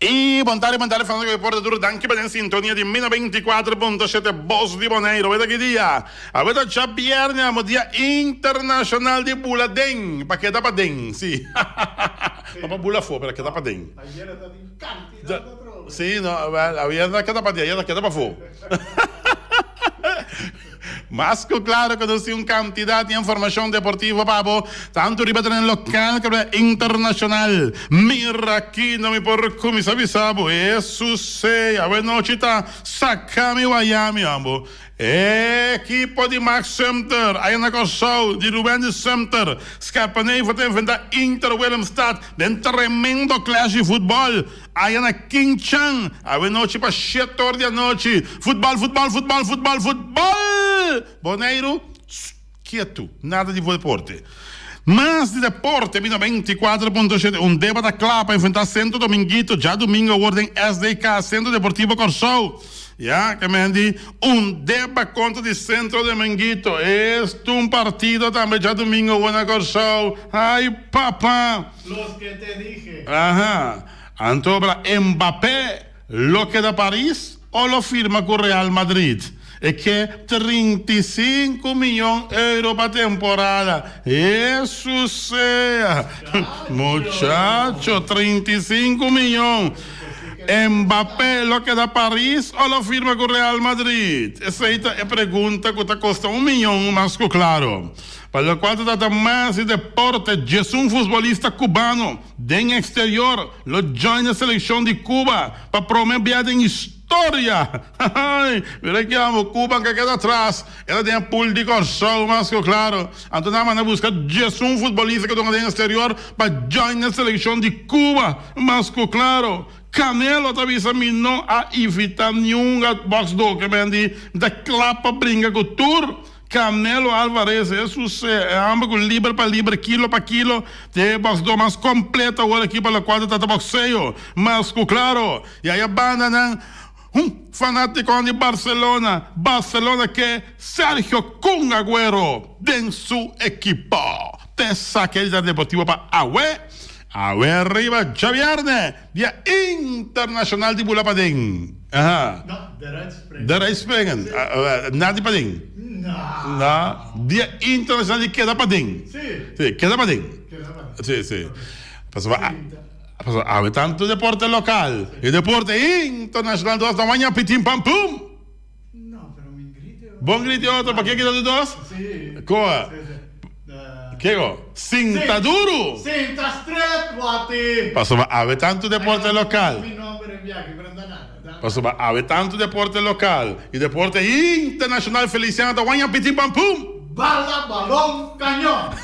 Y bon tarde, bon tarde, fanático di deporte tur danki pa den sintonia di Mina 24.7 Bos di Boneiru. Aweta ki dia? Aweta djabierne amo dia internacional di bula den, pa keda paden, si. No pa bula afo, pero keda paden. Ayera ta tin cantidad atrobe. Si, no, wel, ayer no a keda paden, ayer a keda pafo. Mas ku klaro ku nos tin un kantidat di informashon deportivo pa bo, tantu riba tereno lokal komo internashonal. Mira aki no mi por kuminsá bisa bo e susei awenochi ta saka mi waya mi hombo. E ekipo di Max Sumter aya na Kòrsou di Rubendy Sumter Scherpenheuvel ta enfrentá Inter Willemstad den tremendo clash di futbòl. Aya na King Chan, awe nochi pa shete or di anochi. Futbal, futbal, futbal, futbal, futbal! Boneiru, ketu, nada di deporte. Mas di deporte bino 24.7, un deba ta kla pa enfrenta Centro Dominguito djadumingo awor den SDK, Centro Deportivo Kòrsou. Ya, ke men di un deba kontra di Centro Dominguito. Esto un partido tambe djadumingo awor na Kòrsou. Ai papa! Los que te dije. Aha. Anto bra Mbappé lo keda Paris o lo firma ku Real Madrid? E ke 35 miyon euro pa temporada. Hesus sea! Muchacho, 35 miyon. Mbappé lo keda Paris o lo firma ku Real Madrid? Esei ta e pregunta ku ta kosta un miyon mas ku klaro. Pa locual ta trata mas di deporte, djesun futbolista cubano den exterior lo join e seleccion di Cuba pa prome bia den historia. Hahay! Mira ki amo, Cuba ka keda atras, e ta den e pool di Corsou mas cu claro. Anto nan manda busca djesun futbolista cu ta den exterior pa join e seleccion di Cuba mas cu claro. Canelo ta bisa mi no a invita niun boxdor ke men di mi ta cla pa bringa cu tur. Canelo Alvarez e su se e homber cu liber pa liber, kilo pa kilo, te e boxdor mas completo awor aki pa locual ta trata boxeo. Mas cu claro, y aya banda nan un fanaticonan di Barcelona, Barcelona ke Sergio Kun Aguero den su ekipo. Te esaki e Deportivo pa awe, awe riba djabierne. Dia internacional di bula paden. Aha. No, de springen. De springen. Na di paden. No. No. Dia internacional di keda paden. Si. Si, keda paden. Keda paden. Si, si. Pasobra, pasobra awe tanto deporte local y deporte internacional dos ta waña pitin pam pum. No, pero mi grite otro. Bon grite otro, pa ke kita di dos? Si. Koa? Si, si. Kiko? Sinta duru! Sinta stret, wati! Pasobra awe tantu deporte lokal. Mi nomber en biaha, pero no ta nada. Pasobra awe tantu deporte lokal y deporte internacional Feliciano ta waña piti pam pum! Bala, balon, cañon!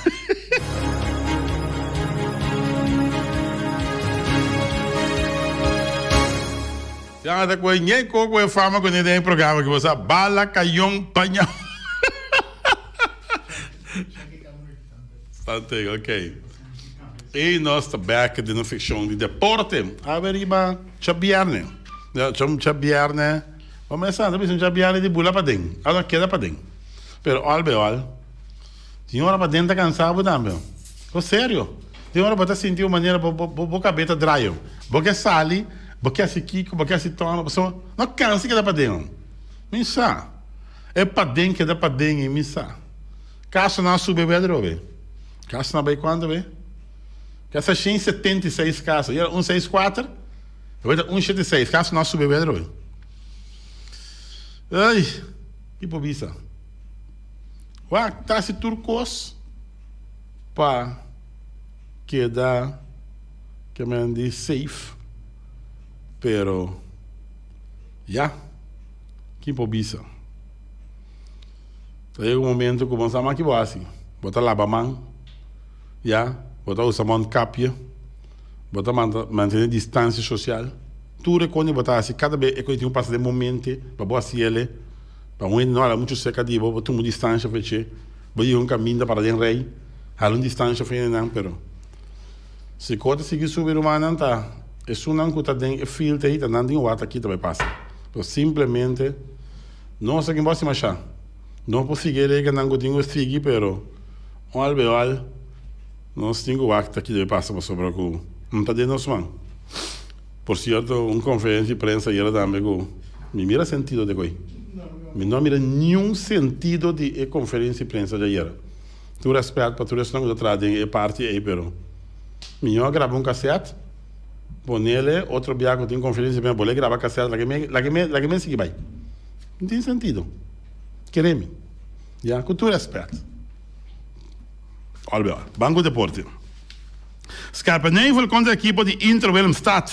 Ya ta cu e ñeco cu e fama cu ne den e programa ki bo sa bala, cañon, pañon. Santi, ok. Y nos ta back den nos seccion di deporte. Awe riba djabierne. Djabierne, bo mes sa, ta bisa djabierne di bula paden. Ora keda paden. Pero al be al, tin ora paden ta cansa bo tambe. Bo serio. Tin ora bo ta sinti un manera bo bo cabe ta draai. Bo ke sali, bo ke haci kico, bo ke haci tono, pasobra no cansa keda paden. Mi sa. E paden keda paden y mi sa. Kasonan a subi awe atrobe. Kasonan a bai kuantu awe? Kasa 176 kaso. Yera 164, awe ta 176. Kasonan a subi awe atrobe. Ay, ki por bisa? Wak, ta hasi tur kos pa keda ke men di safe, pero ya, ki por bisa? Ta yega un momento ku bo no sa mas ki bo hasi. Bo ta laba man, ya, bo ta usa mondkapje, bo ta mantene distansia sosial. Tur e kos bo ta hasi, kada bes e kos tin ku pasa den bo mente pa bo hasi el, pa un hende no hala muchu serka di bo, bo tuma un distansia for dje, bo yega un kaminda para den rei, hala un distansia for hendenan, pero si kos ta sigui subi rumannan ta esunnan ku ta den e filter ei ta nan tin wak aki ta bai pasa. Pero simplemente. Nos aki bo hasi masha. No por sigui e reganan ku tin ku sigui pero un al beal nos tin ku wak ta ki debe pasa pasobra ku no ta den nos man. Por cierto, un conferencia di prensa ayera tambe cu mi mira sentido di coy. Mi no a mira niun sentido di e conferencia di prensa di ayera. Tur respet pa tur esnan cu ta traha den e parti ey, pero mi no a graba un caset, ponele otro bia cu tin conferencia di prensa, bole graba caset, laga mi, laga mi, laga mi sigui bay. No tin sentido. Kere mi. Ya, cu tur respet. Al bij al, ban cu deporte. Scherpenheuvel kontra ekipo di Inter Willemstad.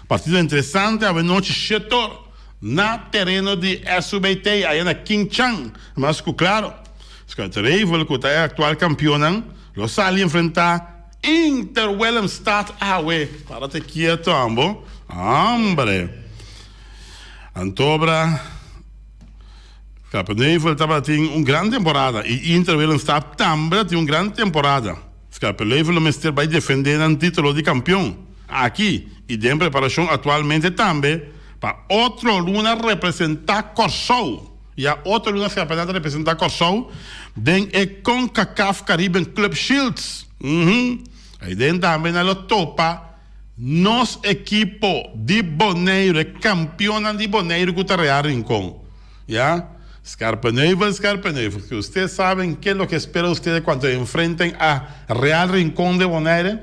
Partido interesante awenochi shetor na tereno di SUBT aya na King Chang. Mas ku klaro, Scherpenheuvel ku ta e aktual kampionnan lo sali enfrentá Inter Willemstad awe. Para te kieto ambo. Hombre. Antobra. Scherpenheuvel tabatin un gran temporada i Inter Willemstad tambe ta tin un gran temporada. Scherpenheuvel lo mester bai defendé nan título di kampion aki i den preparashon aktualmente tambe pa otro luna representá Kòrsou. Ya otro luna Scherpenheuvel ta representá Kòrsou den e Concacaf Caribbean Club Shields. Aiden tambe nan lo topa Nos ekipo di Boneiru, e kampionnan di Boneiru ku ta Real Rincon, ya. Scherpenheuvel, Scherpenheuvel, que ustedes saben que lo que espera ustedes cuando enfrenten a Real Rincon de Bonaire?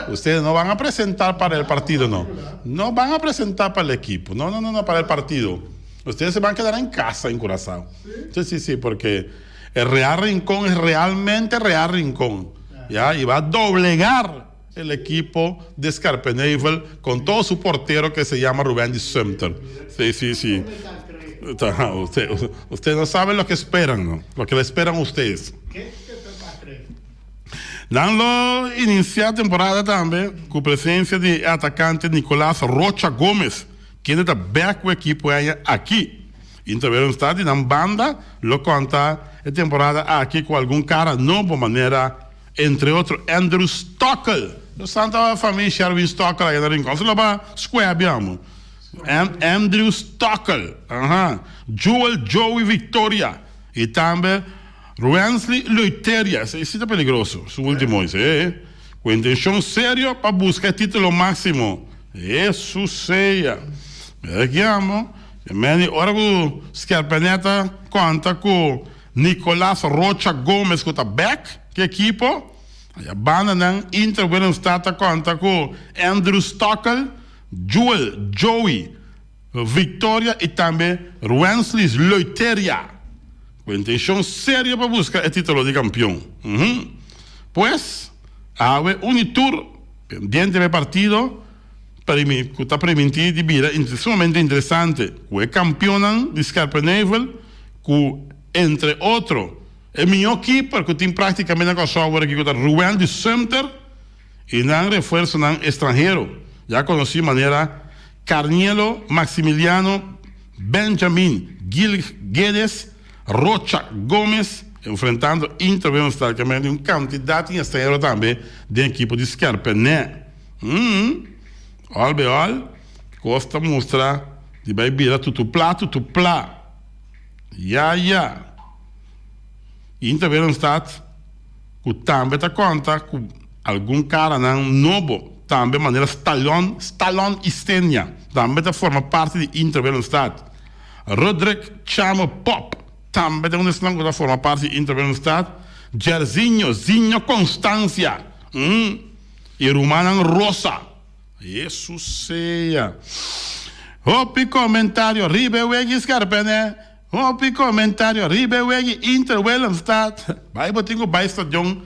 Ustedes no van a presentar para el partido, no. No van a presentar para el equipo, no, no, no, no, para el partido. Ustedes se van a quedar en casa en Curazao. Sí, sí, sí, porque el Real Rincón es realmente Real Rincón, ya, y va a doblegar El equipo de Scherpenheuvel con todo su portero que se llama Rubén di Sumter. Sí, sí, sí. Usted, usted no sabe lo que esperan, no? Lo que le esperan ustedes. Nan lo inicia temporada tambe cu presencia di e atacante Nicolas Rocha Gomez, kende ta bek cu equipo e aña aki. Inter Willemstad di nan banda lo conta e temporada aki cu algun cara nobo manera Entre otro Andrew Stockel. Nos tanta famia Sherwin Stockel aya na Rincon. Solo pa square biamo. Andrew Stockel. Aha. Joel Joey Victoria. Y tambe Ruensley Leuteria. Ese si ta peligroso. Su ultimo ese. Eh. Cu intencion serio pa busca e titulo maximo. Jesus sea. Mira ki amo. Meni ora cu Scherpeneta conta cu Nicolas Rocha Gomez ku ta bek ku ekipo. Aya bandanan Inter Willemstad ta konta ku Andrew Stockel, Joel Joey Victoria i tambe Ruenslis Leuteria ku intenshon serio pa buska e titulo di kampion. Pues awe un i tur pendiente pa e partido ku ta primintí di bira sumamente interesante ku e kampionnan di Scherpenheuvel ku entre otro e mihó keeper ku tin praktikamente na Kòrsou awor aki ku ta Ruwendy Sumter i nan refuersonan estranhero ya konosí manera Carnielo Maximiliano Benjamin Gil Guedes Rocha Gomez enfrentando Inter Willemstad ke men di un kantidat di estranhero tambe den ekipo di Skerpenè. Òl be òl kos ta mustra di bai bira tutupla tutupla. Ya ya. Inter Willemstad ku tambe ta konta ku algun karanan nobo tambe manera Stallon Stallon Isenia tambe ta forma parti di Inter Willemstad. Rodrick Chamo Pop tambe ta un esnan ku ta forma parti di Inter Willemstad. Jerzinho Zinho Constancia i rumannan Rosa. Hesus sea. Hopi comentario riba e wegi Scarpene. Hopi comentario riba e wegi Inter Willemstad. Bai bo tin cu bai stadion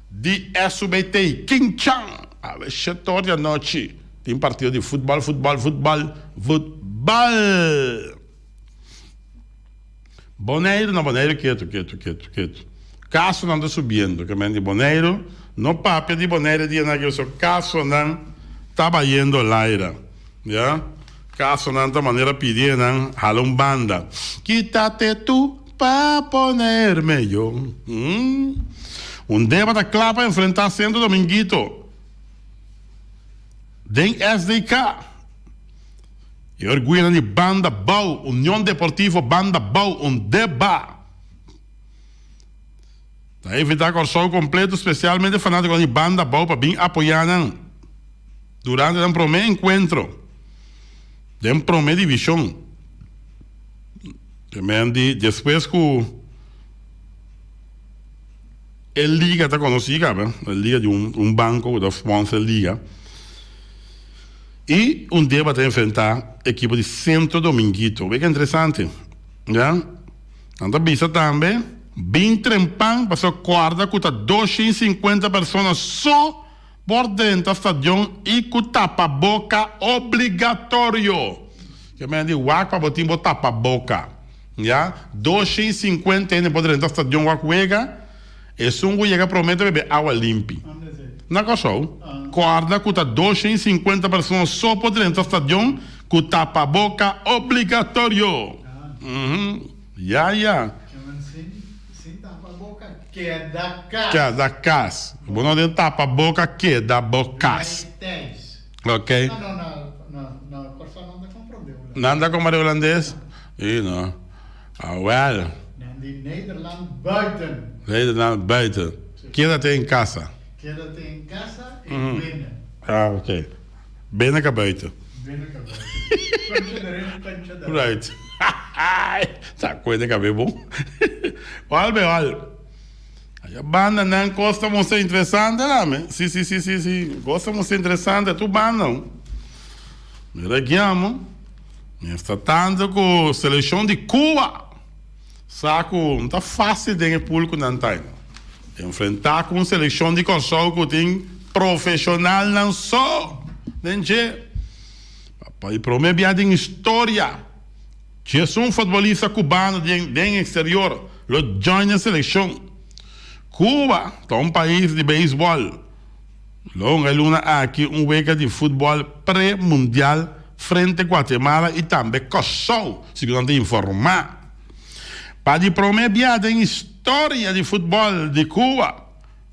di SUBT King Chang. Awe shetor di anochi tin partido di futbal futbal futbal futbal. Boneiru na Boneiru ketu ketu ketu ketu kasonan ta subiendo ke men di Boneiru no papia di Boneiru dia nan aki pasobra kasonan ta bayendo laira ya kasonan ta manera pidi nan hala un banda kitate tu pa ponerme yo un deba ta kla pa enfrenta Centro Dominguito den SDK. E orguyonan di Banda Bou, Union Deportivo Banda Bou, Undeba, ta invitá Kòrsou kompleto, spesialmente fanátikonan di Banda Bou pa bin apoyá nan. Durante nan promé enkuentro den promé divishon. Men di despues ku e liga ta konosí kaba, e liga di un banko ku ta sponsor e liga, i Undeba ta enfrentá ekipo di Centro Dominguito. Wek interesante, ya. Nan ta bisa tambe, Bin trempan pasobra kòrda ku ta 250 persona so por drenta stadion i ku tapaboka obligatorio. Ke men di wak pa bo tin bo tapaboka. Ya, 250 hende por drenta stadion wak wega, esun ku yega prome ta bebe awa limpi. Na Kòrsou, kòrda ku ta 250 persona so por drenta stadion ku tapaboka obligatorio. Ya, ya. Sin tapa boka keda kas. Keda kas. Bo no den tapa boka keda bo kas. Bly thuis. Ok. No no na na na Kòrsou nan ta komprondé hulandes. Nan ta komprondé hulandes? I no. Awel. Nan di Nederland buiten. Nederland buiten. Quédate en casa. Quédate en casa en binnen. Ah ok. Binnen ka buiten. Binnen ka buiten. Puntje erin, puntje eruit. Right. Ta cuenta cabe bon. Wal be wal. Aya banda nan cos ta mustra interesante la me. Si si si si si. Cos ta mustra interesante tur banda. Mira guiamo. Mientras tanto cu seleccion di Cuba sa cu no ta facil den e pool cu nan ta. Enfrenta cu un seleccion di Corsou cu tin profesionalnan so den dje. Pa e prome bia den historia, djesun futbolista cubano den exterior lo join e seleccion. Cuba ta un pais di beisbol. Lo hunga e luna aki un wega di futbol pre-mundial frente Guatemala y tambe Corsou, segun nan ta informa. Pa di prome bia den historia di futbol di Cuba,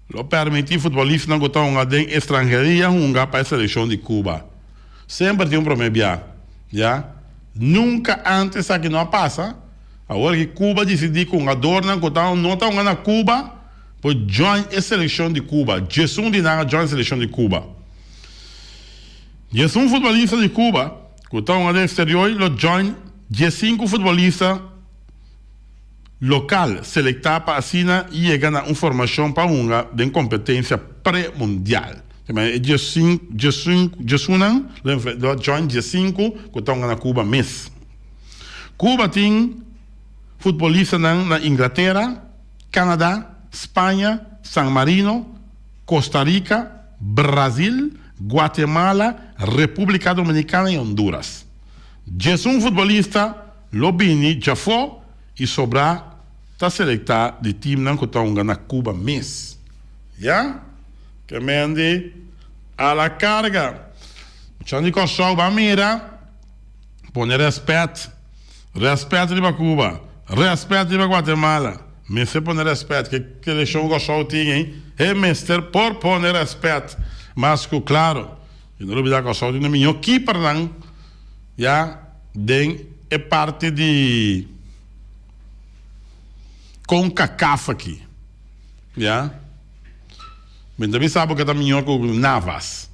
lo permiti futbolistanan cu ta hunga den estranheria hunga pa e seleccion di Cuba. Semper tin un prome bia, ya. Nunca antes esaki no a pasa. Awor ki Cuba dicidi cu hungadornan cu ta no ta hunga na Cuba por join e seleccion di Cuba. Djesun di nan a join seleccion di Cuba. Djesun futbolista di Cuba cu ta hunga den exterior lo join diesinku futbolista lokal selektá pa asina yega na un formashon pa hunga den kompetensia pre-mundial. E diesunnan lo join diesinku ku ta hunga na Cuba mes. Cuba tin futbolistanan na Inglatera, Canada, Spaña, San Marino, Costa Rica, Brasil, Guatemala, Republica Dominicana y Honduras. Diesun futbolista lo bini djafó y sobrá ta selectá di teamnan cu ta hunga na Cuba mes. Ya? Ke mendi a la carga. Muchanan di Kòrsou ban mira, pone rèspèt. Rèspèt riba Cuba, rèspèt riba Guatemala. Mester pone rèspèt. Ke selekshon Kòrsou tin ei, e mester por pone rèspèt. Mas ku klaro, i no lubidá Kòrsou tin e mihó kipernan ya den e parti di Concacaf aki. Ya. Mi ta bisa bo ke ta mihó ku Navas.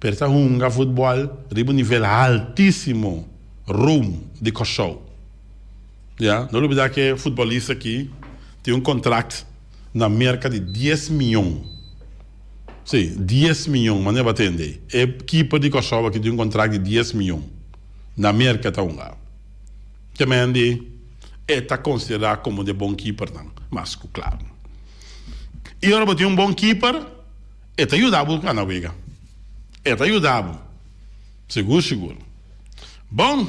Pero ta hunga futbòl riba un nivel haltísimo Rome di Kòrsou. Ya, no lubidá ke futbòlista aki tin un kontrakt na Merka di dies mion. Sí, dies mion, manera bo a tende. E kiper di Kòrsou aki tin un kontrakt di dies mion na Merka ta hunga. Te men di e ta konsiderá komo un di e bon kipernan, mas ku klaru. I ora bo tin un bon kiper, e ta yuda bo gana wega. E ta yuda bo, sigur sigur. Bon,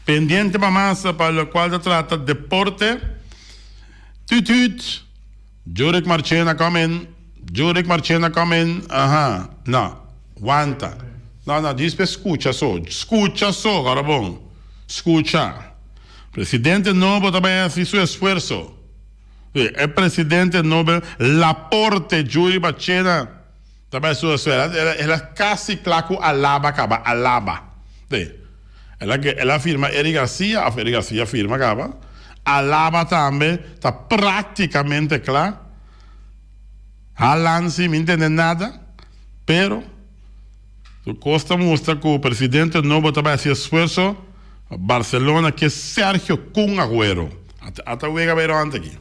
pendiente pa mas pa lokual ta trata deporte. Tut tut, Jurick Marchena come in, Jurick Marchena come in, aha, no, wanta. No, no, djis pa e skucha so, skucha so, ora bon, skucha. Presidente nobo ta bai hasi su esfuerso. Sí, e presidente nobo Laporte Juri Marchena ta bai su esfuerso. El a kasi kla ku Alaba kaba, Alaba. Sí. El a el a firma Eric Garcia, of Eric Garcia firma kaba. Alaba tambe ta práktikamente kla. Haaland si mi ntende nada, pero. Su kos ta mustra ku presidente nobo ta bai hasi esfuerso. Barcelona ke Sergio Kun Aguero. Ata wega bai rond aki.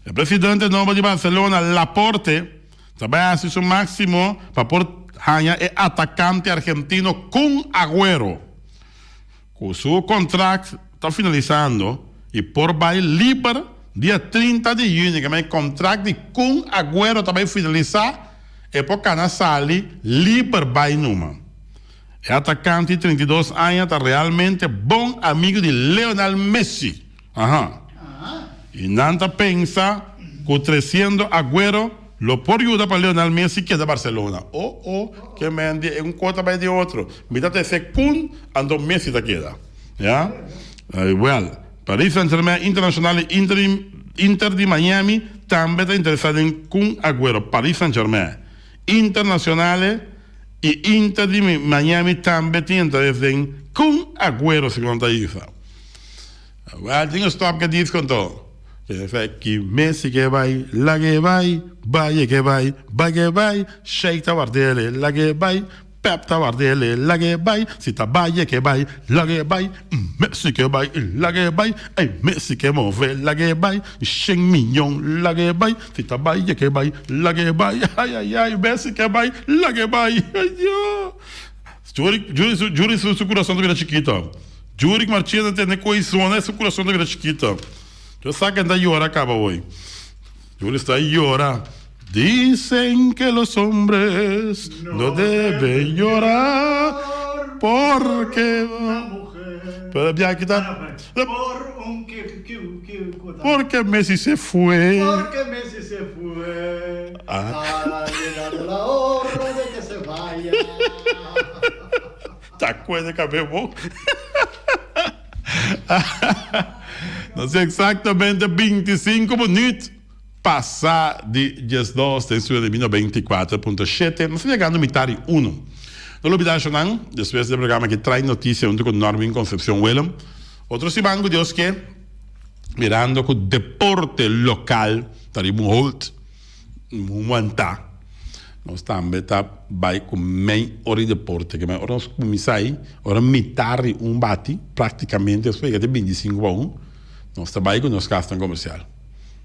E presidente nobo di Barcelona, Laporte, ta bai hasi su maximo pa por haña e atakante argentino Kun Aguero. Ku su kontrakt ta finalisando i por bai liber dia 30 di yüni. Kema e kontrakt di Kun Aguero ta bai finalisá, e por kana sali liber bai numa. E atakante di 32 aña ta realmente bon amigu di Lionel Messi. Aha. I nan ta pensa ku tresiendo Aguero lo por yuda pa Lionel Messi keda Barcelona. Oh oh, ke men di un kos ta bai di otro. Mi ta trese Kun, anto Messi ta keda. Ya. Well, Paris Saint-Germain, Internacional i Inter Inter di Miami tambe ta interesa den Kun Aguero. Paris Saint-Germain, Internacionale i Inter di Miami tambe tin interes den Kun Aguero, segun nan ta bisa. Well, tin un stop ke disco anto. Ki Messi ke bai, lag'e bai, Baye ke bai, bag'e bai, Sheik ta ward'ele, lag'e bai, Pep ta ward'ele, lag'e bai, si ta Baye ke bai, lag'e bai, Messi ke bai, lag'e bai, ey Messi ke move, lag'e bai, shen miyon, lag'e bai, si ta Baye ke bai, lag'e bai, ayayay, Messi ke bai, lag'e bai, ayoo. Juri, Juri, Juri su kurason ta bira chikito. Juri ku Marchena tene koe zona e su kurason ta bira chikito. Yo sa ken ta yora kaba hoy. Juri sta yora. Dicen que los hombres no deben llorar porque Pero bia aki ta Por un que que que Porque Messi se fue. Porque Messi se fue. Ha llegado la hora de que se vaya. Ta acuerda cabe bo. Nos exactamente 25 minuut pasa di 12 den studio di 94.7. Nos ta llegando mitad di uno. No lubida nan, despues di e programa aki trae noticia hunto cu Norwin Concepcion Willem. Otro siman cu Dios ke, mirando cu deporte local ta riba un hold. Un wantá. Nos tambe ta bai ku mei ora di deporte. Ke ora nos kuminsá ei, ora mitar di un bati, praktikamente nos por yega te bintisinku pa un, nos ta bai ku nos kasnan komersial.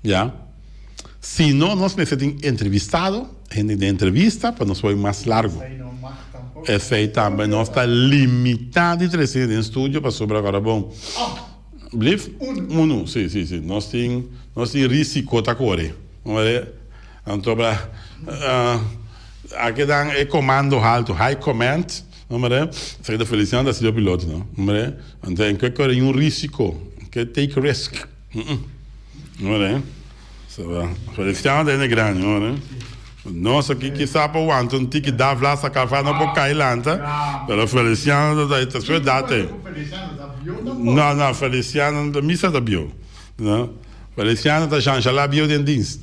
Ya. Si no, nos mester tin entrevistado, hende den entrevista, pa nos por bai mas largu. Esei tambe nos ta limitá di trese hende den studio pasobra kòrda bon. Blief? Unu. Si, si, si. Nos tin, nos tin risiko ta kore. Anto bra a keda e comando halto, high command, no mire, esaki ta Feliciano ta sido piloto, no mire, anto en ke kore un risico, ke take risk, no mire, so Feliciano ta hende grandi, no mire, nos aki kisa por wanta un tiki daf la saca fa no por cay lanta, pero Feliciano ta ta su edad ey, no no Feliciano misa ta bieu. No. Feliciano ta shanshalá bieu den dienst.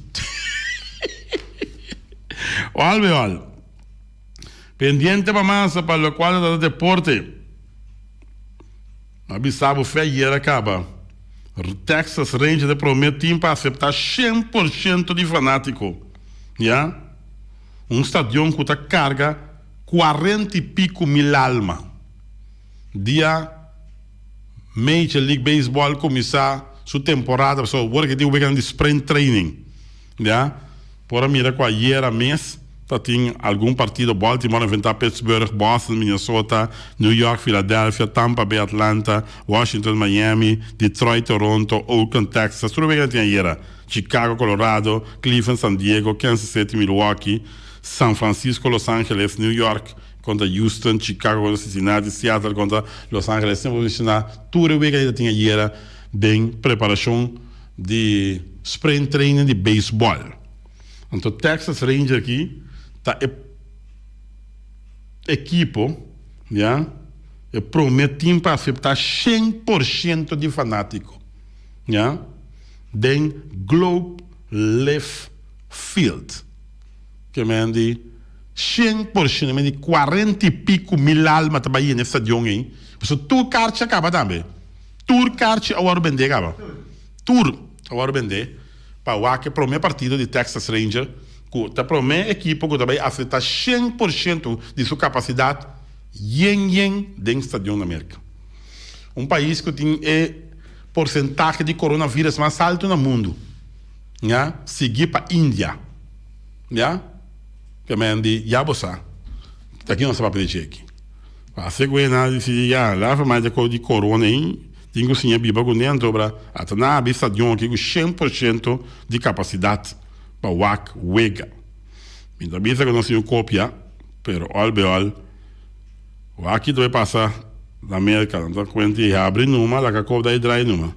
Ol be ol. Pendiente pa masa pa locual ta trata deporte. A bisa bo fe ayer a caba. Texas Rangers ta prome team pa acepta 100% di fanatico. Ya. Un stadion cu ta carga cuarenta y pico mil alma. Dia. Major League Baseball kuminsá su temporada pasobra awor ke tin weganan di spring training ya. Por a mira ku ayera mes ta tin algun partido, Baltimore enfrentá Pittsburgh, Boston, Minnesota, New York, Philadelphia, Tampa Bay, Atlanta, Washington, Miami, Detroit, Toronto, Oakland, Texas, tur e weganan tin ayera, Chicago, Colorado, Cleveland, San Diego, Kansas City, Milwaukee, San Francisco, Los Angeles, New York, Kontra Houston, Chicago kontra Cincinnati, Seattle kontra Los Angeles. Esei por menshona tur e wega ta tin ayera den preparashon di spring training di beisbòl. Anto Texas Ranger aki ta e ekipo, ya, e prome team pa aseptá 100% di fanátiko, ya, den Globe Life Field. Ke men di 100%, men di cuarenta y pico mil alma ta bai yena e stadion ei. Pasobra tur karchi a kaba tambe. Tur karchi a wòrdu bendé kaba. Tur a wòrdu bendé pa wak e promé partido di Texas Ranger. ku ta promé ekipo ku ta bai afektá 100% di su kapasidat yen yen den stadion na Merka. Un pais ku tin e porsentahe di coronavirus mas altu na mundu, ya, sigui pa India, ya. Ke men di, Ya bo sa, ta ki nos ta papia di dje aki. Pase ku e nan a disidi, Ya, lafa mas di di corona ei, tin ku siña biba kuné, anto bra ata nan habri stadion aki ku 100% di kapasidat pa wak wega. Mi ta bisa ku nos tin un kopia, pero òl be òl, wak ki ta bai pasa na Merka, nan ta kuenta i habri numa, laga kop dai drai numa,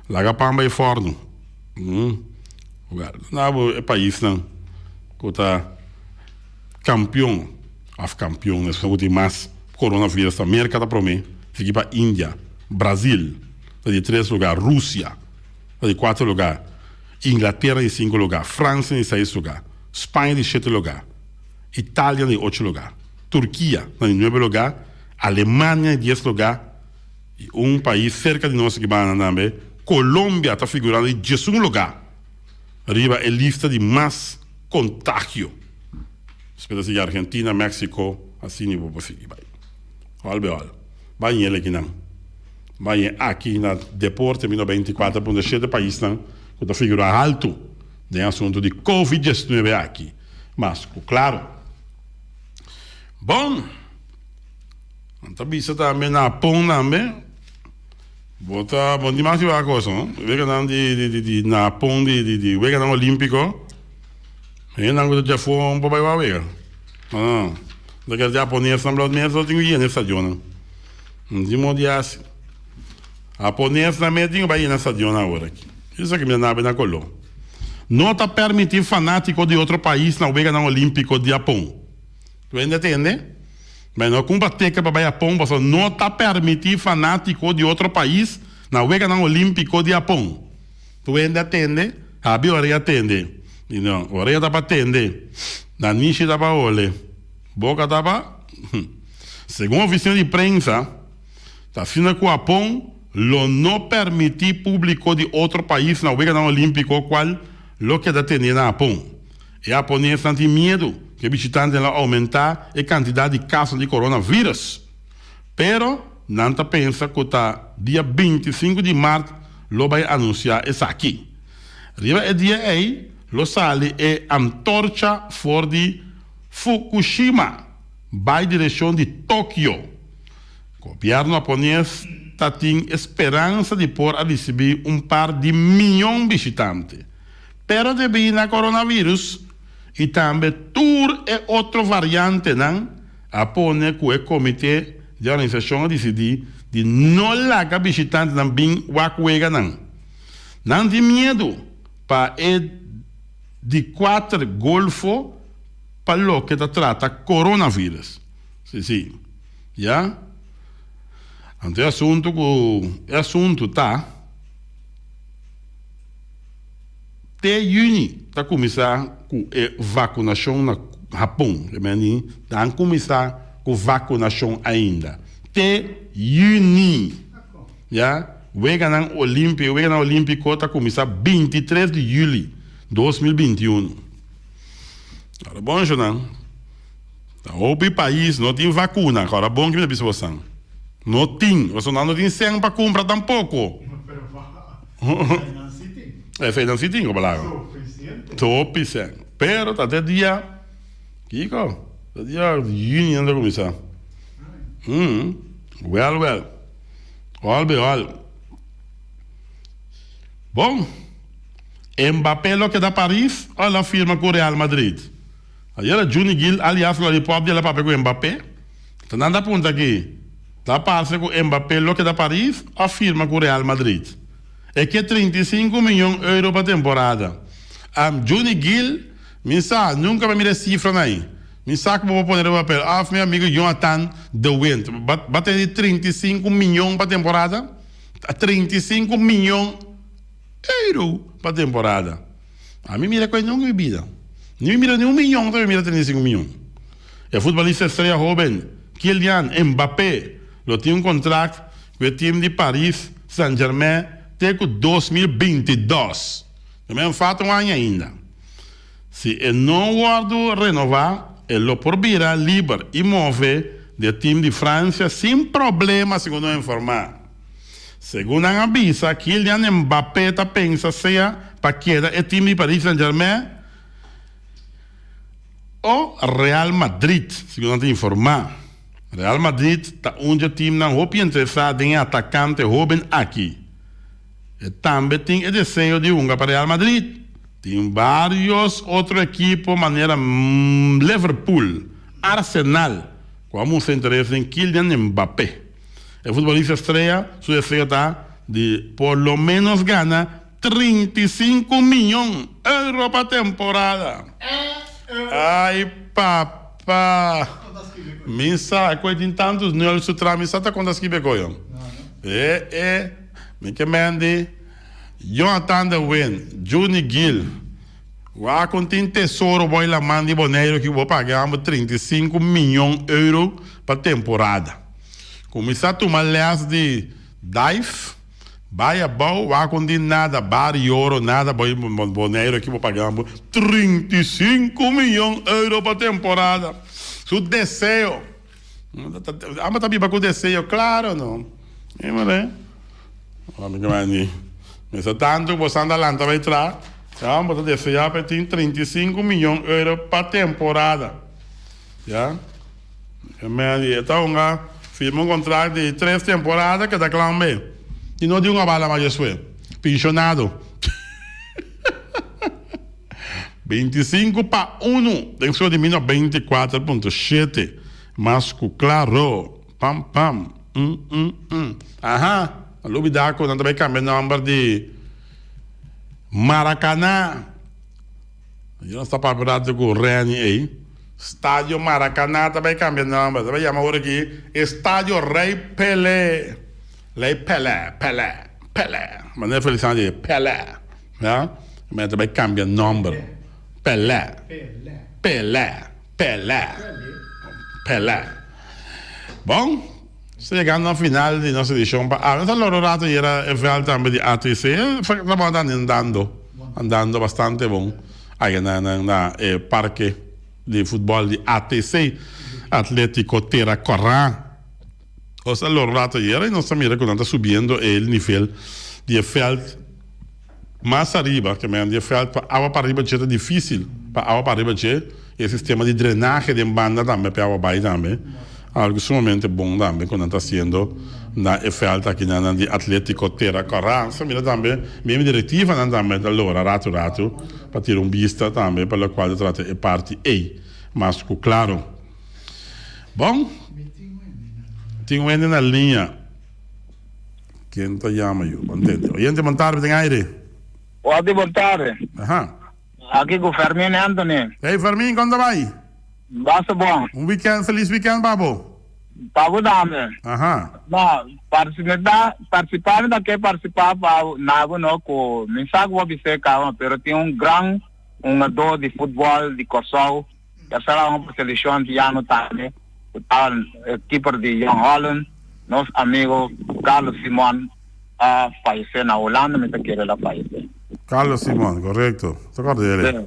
laga pan bai fòrnu. Wèl, nan abo e paisnan ku ta kampion òf kampion, esun ku tin mas coronavirus ta Merka ta promé, sigui pa India, Brazil ta di tres lugá, Rusia ta di kuater lugá, Inglatera di sinku lugá, Fransia di seis lugá, Spaña di shete lugá, Italia di ocho lugá, Turkia na di nuebe lugá, Alemania di dies lugá i un pais serka di nos aki banda tambe, Colombia ta figurá na di diesun lugá riba e lista di mas kontagio. Despues ta sigui Argentina, Mexico, asina bo por sigui bai. Ol be ol. Bai ñel akinan. Bai ñe aki na Deporte mi 94.7 paisnan ku ta figurá haltu den asuntu di Covid 19 aki. Mas ku klaro. Bon. Nan ta bisa tambe na Hapon tambe. Bo ta bo no tin mas di wak cosa no. Weganan di di di di na Hapon di di di weganan olimpico. Hendenan ku ta djafó no por bai wak wega. No no. Ta kere japonesnan blòt mes lo tin ku yena e stadionnan. No tin modo di hasi. Japonesnan mes tin ku bai yena stadionnan awor aki. Esaki mi ta nabe na koló. No ta permití fanátiko di otro pais na weganan olímpiko di Hapon. Tu hende tende? Bai no kumpra teken pa bai Hapon pasobra no ta permití fanátiko di otro pais na weganan olímpiko di Hapon. Tu hende a tende? Habi orea tende. Di no, orea ta pa tende, nanishi ta pa hole, boka ta pa. Segun ofisina di prensa, ta asina ku Hapon lo no permití públiko di otro pais na Weganan Olímpiko kual lo keda tene na Hapon. E haponesnan tin miedu ku e bishitantenan lo oumentá e kantidat di kasonan di coronavirus. Pero nan ta pensa ku ta dia 25 di mart lo bai anunsiá esaki. Riba e dia ei lo sali e antorcha for di Fukushima bai direkshon di Tokio. Gobièrnu hapones ta tin e speransa di por a risibí un par di mion bishitante. Pero debí na coronavirus y tambe tur e otro variantenan a pone cu e comite di organisacion a dicidi di no laga bishitantenan bin wak weganan. Nan tin miedu pa e di cuater golfo pa loke ta trata coronavirus. Si si. Ya. Anto e asunto cu e asunto ta. Te yüni ta kuminsá ku e vakunashon na Hapon. Remèn nan kuminsá ku vakunashon ainda. Te yüni. Ya, Weganan Olímpiko, Weganan Olímpiko ta kuminsá 23 di yüli 2021. Ora bon shonnan, ta hopi pais no tin vakuna. Ora bon ki mi ta bisa bosan. No tin, pasobra nan no tin sèn pa kumpra tampoko. Esei nan si tin ku palabra. Suficiente. Pero ta te dia kiko? Ta dia juni nan ta kuminsá. Wèl wèl. Òl be òl. Bon. Mbappé lo keda Paris òf lo firma ku Real Madrid? Ayera Juni Gil alias Lollipop di el a papia ku Mbappé. Ta nan ta punta aki, ta parse ku Mbappé lo keda Paris òf firma ku Real Madrid? E ke 35 miyon euro pa temporada. Am Juni Gil, mi sa, nunka mi a mira e sifranan ei. Mi sa ku bo por pone riba papel. Òf mi amigu Jonathan de Wind, ba tene di 35 miyon pa temporada? 35 miyon euro pa temporada. Ami mira ku e nunka mi bida. Ni mi mira ni un miyon ta mi mira 35 miyon. E futbolista estrella hoben Kylian Mbappé lo tin un kontrakt ku e tim di Paris Saint-Germain te ku 2022. Ta men falta un aña ainda. Si e no wòrdu renová, e lo por bira liber i move di e tim di Fransia sin problema, segun nan a informá. Segun nan a bisa, Kylian Mbappé ta pensa sea pa keda e tim di Paris Saint-Germain o Real Madrid, segun nan ta informá. Real Madrid ta un dje timnan hopi interesá den e atakante hóben aki. E tambe tin e deseo di hunga pa Real Madrid. Tin varios otro ekipo manera Liverpool, Arsenal ku a mustra interes den Kylian Mbappé. E futbolista strea su deseo ta di por lo menos gana 35 miyon euro pa temporada. Ay papa! Mi sa ku e tin tantus nul su tra mi sa ta konta skibi e koyo. E e mi ke mendi Jonathan de Win, Juni Gil, wak un tin tesoro boy laman di Boneiru ki bo paga amo 35 miyon euro pa temporada. Kuminsá tuma les di dive, bai abou, wak un tin nada, bar y oro, nada boy Boneiru ki bo paga amo 35 miyon euro pa temporada. Su deseo. Amo ta biba ku deseo, klaro no. E mare. Mester tantu bo santa lanta bai tra, ya bo ta desea pa e tin 35 miyon euro pa temporada. Ya. E ta hunga firma un kontrakt di tres temporada keda kla un be. I no di hunga bala mas despues. Penshonado. 25 pa unu den sua di 1924.7 mas ku klaro. Pam pam. Mm mm mm. Aha, a lubida ku nan ta bai kambia nòmber di Maracaná. Yo no sta papia rato ku Renny ei. Stadio Maracaná ta bai kambia nòmber. Ta bai yama ora aki Estadio Rei Pelé. Rei Pelé, Pelé, Pelé. Manera Feliciano di Pelé. Ya, men ta bai kambia nòmber. Pelé. Pelé. Pelé. Pelé. Bon, sta yegando na final di nos edishon pa awe. Nos a lora un rato yera e vèlt tambe di ATC. E trabou ta andando, andando bastante bon aya na na e parke di futbòl di ATC, Atlético Tera Kòrá. Nos a lora un rato yera i nos ta mira ku nan ta subiendo e nivel di e vèlt. Mas ariba, ke men di e vèlt pa awa pa riba dje ta difísil pa awa pa riba dje, i e sistema di drenahe den banda tambe pa e awa bai tambe, algu sumamente bon tambe ku nan ta hasiendo na e vèlt aki na nan di Atlético Tera Kòrá. Sa mira tambe mi direktivanan tambe ta lora ratu ratu pa tira un bista tambe pa lokual ta trata e parti ei mas ku klaro. Bon, tin un hende na liña. Ken ta yama yu? Bo ntende. Oyente bon tarde den aire. Odi bon tarde. Aha. Aki ku Fermin Anthony. Hey Fermin, kon ta bai? Basta bon. Un weekend, feliz weekend pa bo. Pa bo tambe. Aha. No, participá, participá mi ta ke participá pa na bo no ku mi sa ku bo bis'é kaba pero tin un gran hungadó di futbòl di Kòrsou Ya sala un pa seleccion antiano tambe cu ta keeper di Jong Holland, nos amigo Carlos Simon a fayece na Hulanda, mi ta kere el a fayece. Carlos Simon, corecto. Ta corda di el?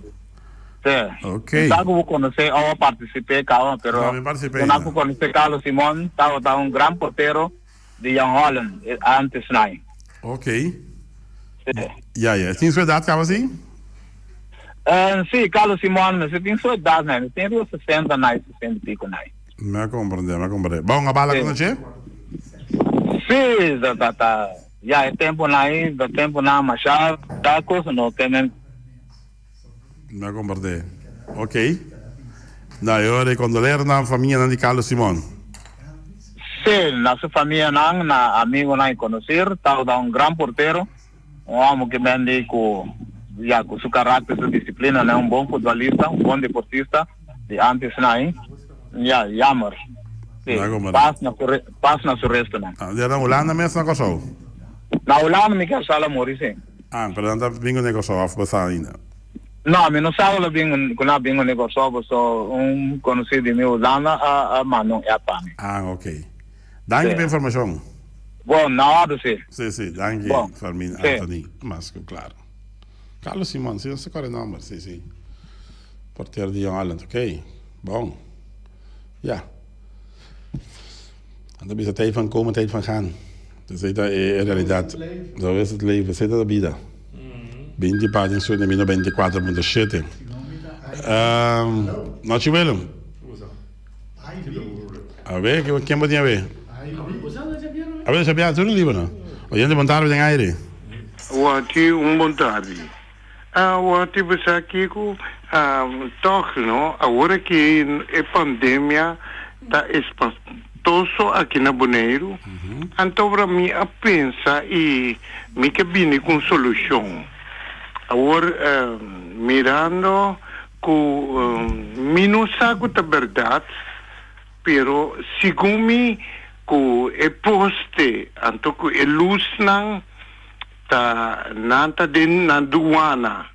Si, si. Ok. Mi sa cu bo conoce of a participe caba, pero No, mi participe cu nan ainda. cu conoce Carlos Simon tabata un gran portero di Jong Holland antes nai. Ok. Sí. Ya, ya. Tin su edad caba si? Sí, Carlos Simon mester tin su edad nai. Mester tin riba 60 nai, 60 y pico nai. Mi a comprende, mi a comprende. Bon, a bala Sí. cu noche? Sí, ta, ta, ta. Ya, e tempo nai, ta tempo nan masha ta cosa no kemen. Mi a comprende. Ok. Na, yo de condoleer na famianan di Carlos Simon. Sí, na su famianan, na amigonan y conocir, tabata un gran portero, un homo que bende cu, ya, cu su carácter, su disciplina, un bon futbolista, un bon deportista di antes nai. Ya, jammer. Sí, Na comprende. pas na su, pas na su restonan. Ah, na Hulanda mes na Kòrsou? Na Hulanda mi kier sala muri, sí. Ah, pero nan ta bin ku Kòrsou òf bo sa ainda? No, mi no sa lo bin ku nan bin ku Kòrsou paso un konosí di mi Hulanda a a manda un app pa mi. Ah, ok. Danki pa e informashon. Bon, na òrdu si. Si, si, danki Bon, Fermin si. Anthony, mas ku klaro. Carlos Simon, si, nos ta kòrda e nòmber, si, si. Portero di Jong Holland, ok. Bon. Ya. Nan ta bisa tijd van komen, tijd van gaan. Esei ta e realidad. Zo is het leven. Esei ta de bida. 20 pa den su nemino 24.7. Um, Nochi Willem. A ver, ken bo tin a ver? A ver, Xabiano, tu no liba no? Oyente, bon tarde den aire. Wati un bon tardi. Wati bo sa kiko tog no awor aki e pandemia ta espantoso aki na Boneiru anto ora mi a pensa y mi ke bini ku un solushon awor mirando ku mi no sa ku ta berdad pero segun mi ku e poste anto ku e lusnan Ta nan ta den nan duana.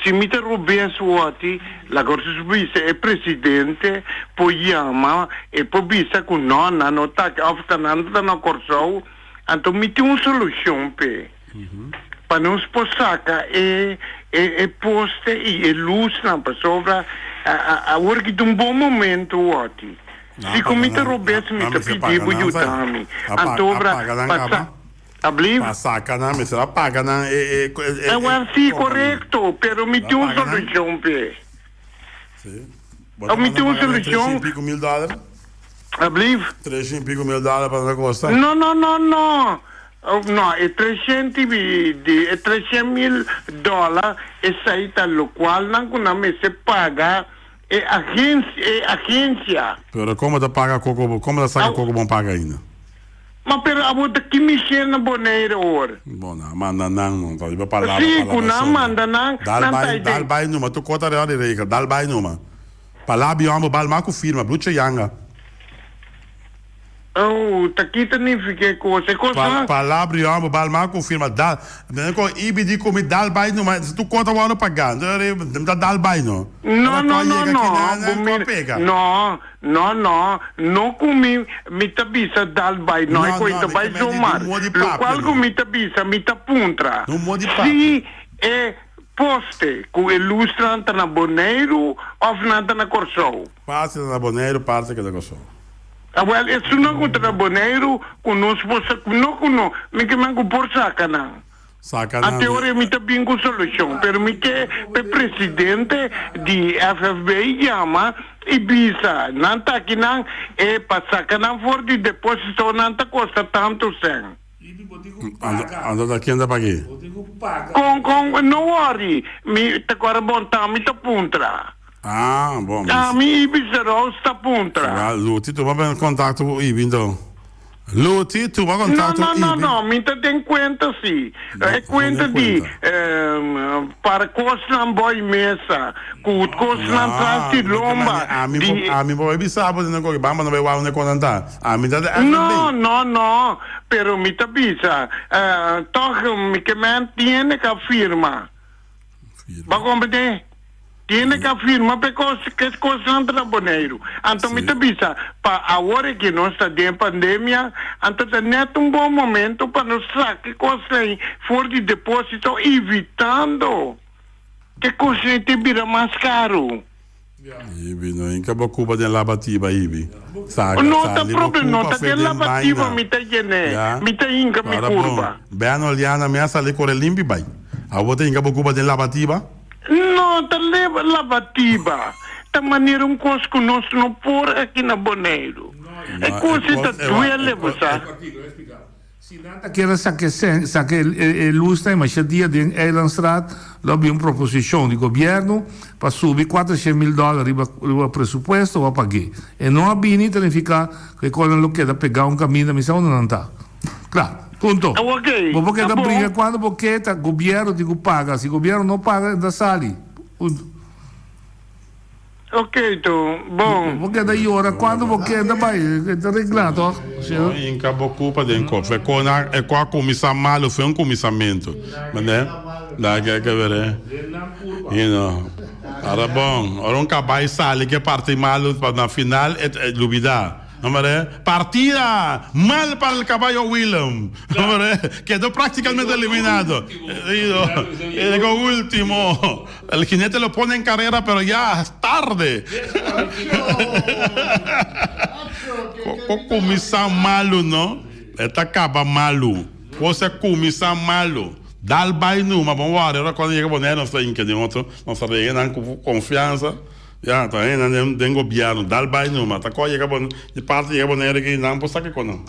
Si mi ta robes wòti, laga nos bisa e presidente por yama, e por bisa ku nò, nan no ta aki òf ta nan ta na Kòrsou, anto mi tin un solushon p'e. Pa nos por saka e e poste i e lusnan pasobra awor ki ta un bon momento wòti. Si ku mi ta robes mi ta pidi bo yuda mi. Anto obra pa sa. Ablief? Pa saca nan mester a paga nan e e e E wel si corecto pero mi tin un solucion p'e. Si. Mi tin un solucion. Tres y pico mil dollar. Ablief? Tres y pico mil dollar pa nan costa. No no no no. No e trescientos di e trescientos mil dollar esai ta locual nan cu nan mester paga e agencia e agencia. Pero como ta paga coco como ta saca coco bon paga ainda. Ma pero abo ta ki Michel na Bonaire awor? Bon nan a manda nan no ta riba palabra Si cu nan manda nan Dal nan bai ta dal den. bai numa tu kota real di regel dal bai numa palabra yombo bal ma cu firma blucha yanga. Oh, ta ki ta nifica e cos? E cos Pa nan. palabra yombo bal ma cu firma dal den ko ibi di cu mi dal bai numa tu kota worde paga mi ta dal bai no No ora no ko a no yega no ki nan bo nan ko a mira pega. no No, no, no cu mi, mi ta bisa dal bay, no, No, e coy no, ta mi bay ta medi zomar. di un modo di papia, Locual cu no. mi ta bisa, mi ta puntra, Di un modo di papia. si e poste cu e lusnan ta na Boneiru of nan ta na Corsou. Parti ta na Boneiru, parti ta na Corsou. Awel, esunnan cu ta na Boneiru, cu nos por sa, no cu no, mi ke men cu por saca nan. Saca A nan te ora mi ta bin cu solucion, pero mi ke p'e presidente di FFB yama y bisa nan ta aki nan e pa saca nan for di deposito nan ta costa tanto cen. Anto ta ken ta pag'e? Con con no worry mi ta cora bon ta mi ta puntra. Ah bon. Ta mi Ibi Zeroos ta puntra. Luti tuma ben contacto cu Ibi anto. Luti, tuma No, contacto no, no, Ibi. no, mi ta den cuenta si. No, E cuenta den di cuenta. para cosnan boy mesa, cu cosnan tras di No, mi ke lomba, mani, ami di por, ami por bai bisa bo den koke, bamba no bai wak unda konan ta. Ami ta de No, FNB. no, no, pero mi ta bisa, toch mi ke men tiene ka firma. Firma. Bo comprende? Tiene ka firma pa e kos, ke kosnan ta na Boneiru. Anto mi ta bisa, pa awor e ke nos ta den pandemia, anto ta net un bon momento pa nos saka e kosnan ei for di deposito, evitando ke kosnan ei te bira mas karu. Ibi, no inka bo kuba den labatiba, Ibi. Saka, No ta sali bo problem, no kuba ta fe den den labatiba baina. mi ta yene, Ya. mi ta hinka mi Ora bon. kurba. Beano Liana mi a sali kore limpi bai. Abo ta hinka bo kuba den labatiba? No ta leba labatiba, ta manera un kos ku nos no por aki na Boneiru. E kos ei ta duele, bo sa. Si nan ta kere sake sake e lusnan e masha dia den Eilandstraat lo bin un proposishon di gobièrnu pa subi kuatershen mil dòler riba riba presupuesto pa pag'é. E no a bini ta nifiká ku e kosnan lo keda pegá un kaminda mi sa unda nan ta. Kla. Punto. Bo por keda bringa kuantu bo ke ta gobièrnu tin ku paga. Si gobièrnu no paga e ta sali. Punto. Ok to, bon. Bo keda yora cuando bo keda bay, e ta regla toch? No hinca bo cupa den kof. E con a e con a cuminsa malo fue un cuminsamento. Mende? Da ke ke bere. You know. Ora bon, ora un cabay sali ke parti malo pa na final e lubida. Hombre, partida mal para el caballo Willem. Hombre, quedó prácticamente eliminado. Llegó último. El jinete lo pone en carrera, pero ya es tarde. Kuminsá malu, no? E ta kaba malu. Kos a kuminsá malu. Dal bai numa, bon wòrdu. Ora kuando yega Bonaire nos ta hinka den otro, nos ta rega nan ku konfiansa. Ya, ta hende den den gobièrnu. Dal bai numa. Ta kò yega Bon, di parti yega Bonaire aki, nan por sa kiko nan.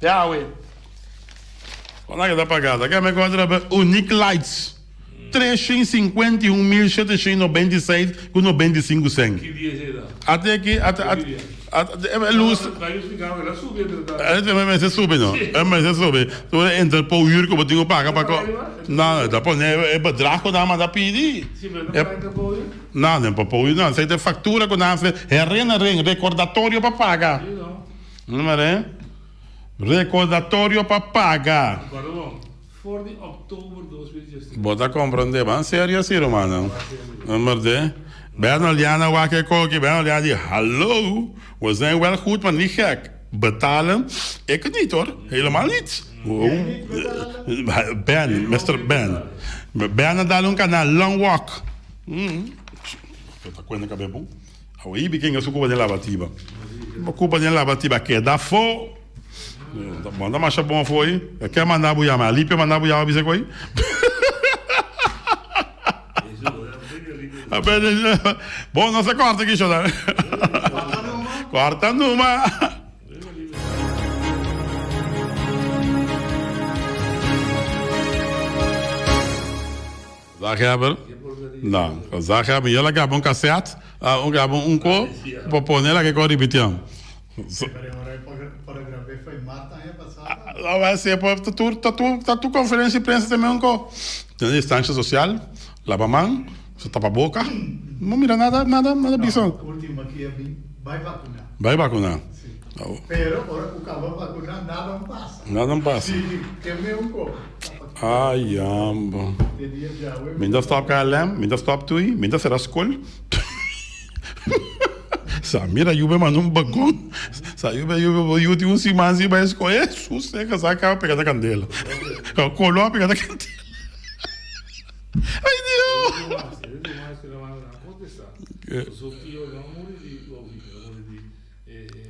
Ya awe. Kon nan ke ta paga? Ta keme kontra Unique Lights. 351.796 ku 95 sèn. Ki dia esei ta? Ate aki, ate, Ki ate, dia? ate, e lus. Bai yo splika el a subi entre tanto. E mester subi no, e mester subi. Tur e entre pou huur ku bo tin ku paga pa ko. No, e ta pone e bedrag ku nan a manda pidi. Si, pero e ta paga entre pou huur? No, no pa pou huur no, esei ta e faktura ku nan a hasi herinnering, rekordatorio pa paga. Si no. Mira, rekordatorio pa paga. Guarda bon. For di oktober 2013. Bo ta comprende ban serio si rumannan. Nummer de. Bernard Liana wak e koki Bernard Liana di hallo we zijn wel goed maar niet gek betalen ik niet hoor helemaal niet Ben mister Ben Ben a dal un canal long walk ta cuenta cabe bon awe hibi ken a su cuba den labatiba cuba den labatiba keda afo. Bo ta masha bon afó ei. E ke manda bo yama? Alipio manda bo yama bisa ku ei? Bon, nos a kòrta aki shona. Kòrta numa. Zaghebber? No. Zaghebber, yo la gaba un cassette, un gaba un ko, pa pone la ke ko ripitian. Ta tur conferencia di prensa ta meun ko. Tene distancia social, laba man, usa tapa boca, no mira nada, nada, nada bisa. Bai vacuna. Nada no pasa. Ay amba. Mi ta stop KLM, mi ta stop tui, mi ta cera school. Sa mira yube manda un bagon. Sa yube yube yu tin un siman sin bai school. Hesus seka sa caba pega na candela. Colo a pega na candela. Ay Dios.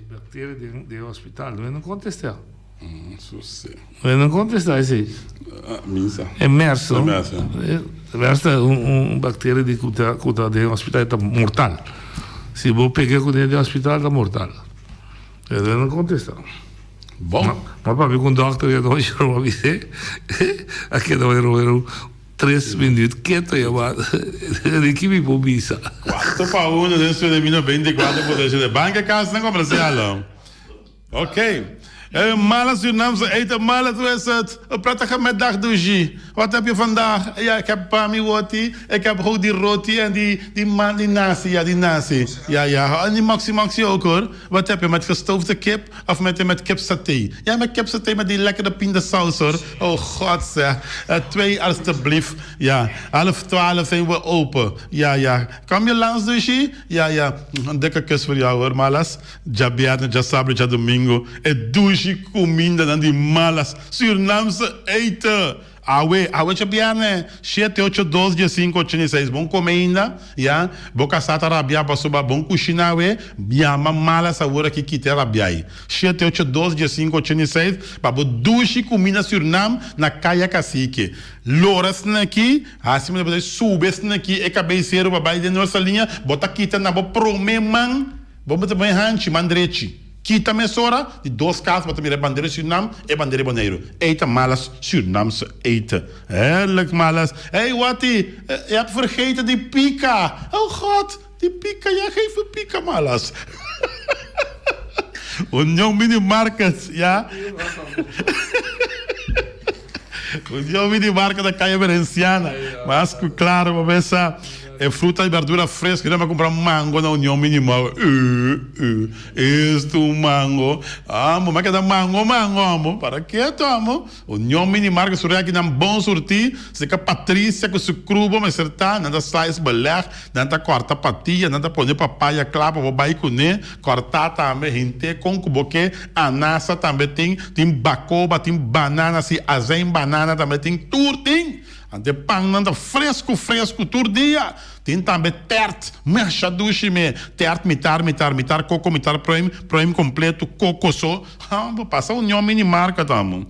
Bacteria den den hospital. No no contesta. Susi. No no contesta esey. Misa. E mers no. E mers, ja. E mers ta un un bacteria di cu ta cu ta den hospital ta mortal. Si bo pega cune den hospital ta mortal. E no no contesta. Bon. Ma papia cu un dokter e nochi lo a bis'e a keda wero Tres minuut keto ya ma Ricky mi por bisa. Cuarto pa uno den su de mino 24 por de banca casnan comercial. Ok. Mala Surinaamse eten, mala hoe is het? Een prettige middag Dougie. Wat heb je vandaag? Ja, ik heb bami woti, ik heb ook die roti en die, die, man, die nasi, ja die nasi. Ja, ja, en die maxi maxi ook hoor. Wat heb je met gestoofde kip of met, met kip saté? Ja, met kip saté met die lekkere pindasaus hoor. Oh god zeg. 2 alstublieft. Ja, 11:30 zijn we open. Ja, ja. Kom je langs, Dushi? Ja, ja. Een dikke kus voor jou hoor, Malas. Djabièrnè, djasabra, djadomingo. E dushi kumindanan di Malas. Surinaamse eten. Awe, awe djabièrnè, shete ocho dos diesinko ochenta i seis. Bon kome ainda, ya. Bo kasá ta rabiá pasobra bon kushina awe. Yama Malas awor aki kita e rabiá ei. Shete ocho dos diesinko ochenta i seis pa bo dushi kuminda Surnam na Kaya Kasike. Lora esnaki, hasi manera bo ta subi esnaki e kabei seru pa bai den nuestra liña, bo ta kita na bo prome man, bo mester pone hanchi, man drechi. Kita mesora di dos kas bo ta mira e bandera di Surnam, e bandera di Boneiru. Ei ta Malas Surnamse eten. Heerlijk Malas. Hey Watty, je hebt vergeten die pika. Oh God! Di pika ya geef me pika malas. Union Mini Market ya. Union Mini Market na Kaya Berenciana. Mas ku klaro bo mesa. E fruta y berdura fresco. Yo a cumpra mango na Union Minimal. Uh, uh, esto un mango. Amo, ma keda mango, mango, amo. Para keto, amo. Union Minimarket su reki nan bon surti. Seka Patricia cu su crew bo mester ta. Nan ta slice beleg, nan ta corta patia, nan ta pone papaya cla pa bo bay cune. Corta tambe, hinte con cu bo ke. Anasa tambe tin. Tin bacoba, tin banana, si azijn banana tambe tin. Tur tin. Ante pannan ta fresku fresku tur dia. Tin tambe tert, masha dushi me. Tert mitar mitar, mitar koko mitar pruim, pruim kompletu, koko so. Ha, bo pasa Union Mini Market amo.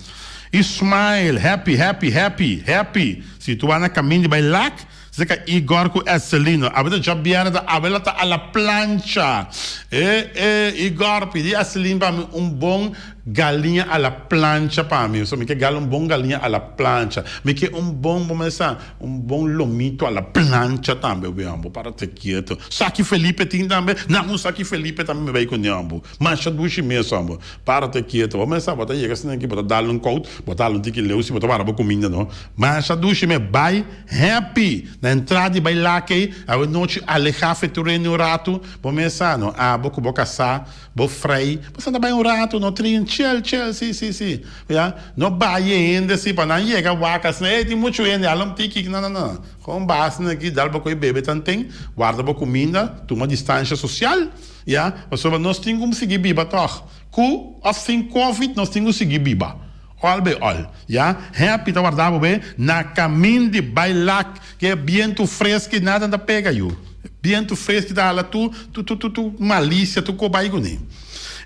I smile, happy, happy, happy, happy. Si tu a na kamin di bai lak, seka Igor ku Estelino. Awe ta djabièrnè ta awe la ta a la plancha. E, e, Igor pidi Estelin pa mi un bon Galiña a la plancha pa mi. So mi ke gal un bon galiña a la plancha. Mi ke un bon, bo mesa, un bon lomito a la plancha tambe, weon. Bo para te kieto. Saki Felipe tin tambe? Nan un saki Felipe tambe mi bai kuné, hombo. Masha dushi mes, hombo. Para te kieto. Bo mesa, bo ta yega asina aki, bo ta dal un kout, bo ta hala un tiki leu si bo ta wara bo kuminda, no. Masha dushi mes. Bai happy. Na entrada di bai lak ei, awe nochi alehá fetureni un ratu. Bo mesa, no. Abo ku bo kasá. Bo frei, bo santa bai un ratu, no trin, chill, chill, si, si, si, ya, no bai hende si, pa nan yega wak asina, ey, tin muchu hende, hala un tiki, no, no, no, gewoon bai asina aki, dal bo koe bebe tanten, warda bo kuminda, tuma distansha sosial, ya, pasobra nos tin ku sigui biba tòg, ku òf sin covid nos tin ku sigui biba, òl bai òl, ya, happy ta warda bo be na kamin di bai lak, ke bientu freski nada ta pega yu. Bientu freski ta hala tur tur tur tur malisia tur ko bai kuné.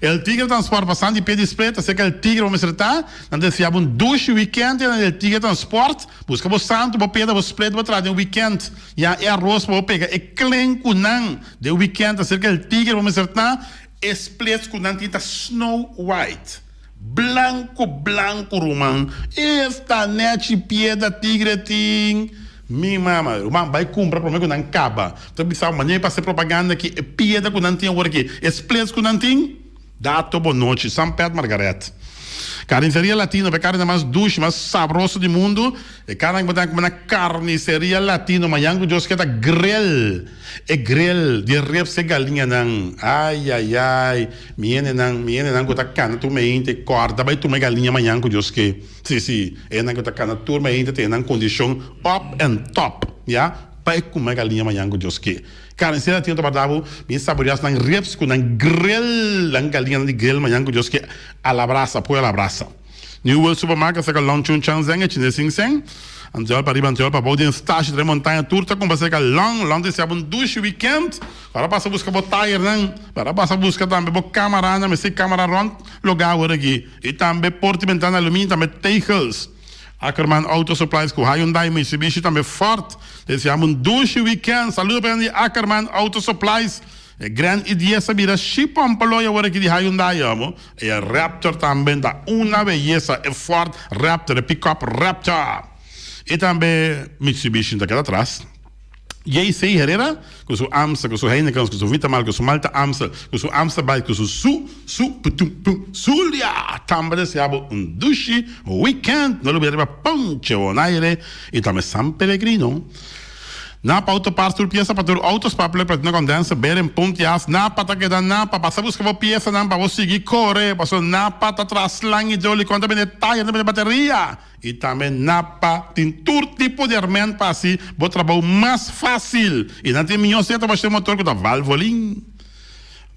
El Tigre Transport pasando di pie di split ta serka El Tigre bo mester ta. Nan ta deseá bo un dushi weekend na El Tigre Transport. Buska bo santu bo peda bo split bo traha den weekend. Ya e aros pa bo pega e klen ku nan den weekend ta serka El Tigre bo mester ta. E splits ku nan tin ta snow white. Blanco blanco ruman esta nechi piedra tigre tin mi mama ruman bai cumpra prome cu nan caba ta bisa bo manera pa haci propaganda aki e piedra cu nan tin awor aki e splits cu nan tin dato bo nochi San Pet Margaret Carniceria Latino pa e carne mas dushi mas sabroso di mundo e carne cu bo ta cume na Carniceria Latino mañan cu Dios ke ta grill e grill di ribs e galiñanan ayayay. Mi hendenan, mi hendenan ku ta kana tur meinte, kòrda bai tuma e galiña mañan ku Dios ke. Sí, sí, e hendenan ku ta kana tur meinte tene nan kondishon up and top, ya, bai kuma e galiña mañan ku Dios ke. Karnisera tin otro parta bo, mi saboriá nan ribs ku nan grill, nan galiñanan di grill mañan ku Dios ke, a la brasa, pollo a la brasa. New World Supermarket serka Long Chun Chang Zeng e chines sin sen. Anteol pa riba, anteol pa bou den stashi Tres Montaña tur ta kumpra serka Long. Long ta siaba un dushi weekend. Para pasa buska bo tayernan, para pasa buska tambe bo kamaranan, mester kamara rond loga awor aki. I tambe porta i bentana aluminio, tambe tegels. Ackerman Auto Supplies ku Hyundai, Mitsubishi tambe Ford. Ta siaba un dushi weekend. Saludo pa nan di Ackerman Auto Supplies. E Grand i-dies a bira shipompaloy awor aki di Hyundai amo. E Raptor tambe ta una beyesa, e Ford Raptor, e pickup Raptor. I tambe Mitsubishi no ta keda atras. JC Herrera ku su Amstel, ku su Heinekens, ku su Vitamal, ku su Malta Amstel, ku su Amstel Bite, ku su su su putum pum Zulia tambe desea bo un dushi weekend. No lubida riba Ponche Bonaire i tambe San Pellegrino. Napa Auto Parts tur piesa pa tur auto, spark plug, platina condenser, bearing, punt, jas. Napa ta keda Napa. Pasa buska bo piesanan pa bo sigui kore. Pasobra Napa ta tras lan hidroliko, nan ta bende taya, nan ta bende bateria. I tambe Napa tin tur tipo di herment pa hasi bo trabou mas fasil. I nan tin mihó seta pa haci motor ku ta Valvoline.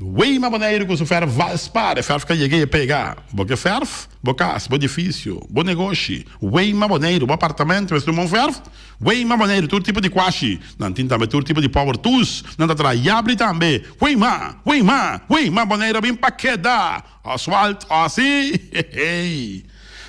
Weima Boneiru ku su fèrf Valspar, e fèrf ka yega i e pega. Bo ke fèrf? Bo kas, bo edifisio, bo negoshi. Weima Boneiru, bo apartamento mester un bon fèrf? Weima Boneiru, tur tipo di kwashi. Nan tin tambe tur tipo di power tools. Nan ta traha yabri tambe. Weima, Weima, Weima Boneiru a bin pa keda! Oswald, Ossie, hey!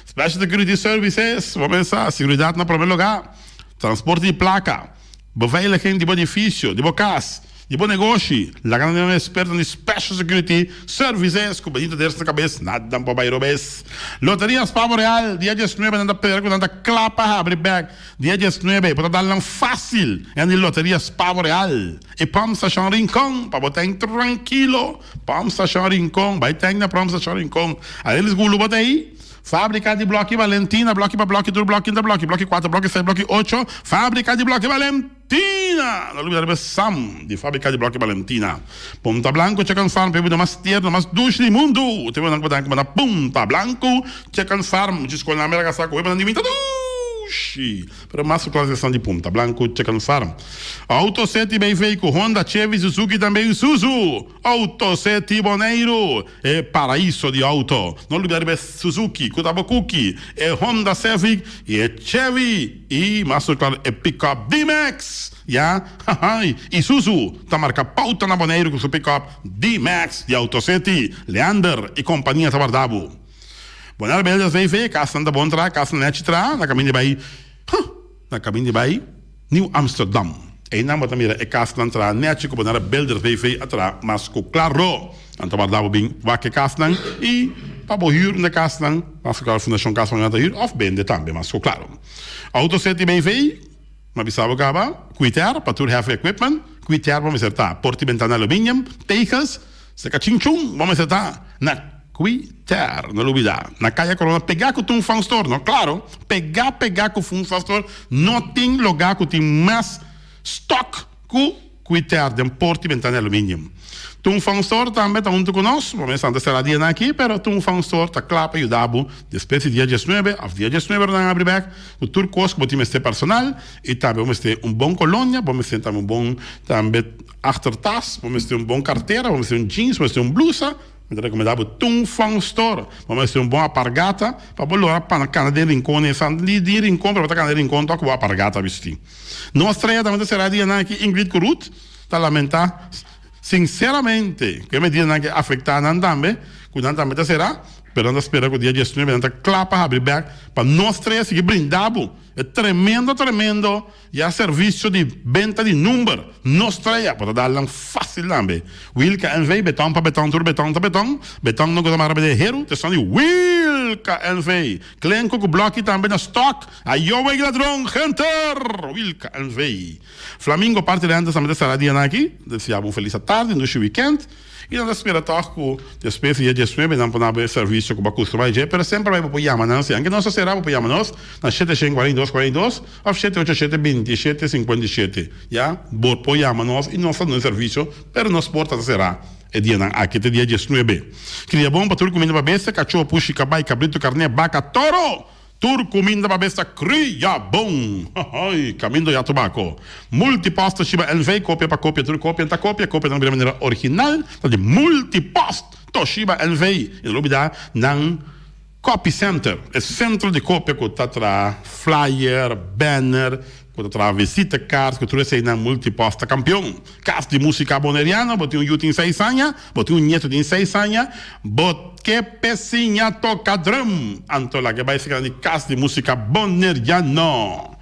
Special Security Services, bo pensa, seguridad na prome lugar, transporte di placa, beveiliging di bo edificio, di bo cas, di bo negoshi, laga nan den un experto di Special Security Services cu Benito Ders na cabes, nada por bay robes. Loteria Spavo Real, dia diesnuebe nan ta pera cu nan ta cla pa habri bek, dia diesnuebe bo ta dal nan facil en di Loteria Spavo Real y Pump Station Rincon pa bo ten trankilo. Pump Station Rincon, bay tank na Pump Station Rincon. Arelis Gulu bo ta ey? Fábrika di Blòki Valentina, blòki pa blòki, tur blòki ta blòki, blòki kuater, blòki seis, blòki ocho, Fábrika di Blòki Valentina! No lubida riba e Sam di Fábrika di Blòki Valentina. Punta Blanco Chicken Farm pa e bida mas tierno, mas dushi di mundu! Te nan ku bo na Punta Blanco Chicken Farm. Djis ku nan mira kasa ku webunan di mi ta dushi! Pero mas ku klas esnan di Punta Blanco Chicken Farm. Auto City BV ku Honda, Chevy, Suzuki tambe Isuzu! Auto City Boneiru, e paraiso di auto. No lubida riba e Suzuki ku ta bo kuki, e Honda Civic i e Chevy i mas ku klaro e pickup D-Max. Ya, hahay, Isuzu ta marka pauta na Boneiru ku su pickup D-Max di Auto City. Leander i kompania ta warda bo. Bonaire Builders BV, kasnan ta bon traha, kasnan nechi traha, na kaminda di bai, huh, na kaminda di bai Nieuw Amsterdam. Einan bo ta mira e kasnan traha nechi ku Bonaire Builders BV a traha mas ku klaro. Nan ta warda bo bin wak e kasnan i pa bo hür na e kasnan, mas ku klaro Fundashon Kas Bonaire ta hür òf bende tambe mas ku klaro. Auto City BV, mi a bisa bo kaba, Kwiter pa tur heavy equipment, Kwiter bo mester ta porta i bentana aluminium, tegels, seka chinchun bo mester ta na Kwiter, no lubida, na Kaya Corona pegá ku Tun Fan Store, no? Klaro, pegá pegá ku Fun Fan Store, no tin lugá ku tin mas stock ku Kwiter den porta i bentana aluminium. Tun Fan Store tambe ta huntu ku nos, bo mes anta sera dianan aki, pero Tun Fan Store ta kla pa yuda bo despues di dia diesnuebe òf dia diesnuebe ora nan abri bèk ku tur kos ku bo tin mester personal i tambe bo mester un bon kolonia, bo mester tambe un bon tambe achtertas, bo mester un bon kartera, bo mester un jeans, bo mester un blusa. Mi ta recomenda bo Tung Fong Store. Bo mester un bon apargata pa bo lora pana cana den rincon esa. Di di rincon pero bo ta cana den rincon tok bo apargata bisti. Nos trea tambe ta cera dianan aki Ingrid cu Ruth ta lamenta sinceramente cu e medidanan ke afecta nan tambe cu nan tambe ta cera pero nan ta spera cu dia diesnuebe nan ta cla pa habri bek pa nos trea sigui brinda bo e tremendo tremendo Ya servicio di benta di number no strea bo ta dal nan facil tambe. Wilka NV beton pa beton tur beton ta beton beton no gusta mara bede heru te son di Wilka NV Klenku ku bloki tambe na stock ayo wey ladron genter Wilka NV Flamingo party rentals tambe ta sera dianan aki desea bo un feliz atardi un dushi weekend. I nan ta spera tòg ku despues di dia diesnuebe nan por na bo e servisio ku bo a kustumá dje, pero semper bai bo por yama nan si. Anke nos ta será bo por yama nos na shete shen kuarenta i dos kuarenta i dos òf shete ocho shete binti i shete sinkuenta i shete. Ya, bo por yama nos i nos ta duna e servisio, pero nos porta ta será e dianan aki te dia diesnuebe. Kria bon pa tur kuminda pa bestia, kachó, pushi, kabai, kabritu, karné, baka, toro! Tur kuminda pa besta kria bon! Hohoy! Kamindo ya tobako. Multipost Toshiba NV, kopia pa kopia tur kopia ta kopia, kopia nan bira manera original ta di Multipost Toshiba NV. I no lubida nan copy center, e sentro di kopia ku ta traha flyer, banner, ku ta traha visitekaart, ku tur eseinan Multipost ta kampion. Kas di Musika Boneriano, bo tin un yu tin seis aña, bo tin un nieto tin seis aña, bo ke p'e siña toka drum, anto laga e bai seka di Kas di Musika Boneriano.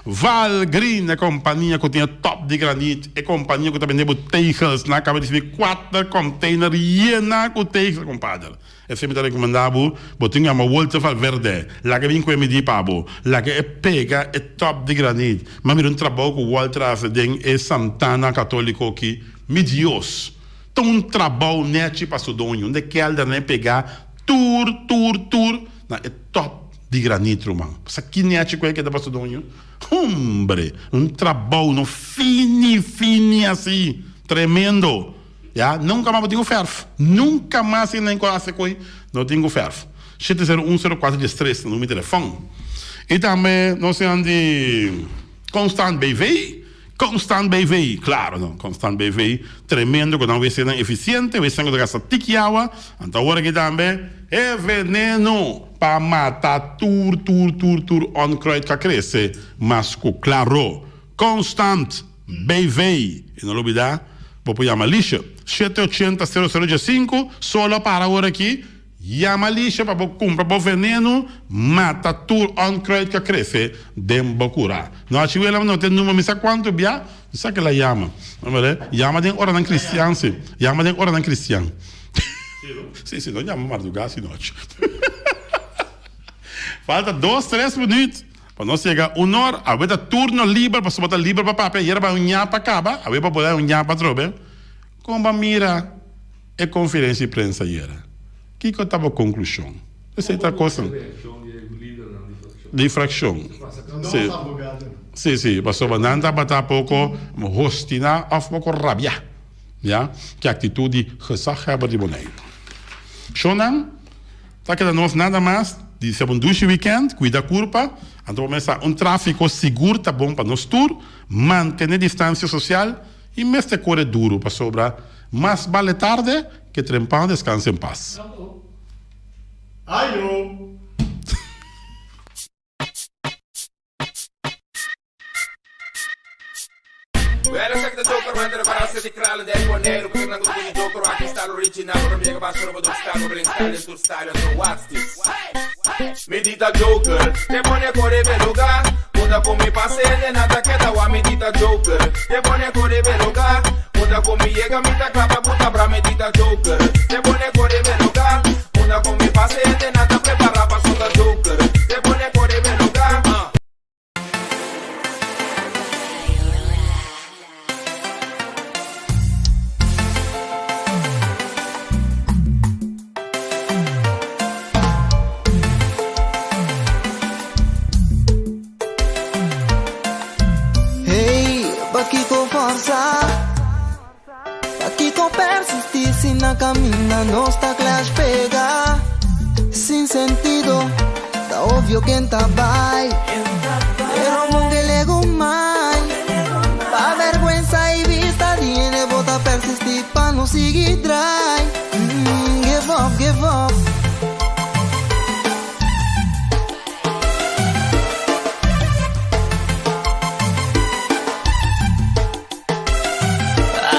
Val Green, e kompania ku tin e top di granit, e kompania ku ta bende bo tegels, nan a kaba di risibi kuater konteiner yena ku tegels, kompader. Esei mi ta rekomendá bo, bo tin yama Walter Valverde, laga bin ku e midí pa bo, laga e pega e tòp di granit. Mi a mira un trabou ku Walter a hasi den e Santana Katóliko aki, mi Dios! Ta un trabou nèchi pa su doño, unda e kèldernan e pegá tur, tur, tur na e tòp di granit, ruman. Sa ki nèchi ku e keda pa su doño? Hombre! Un trabou no fini, fini asi! Tremendo! Ya, nunka mas bo tin ku fèrf. Nunka mas e nan ku a hasi koi no tin ku fèrf. Shete sero un sero kuater dies tres ta numero di telefòn. I tambe nos tin di Constant BV. Constant BV, klaro no, Constant BV tremendo ku nan wc-nan efisiente, wc-nan ku ta gasta tiki awa. Anto awor aki tambe e veneno pa mata tur tur tur tur onkruid ku a krese mas ku klaro. Constant BV. I no lubida, bo por yama Alicia. Shete ochenta sero sero diesinku, solo a para awor aki. Yama Alicia pa bo kumpra bo veneno, mata tur onkruid ku a krese den bo kura. No haci wela no tin number mi sa kuantu bia, mi sa kila yama. Yama den oranan kristian si. Yama den oranan kristian. Si, si, no yama marduga si nochi. Falta dos, tres minuut. Pa nos yega un or, awe ta turno liber pasobra bo ta liber pa papia, ayera bai un ñapa kaba, awe bo por bai un ñapa atrobe. Kon bo a mira e konferensia di prensa ayera? Kiko ta bo konklushon? Esei ta kosnan di frakshon. Si, si, si, pasobra nan tabata poko hostiná òf poko rabiá, ya, ku e aktitut di gezaghebber di Boneiru. Shonnan, ta keda nos nada mas di seba un dushi wikènt, kuida kurpa, anto bo mester sa un tráfiko sigur ta bon pa nos tur, mantené distansia sosial i mester kore duru pasobra mas bale tarde ke trempan. Deskansa en pas. Ayo! Hey, pakiko forsa? Pakiko persisti si na kaminda nos ta clash pega? Sin sentido, ta obvio ken ta bai. Pero mon ke legumai. Pa vergüenza y vista di hende bo ta persisti pa no sigui drai. Mm, give up, give up.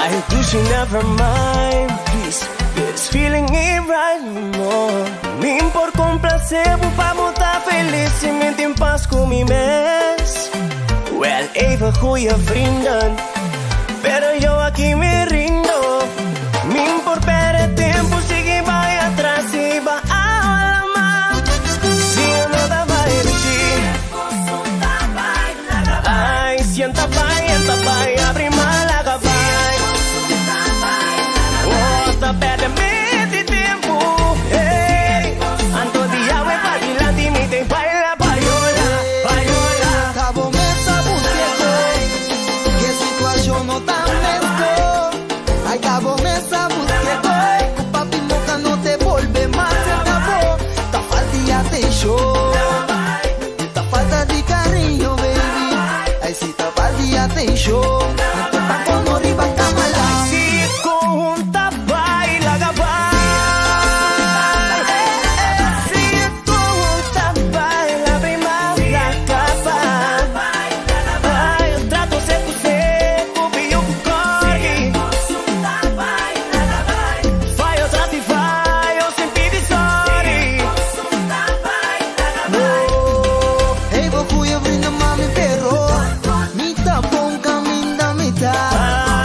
I wish you never mind, please. This feeling ain't right no more. Mi por complacer bo pa bo ta feliz y mi tin pas cu mi mes. Wel, even goeie vrienden, pero yo aki mi rindo. Mi por perde tempo, sigui bai atras y ba alama. Si yo no ta bai richi. Ay, sienta bai, enta bai, abri malaga bai. Oh, ta perde mi tempo. Hey, anto di awe pa dilanti mi te baila payola, payola. Ta bo mes a busca Ke situacion no ta mezco Ay, ta bo mes a busca Cu papi moca no te bolbe mas cerca bo Ta falta di atencion Ta falta di cariño, baby Ay, si ta falta di atencion Anto ta como riba camala. Si conjunta baila gabay. Si conjunta baila prima la capa. Ay, trato seco seco, pillo cu corgi. Fallo tras di fallo sin pidi sorry. Hey, bo goeie vrienden, mami, pero mi ta bon caminda mi ta.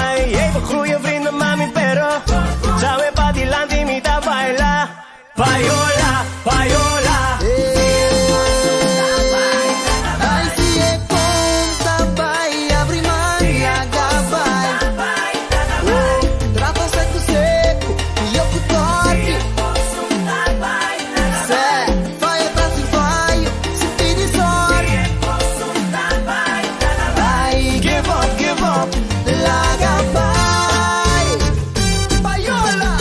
Ay, hey, bo goeie vrienden, mami, pero Sabe pa dilanti mi ta baila. Payola, payola. Ay, si e conta bai, abri malaga bai. Oh, trato seco seco, yo cu torque. Se, fallo tras di fallo, sin pidi sorry. Ay, give up, give up, laga bai. Payola.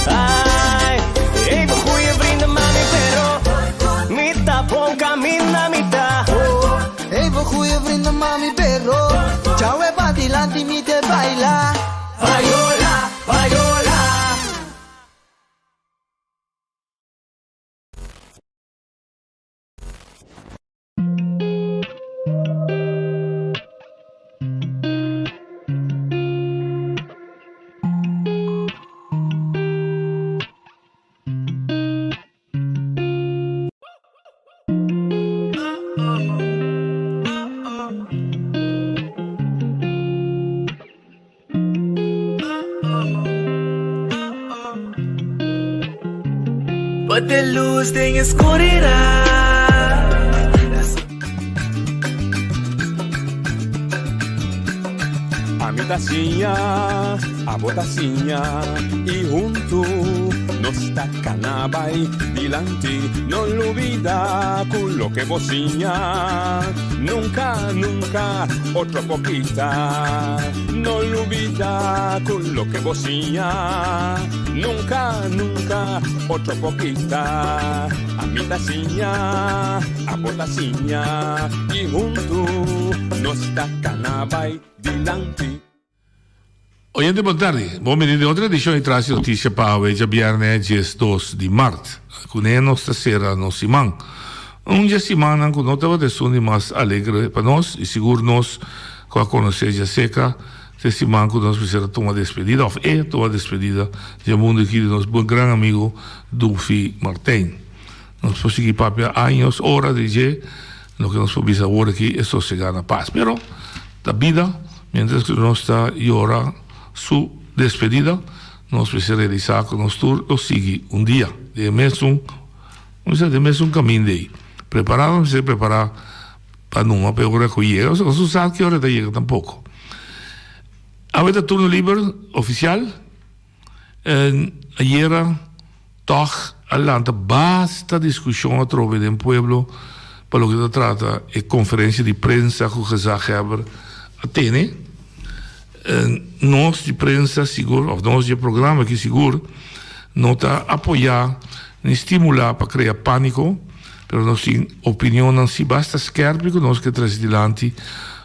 Ay, hey, bo goeie vrienden, mami, pero mi ta bon caminda mi ta. Hey, bo goeie vrienden, mami, pero Chao, e pa dilanti mi te baila. Payola, payola. Bate luz den escuridad. Ami. ta siña, abo ta siña y huntu nos ta cana bay dilanti. No lubida cu loke bo siña nunca, nunca otro por kita. No lubida cu loke bo siña nunca, nunca otro por kita. Ami ta siña, abo ta siña y huntu nos ta cana bay dilanti. Oyente bon tardi, bon bini den otro edicion di Tras di Noticia pa awe djabierne 12 di mart. Cune nos ta cera nos siman. Un dje simannan cu no tabata esun di mas alegre pa nos y sigur nos cu a conoce djaseca te siman cu nos mester a tuma despedida of e tuma despedida dje mundo aki di nos buen gran amigo Dufi Martijn. Nos por sigui papia años, ora di dje, loke nos por bisa awor aki e sosega na pas. Pero ta bida, mientras cu nos ta yora su despedida, nos mester realisa cu nos tur lo sigui un dia den e mesun, nos den e mesun caminda ey. Prepara nos mester prepara pa numa pa e ora cu yega, nos no sa ki ora ta yega tampoco. Awe ta turno liber oficial. Ayera tòg a lanta basta diskushon atrobe den pueblo pa loke ta trata e konferensia di prensa ku gezaghebber a tene. Nos di prensa sigur, òf nos di e programa aki sigur, no ta apoyá ni stimulá pa krea pániko, pero nos tin opinionnan si basta skèrpi ku nos ke trese dilanti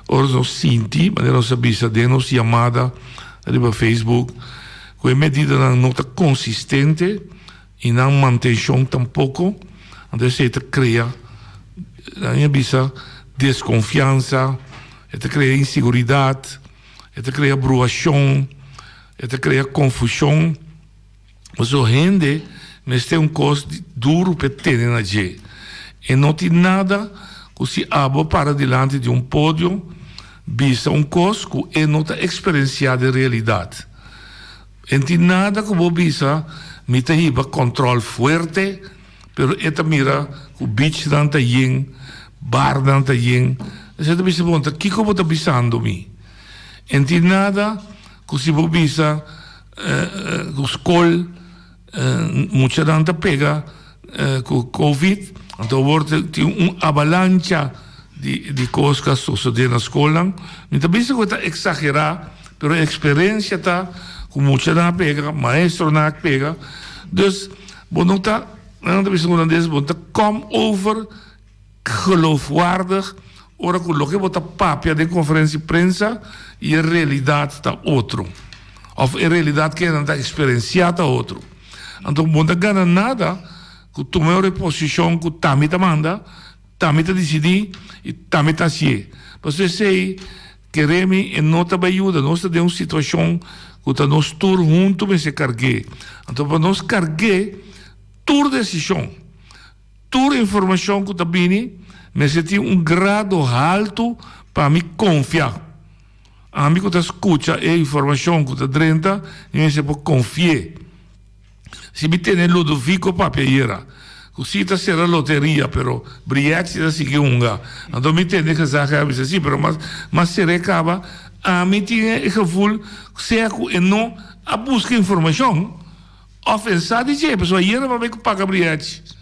ora nos sinti, manera nos a bisa den nos yamada, riba Facebook ku e medidanan no ta konsistente i nan mantenshon tampoko, anto esei ta krea, nan a bisa, deskonfiansa, e ta krea inseguridat, e ta krea bruashon, e ta krea konfushon. Pasobra hende mester un kos duru p'e tene na dje. E no tin nada ku si abo para dilanti di un podio bisa un kos ku e no ta eksperensiá den realidat. E no tin nada ku bo bisa mi ta hiba kòntròl fuerte, pero e ta mira ku bichnan ta yen, barnan ta yen. Esei ta bisa bo, kiko bo ta bisando mi? E no tin nada ku si bo bisa. Ku skol muchanan ta pega ku covid anto awor tin un avalancha di kos ku a sosode na skolnan. Mi ta bisa ku e ta eksagerá pero e eksperensia ta ku muchanan a pega, maestronan a pega. Dus bo no ta, nan ta bisa hulandes, bo no ta kom over Geloofwaardig ora cu loke bo ta papia den conferencia di prensa y e realidad ta otro. Of e realidad cu nan ta experiencia ta otro. Anto bo no ta gana nada cu tuma e reposicion cu ta mi ta manda, ta mi ta dicidi y ta mi ta hacié. Pasobra esey kere mi e no ta bay yuda. Nos ta den un situacion cu ta nos tur hunto mester cargué. Anto pa nos cargué tur decision. Tur informashon ku ta bini mester tin un grado haltu pa mi konfia. Ami ku ta skucha e informashon ku ta drenta, mi mester por konfi'é. Si mi tene Ludovico papia ayera, ku si ta sera loteria, pero Briet si ta sigui hunga. Anto mi tende gezaghebber a bisa, si, pero mas mas ser'é kaba, ami tin e gevoel sea ku e no a buska informashon. Of e sa di dje, pasobra ayera m'a bay cu paga briachi.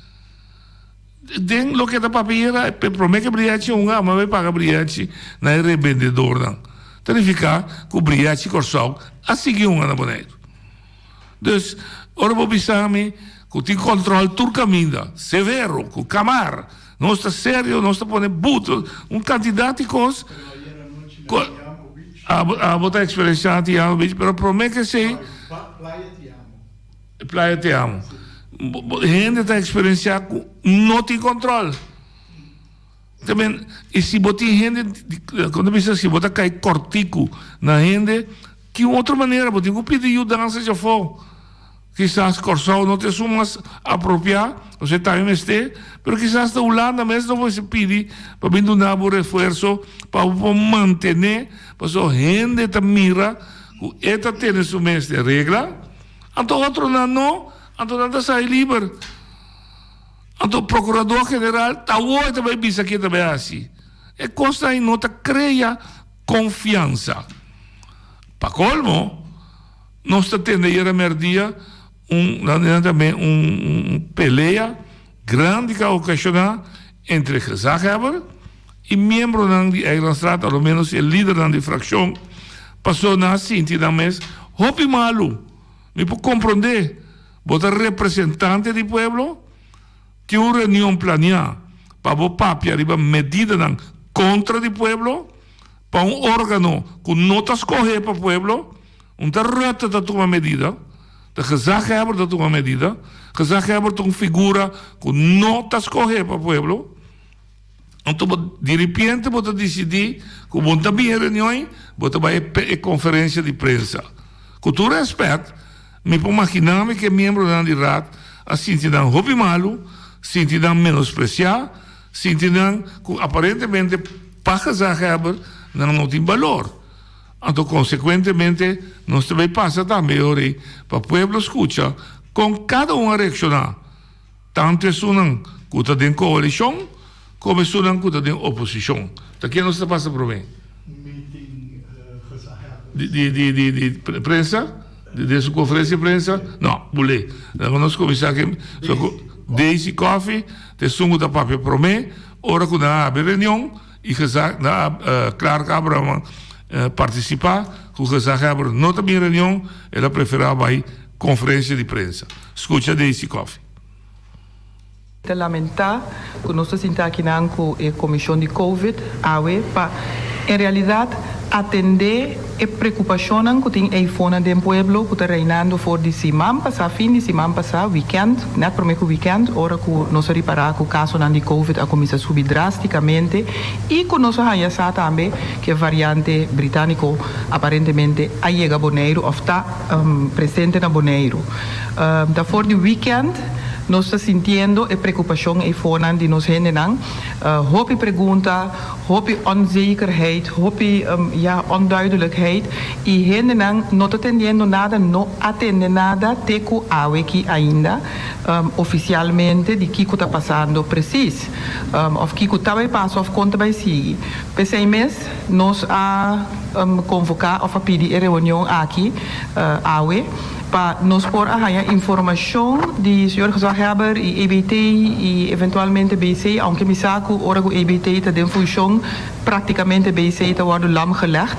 Den loke ta papia ayera, e prome cu briachi hunga, m'a bay paga briachi na e rebendedornan. Ta nifica cu briachi Corsou a sigui hunga na Boneiru. Dus, ora bo bisa mi cu tin control tur caminda, severo, cu camar, nos ta serio, nos ta pone but, un cantidad di cos. Abo ta experiencia Te Amo Beach, pero prome cu esey. Playa Te Amo. Playa Te Amo. Hende ta experiencia cu no tin control. Tamen, y si bo tin hende, con ta bisa, si bo ta cay cortico na hende, ki otro manera bo tin cu pidi yudansa djafo. Kisas Kòrsou no ta esun mas apropiá, osea tambe mester, pero kisas ta Hulanda mes lo mester pidi pa bin duna bo refuerso pa bo por mantené, pasobra hende ta mira ku e ta tene su mes den regla, anto otronan no, anto nan ta sali liber. Anto Prokurador General ta awor e ta bai bisa ke ta bai hasi. E kosnan ei no ta krea konfiansa. Pa colmo, nos ta tende ayera merdia un nan tambe un pelea grandi cu a ocasiona entre gezaghebber y miembronan di Eilandstraat, a lo menos e lidernan di fraccion, pasobra nan a sinti nan mes hopi malu. Mi por comprende, bo ta representante di pueblo, tin un reunion planea pa bo papia riba medidanan contra di pueblo, pa un organo cu no ta scoge pa pueblo, un ta Rutte ta tuma medida, ta gezaghebber ta tuma medida, gezaghebber ta un figura cu no ta scoge pa pueblo, anto bo diripiente bo ta dicidi cu bo no ta bin e reunion, bo ta bay e conferencia di prensa. Cu tur respet, mi por magina mi cu e miembronan di Raad a sinti nan hopi malu, sinti nan menosprecia, Sinti nan ku aparentemente pa gezaghebber nan no tin balor. Anto konsekuentemente nos ta bay pasa tambe e ora ei pa pueblo skucha kon kada un a reakshoná, tantu esunnan ku ta den koalishon komo esunnan ku ta den oposishon. Ta ken nos ta pasa promé? Di di di di prensa? Den su conferencia di prensa? No, bule. Laga nos cuminsa cu Daisy Coffie ta esun cu ta papia prome ora cu nan a habri reunion y gezag nan a Clark Abraham a participa cu gezaghebber no ta bin reunion el a prefera bay conferencia di prensa. Scucha Daisy Coffie. Ta lamentá ku nos ta sinta akinan ku e komishon di Covid awe pa en realidat atendé e preokupashonnan ku tin eifonan den pueblo ku ta reinando for di siman pasá, fin di siman pasá, wikènt, nèt promé ku wikènt, ora ku nos a ripará ku kasonan di Covid a kuminsá subi drástikamente i ku nos a haña sa tambe ku e variante britániko aparentemente a yega Boneiru òf ta presente na Boneiru. Ta for di wikènt nos ta sintiendo e preokupashon eifonan di nos hendenan. Hopi pregunta, hopi onzekerheid, hopi ya onduidelijkheid i hendenan no ta tendiendo nada, no a tende nada te ku awe ki ainda ofisialmente di kiko ta pasando presis òf kiko ta bai pasa òf kon ta bai sigui. P'esei mes nos a konvoká òf a pidi e reunion aki awe. Pa nos por a haña informashon di señor Gezaghebber i EBT i eventualmente BC, aunke mi sa ku ora ku EBT ta den funshon praktikamente BC ta wòrdu lam gelegd,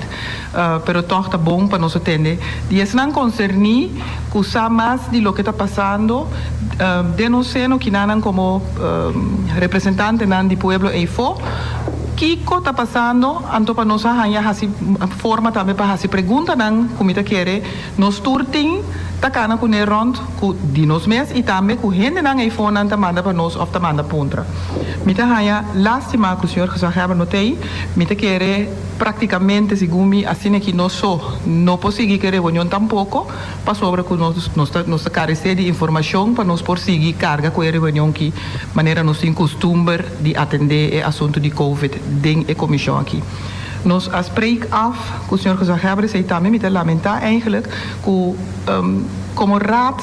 pero tòg ta bon pa nos a tende di esnan konserní ku sa mas di loke ta pasando den nos seno kinanan komo representantenan di pueblo eifó. Kiko ta pasando anto pa nos a haña hasi forma tambe pa hasi preguntanan ku mi ta kere Nos tur tin ta kana kuné rònt ku di nos mes i tambe ku hendenan eifonan ta manda pa nos òf ta manda puntra. Mi ta haña lástima ku señor Gezaghebber no t'ei. Mi ta kere práktikamente segun mi asina ki nos so no por sigui ku e reunion tampoko pasobra ku nos nos ta nos ta karesé di informashon pa nos por sigui karga ku e reunion ki manera nos tin kustumber di atendé e asuntu di covid den e komishon aki. Nos a spreek af cu señor Gezaghebber esey tambe mi ta lamenta eigenlijk cu como raad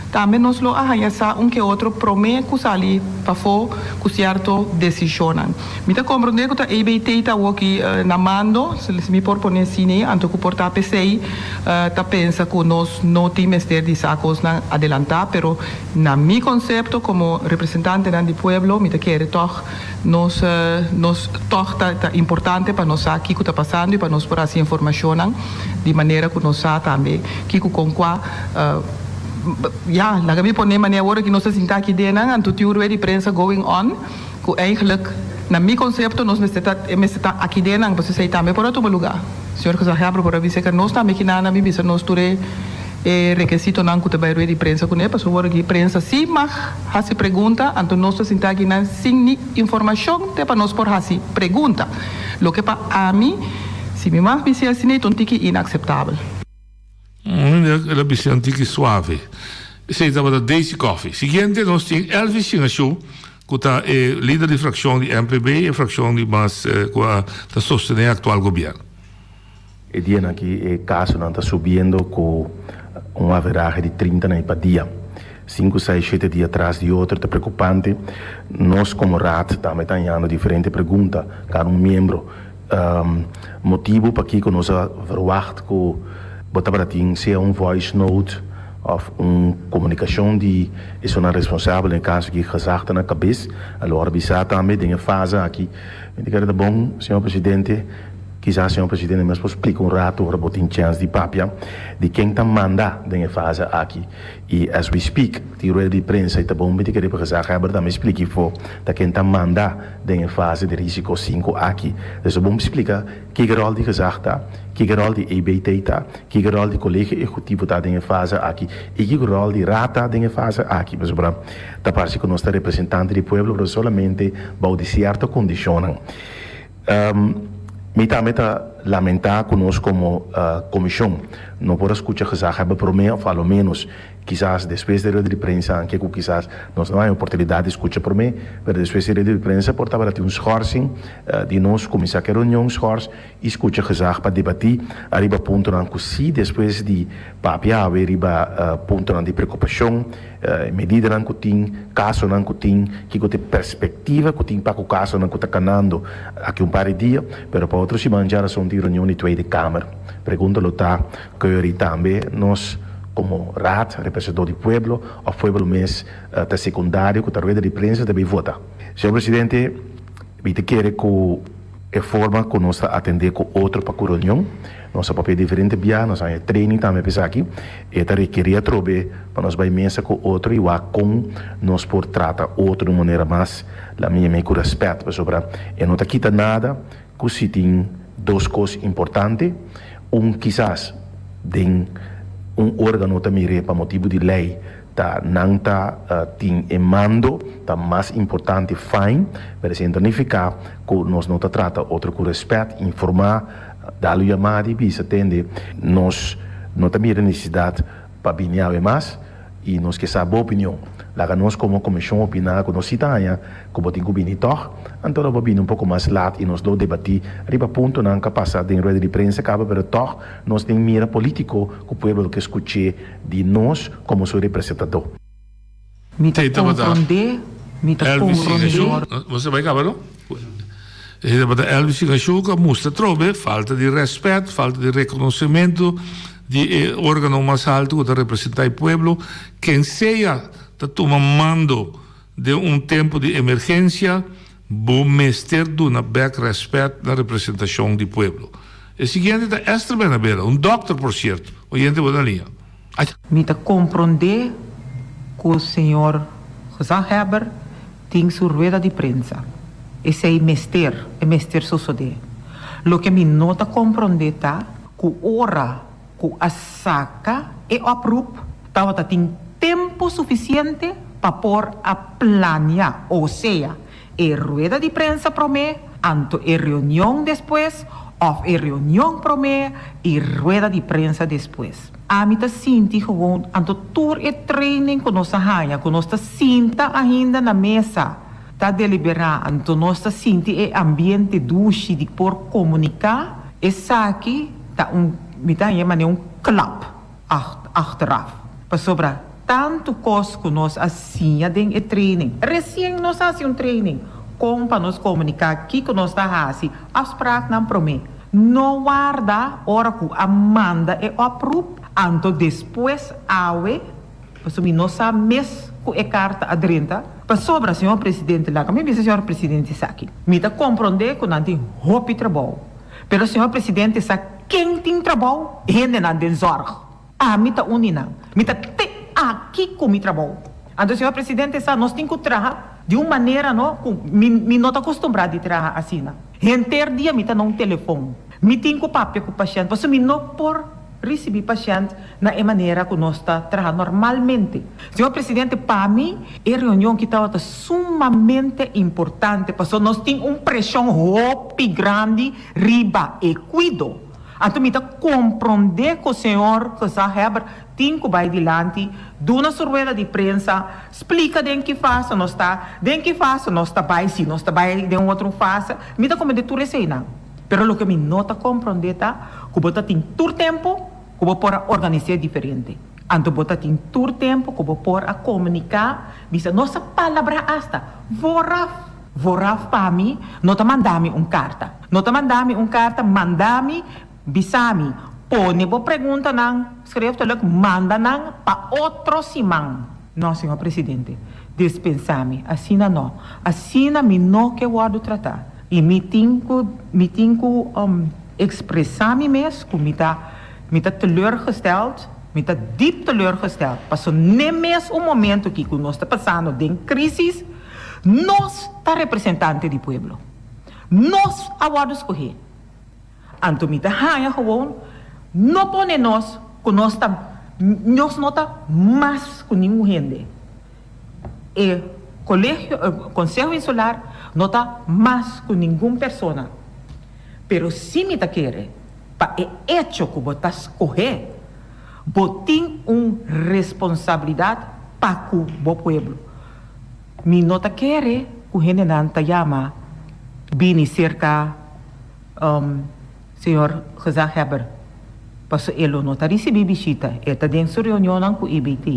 tambe nos lo a haya sa un ke otro prome cu sali pafo cu cierto decisionnan. Mi ta comprende cu ta EBT ta awoki na mando, si mi por pone asina, anto cu por ta pesey ta pensa cu nos no tin mester di sa cosnan adelanta, pero na mi concepto como representantenan di pueblo mi ta kere toch Nos nos tòg ta ta importante pa nos sa kiko ta pasando i pa nos por hasi informashonnan di manera ku nos sa tambe kiko kon kua ya laga mi pone manera awor aki nos ta sinta aki den nan anto tin un rueda di prensa going on ku eigenlijk na mi konsepto nos mester ta e mester ta aki den nan pasobra esei tambe por a tuma lugá. Señor Gezaghebber por a bisa ke nos tambe kinan a bin bisa nos tur e E rekesitonan ku ta bai rueda di prensa kuné, pasobra ora ki prensa sí mag hasi pregunta, anto nos ta sinta akinan sin ni informashon te pa nos por hasi pregunta. Loke pa ami, si mi mag bis'é asina, e ta un tiki inakseptabel. El a bis'é un tiki suave. Esei tabata Daisy Coffie. Siguiente nos tin Elvis Shingashu, ku ta e lider di frakshon di MPB, e frakshon di mas ku a ta sostené aktual gobièrnu. E dianan aki e kasonan ta subiendo ku un averahe di 30 na pa dia. Sinku, seis, shete dia tras di otro ta preokupante. Nos komo Raad tambe ta hañando diferente pregunta kada un miembro. Motibu pakiko nos a verwagt ku. Bo tabata tin sea un voice note of un comunicacion di esunnan responsabel, den e caso aki gezag ta na cabes, a lo ora bisa tambe den e fase aki. Mi ta kere ta bon, señor presidente, kisas señor presidente mes por splica un rato ora bo tin chens di papia di ken ta manda den e fase aki. Y as we speak tin rueda di prensa y ta bon mi ta kere pa gezaghebber tambe splica ifo ta ken ta manda den e fase di risico sinku aki. Dus ta bon splica Kiko ròl di gezag ta? Kiko ròl di EBT ta? Kiko ròl di Kolegio Ehekutivo ta den e fase aki? I kiko ròl di Raad ta den e fase aki? Pasobra ta parse ku nos ta representante di pueblo, pero solamente bou di sierto kondishonnan. Mi tambe ta lamentá ku nos komo komishon no por a skucha gezaghebber promé òf aloménos Kisas despues di rueda di prensa, anke ku kisas nos no haña oportunidat di skucha promé, pero despues di rueda di prensa por tabata tin un schorsing di nos kuminsá ku e reunion schors i skucha gezag pa debatí ariba puntonan ku si despues di papia awe riba puntonan di preokupashon, medidanan ku tin, kasonan ku tin, kiko ta e perspektiva ku tin pa ku kasonan ku ta kanando aki un par di dia, pero pa otro siman djarason tin reunion di Tweede Kamer. Pregunta lo ta Curry tambe nos komo Raad, representador di pueblo, òf pueblo mes ta sekundario ku ta rueda di prensa ta bin vota. Señor Presidente, mi ta kere ku e forma ku nos ta atendé ku otro pa ku reunion, nos a papia diferente bia, nos a haña training tambe pa esaki, e ta rekerí atrobe pa nos bai mesa ku otro i wak kon nos por trata otro di un manera mas la mi yam'é ku rèspèt, pasobra e no ta kita nada Ku si tin dos kos importante, un kisas den un organo ta mir'é pa motibu di lei ta nan ta tin e mando ta mas importante fine, pero esei no ta nifiká ku nos no ta trata otro ku rèspèt, informá, dal un yamada i bisa tende nos no ta mira nesesidat pa bini awe mas. I nos ke sa bo opinion. Laga nos komo komishon opiná ku nos si ta haña ku bo tin ku bini tòg. Anto lo bo bini un poko mas lat i nos lo debatí riba puntonan ku a pasa den rueda di prensa kaba pero tòg nos den mira polítiko ku pueblo lo ke skuch'é di nos komo su representadó. Mi ta komprondé, mi ta komprondé. Bo sa bai kaba no? E tabata Elvis Igashu ku a mustra atrobe falta di rèspèt, falta di rekonosementu di e órgano mas haltu ku ta representá e pueblo. Ken sea ta tuma mando den un tempu di emergensia, bo mester duna bèk rèspèt na representashon di pueblo. E siguiente ta Esther Bernabela, un dòkter por sierto. Oyente bo ta liña. Mi ta komprondé ku señor Gezaghebber tin su rueda di prensa. Esei mester, e mester sosodé. Loke mi no ta komprondé ta ku ora ku a saka e oproep tabata tin tempu sufisiente pa por a plania, osea e rueda di prensa promé, anto e reunion despues, òf e reunion promé i rueda di prensa despues. Ami ta sinti gewoon anto tur e training ku nos a haña, ku nos ta sinta ainda na mesa ta deliberá, anto nos ta sinti e ambiente dushi di por komuniká, esaki ta un, mi ta haña manera un klap achteraf. Pasobra tantu kos ku nos a siña den e training, resien nos a hasi un training kon pa nos komuniká kiko nos ta hasi, afspraaknan promé. No warda ora ku a manda e oproep, anto despues awe, pasobra mi no sa mes ku e karta a drenta, pasobra, señor presidente, laga mi bisa señor presidente esaki, mi ta komprondé ku nan tin hopi trabou, pero señor presidente sa ken tin trabou? Hendenan den zorg. Ami ta un di nan. Mi ta te aki ku mi trabou. Anto señor presidente sa nos tin ku traha di un manera no ku mi mi no ta kustumbrá di traha asina. Henter dia mi ta na un telefon. Mi tin ku papia ku pashènt pasobra mi no por risibí pashènt na e manera ku nos ta traha normalmente. Señor presidente pa mi e reunion ki tabata sumamente importante pasobra nos tin un preshon hopi grandi riba e kuido. Anto mi ta komprondé ku señor Gezaghebber tin ku bai dilanti, duna su rueda di prensa, splika den ki fase nos ta, den ki fase nos ta bai, si nos ta bai den un otro fase. Mi ta komprondé tur eseinan. Pero loke mi no ta komprondé ta ku bo ta tin tur tempu ku bo por a organis'é diferente. Anto bo ta tin tur tempu ku bo por a komuniká, bisa nos a palabrá asta vooraf. Vooraf pa mi no ta manda mi un karta. No ta manda mi un karta, manda mi, bisa mi. Pone bo preguntanan schriftelijk, manda nan pa otro siman. No, señor presidente, dispensa mi, asina no. Asina mi no ke wòrdu tratá. I mi tin ku, mi tin ku ekspresá mi mes ku mi ta, mi ta teleurgesteld, mi ta diep teleurgesteld, paso n'e mes un momento aki ku nos ta pasando den krísis, nos ta representante di pueblo. Nos a wòrdu skohé. Anto mi ta haña gewoon no pone nos ku nos ta nos no ta mas ku ningun hende. E kolegio e konseho insular no ta mas ku ningun persona. Pero si mi ta kere pa e echo ku bo ta skohé bo tin un responsabilidat pa ku bo pueblo. Mi no ta kere ku hendenan ta yama bini serka señor Gezaghebber, paso e lo no ta ricibi bishita, e ta den su reunionnan cu EBT.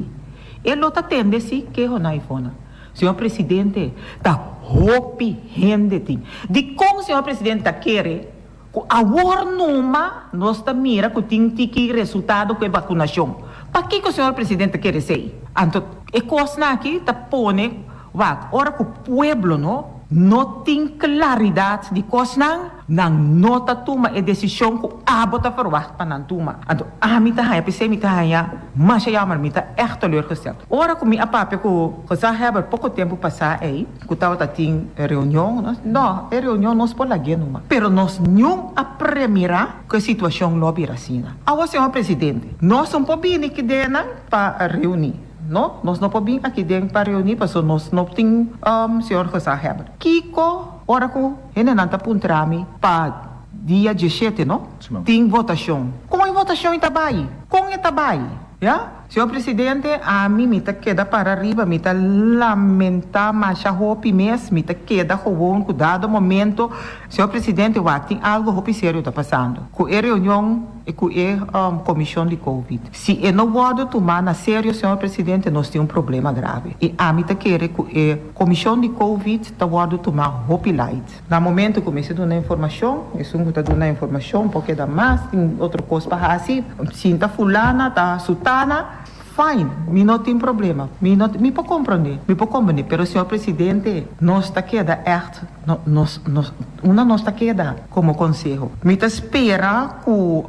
E lo ta tende si kehonan y fonan. Señor Presidente, ta hopi hende tin. Dicon señor Presidente ta kere cu awor numa nos ta mira cu tin tiki resultado cu e vacunacion? Pakico señor Presidente ta kere esey? Anto e cosnan aki ta pone wak ora cu pueblo no. No tin claridad di cosnan, nan no ta tuma e decision cu abo ta verwacht pa nan tuma. Anto ami ta haña, p'esey mi ta haña masha jammer, mi ta echt teleurgesteld. Ora cu mi a papia cu gezaghebber poco tempo pasa ey, cu tabata tin reunion, nos, no, e reunion nos por lag'é numa, pero nos niun a premira cu e situacion lo a bira asina. Awo, señor presidente, nos un por bini kidenan pa reuni. No, nos no por bin aki den pa reuní paso nos no tin señor gezaghebber. Kiko ora ku hendenan ta puntra mi pa dia dieshete no tin votashon? Kon e votashon ta bai? Kon e ta bai? Ya? Señor presidente, ami mi ta keda para riba, mi ta lamentá masha hopi mes, mi ta keda gewoon ku dado momento, señor presidente, wak tin algo hopi serio ta pasando ku e reunion ku e komishon di covid. Si e no wòrdu tumá na serio, señor presidente, nos tin un problema grave. I ami ta kere ku e komishon di Covid ta wòrdu tumá hopi light. Na momento ku mester duna informashon, esun ku ta duna informashon por keda mas, tin otro kos pa hasi, sinta fulana ta sutana, fine, mi no tin problema, mi no, mi por komprondé, mi por komprondé, pero señor presidente, nos ta keda ègt, no, nos, nos, unda nos ta keda komo konseho? Mi ta spera ku.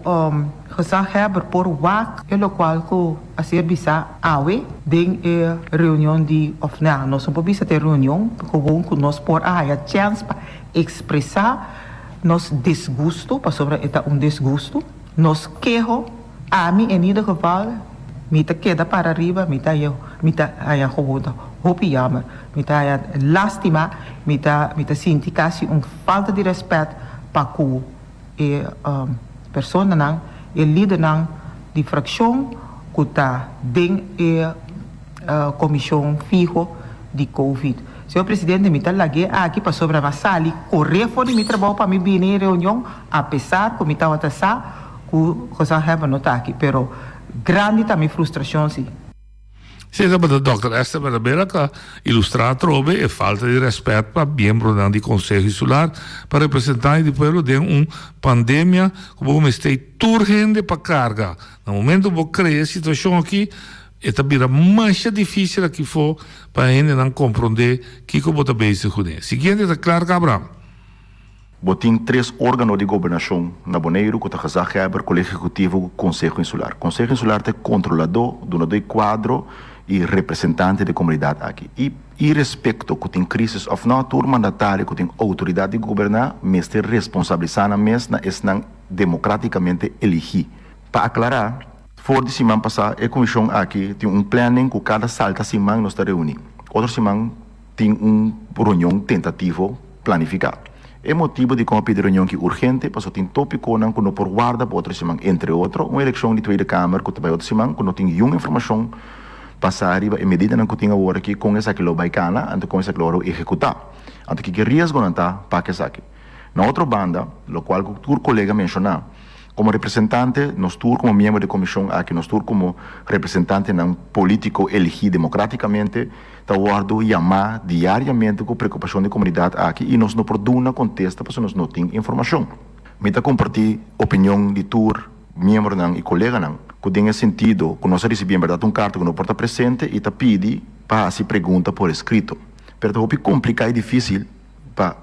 Gezaghebber por wak e lokual ku a ser bisá awe den e reunion di òf nea nos no por bisa ta e reunion gewoon ku nos por a haya chèns pa ekspresá nos disgusto pasobra e ta un disgusto nos keho ami en ieder geval mi ta keda para riba mi ta mi ta haya gewoon ta hopi jammer mi ta haya lastima mi ta mi ta sinti kasi un falta di rèspèt pa ku e personanan, e lidernan di frakshon ku ta den e komishon fiho di Covid. Señor Presidente, mi ta lag'é aki pasobra mi a sali koré for di mi trabou pa mi bini e reunion, apesar ku mi tabata sa ku Gezaghebber no ta aki. Pero grandi ta mi frustrashon si. Si tabata Dòkter Esther Bernabela ta ilustrá atrobe e falta di rèspèt pa miembronan di Konseho Insular pa representante di pueblo den un pandemia ku bo mester tur hende pa karga. Na momento bo krea e situashon aki e ta bira masha difísil aki fo pa hendenan komprondé kiko bo ta bezig kuné. Siguiente ta Clark Abraham. Bo tin tres órgano di gobernashon na Boneiru ku ta Gezaghebber, Kolegio Ehekutivo ku Konseho Insular. Konseho Insular ta e kontroladó, dunadó e kuadro i representante di e komunidat aki. I irespekto ku tin krísis òf nò, tur mandatario ku tin outoridat di goberná mester responsabilisá nan mes na esnan demokratikamente eligí. Pa aklará, for di siman pasá e komishon aki tin un planning ku kada salta siman nos ta reuní. Otro siman tin un reunion tentativo planifiká. E motibu dikon a pidi reunion ki urgente pasobra tin tópikonan ku no por warda pa otro siman, entre otro un elekshon di Tweede Kamer ku ta bai otro siman ku no tin yun informashon basá riba e medidanan ku tin awor aki kon esaki lo bai kana anto kon esaki lo wòrdu ehekutá anto kiko e riesgonan ta pa esaki. Na otro banda, lokual ku tur kolega menshoná, Komo representante, nos tur komo miembro di e komishon aki, nos tur komo representantenan polítiko eligí demokratikamente, ta wòrdu yamá diariamente ku preokupashon di komunidat aki i nos no por duna kontesta pasobra nos no tin informashon. Mi ta kompartí opinion di tur. miembronan i koleganan ku den e sentido ku nos a risibí en bèrdat un karta ku no por ta presente i ta pidi pa hasi pregunta por eskrito. Pero ta hopi kompliká i difísil pa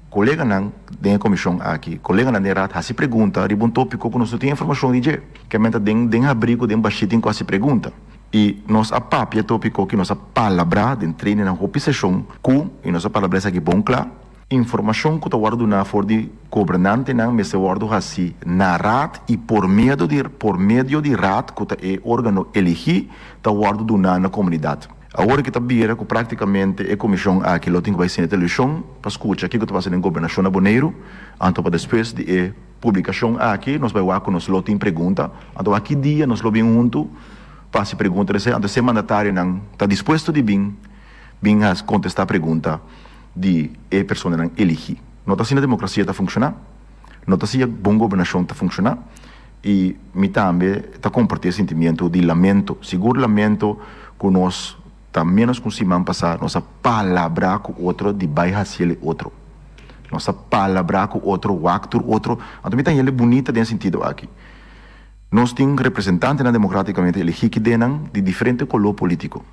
koleganan den e komishon aki, koleganan den raad hasi pregunta riba un tópiko ku nos no tin informashon di dje. Kèmen ta den den habrí ku den bashí tin ku hasi pregunta. I nos a papia e tópiko ki nos a palabrá den trainingnan hopi seshon ku i nos a palabrá esaki bon kla, Informashon ku ta wòrdu duná for di gobernantenan mester wòrdu hasí na Raad i por medio di por medio di Raad ku ta e órgano eligí ta wòrdu duná na komunidat. Awor ki ta bira ku práktikamente e komishon aki lo tin ku bai sende televishon pa skucha kiko ta pasa den gobernashon na Boneiru, anto pa despues di e publikashon aki nos bai wak ku nos lo tin pregunta, anto wak ki dia nos lo bin huntu pa hasi pregunta di esei, anto esei mandatarionan ta dispuesto di bin bin hasi kontestá pregunta. di e personanan eligí. No ta asina demokrasia ta funkshoná, no ta asina bon gobernashon ta funkshoná i mi tambe ta kompartí e sentimiento di lamento, sigur lamento ku nos ta ménos ku un siman pasá nos a palabrá ku otro di bai hasi el e otro. Nos a palabrá ku otro, wak tur otro, anto mi ta haña el e bunita den e sentido aki. Nos tin representantenan demokratikamente eligí ki den nan di diferente koló polítiko.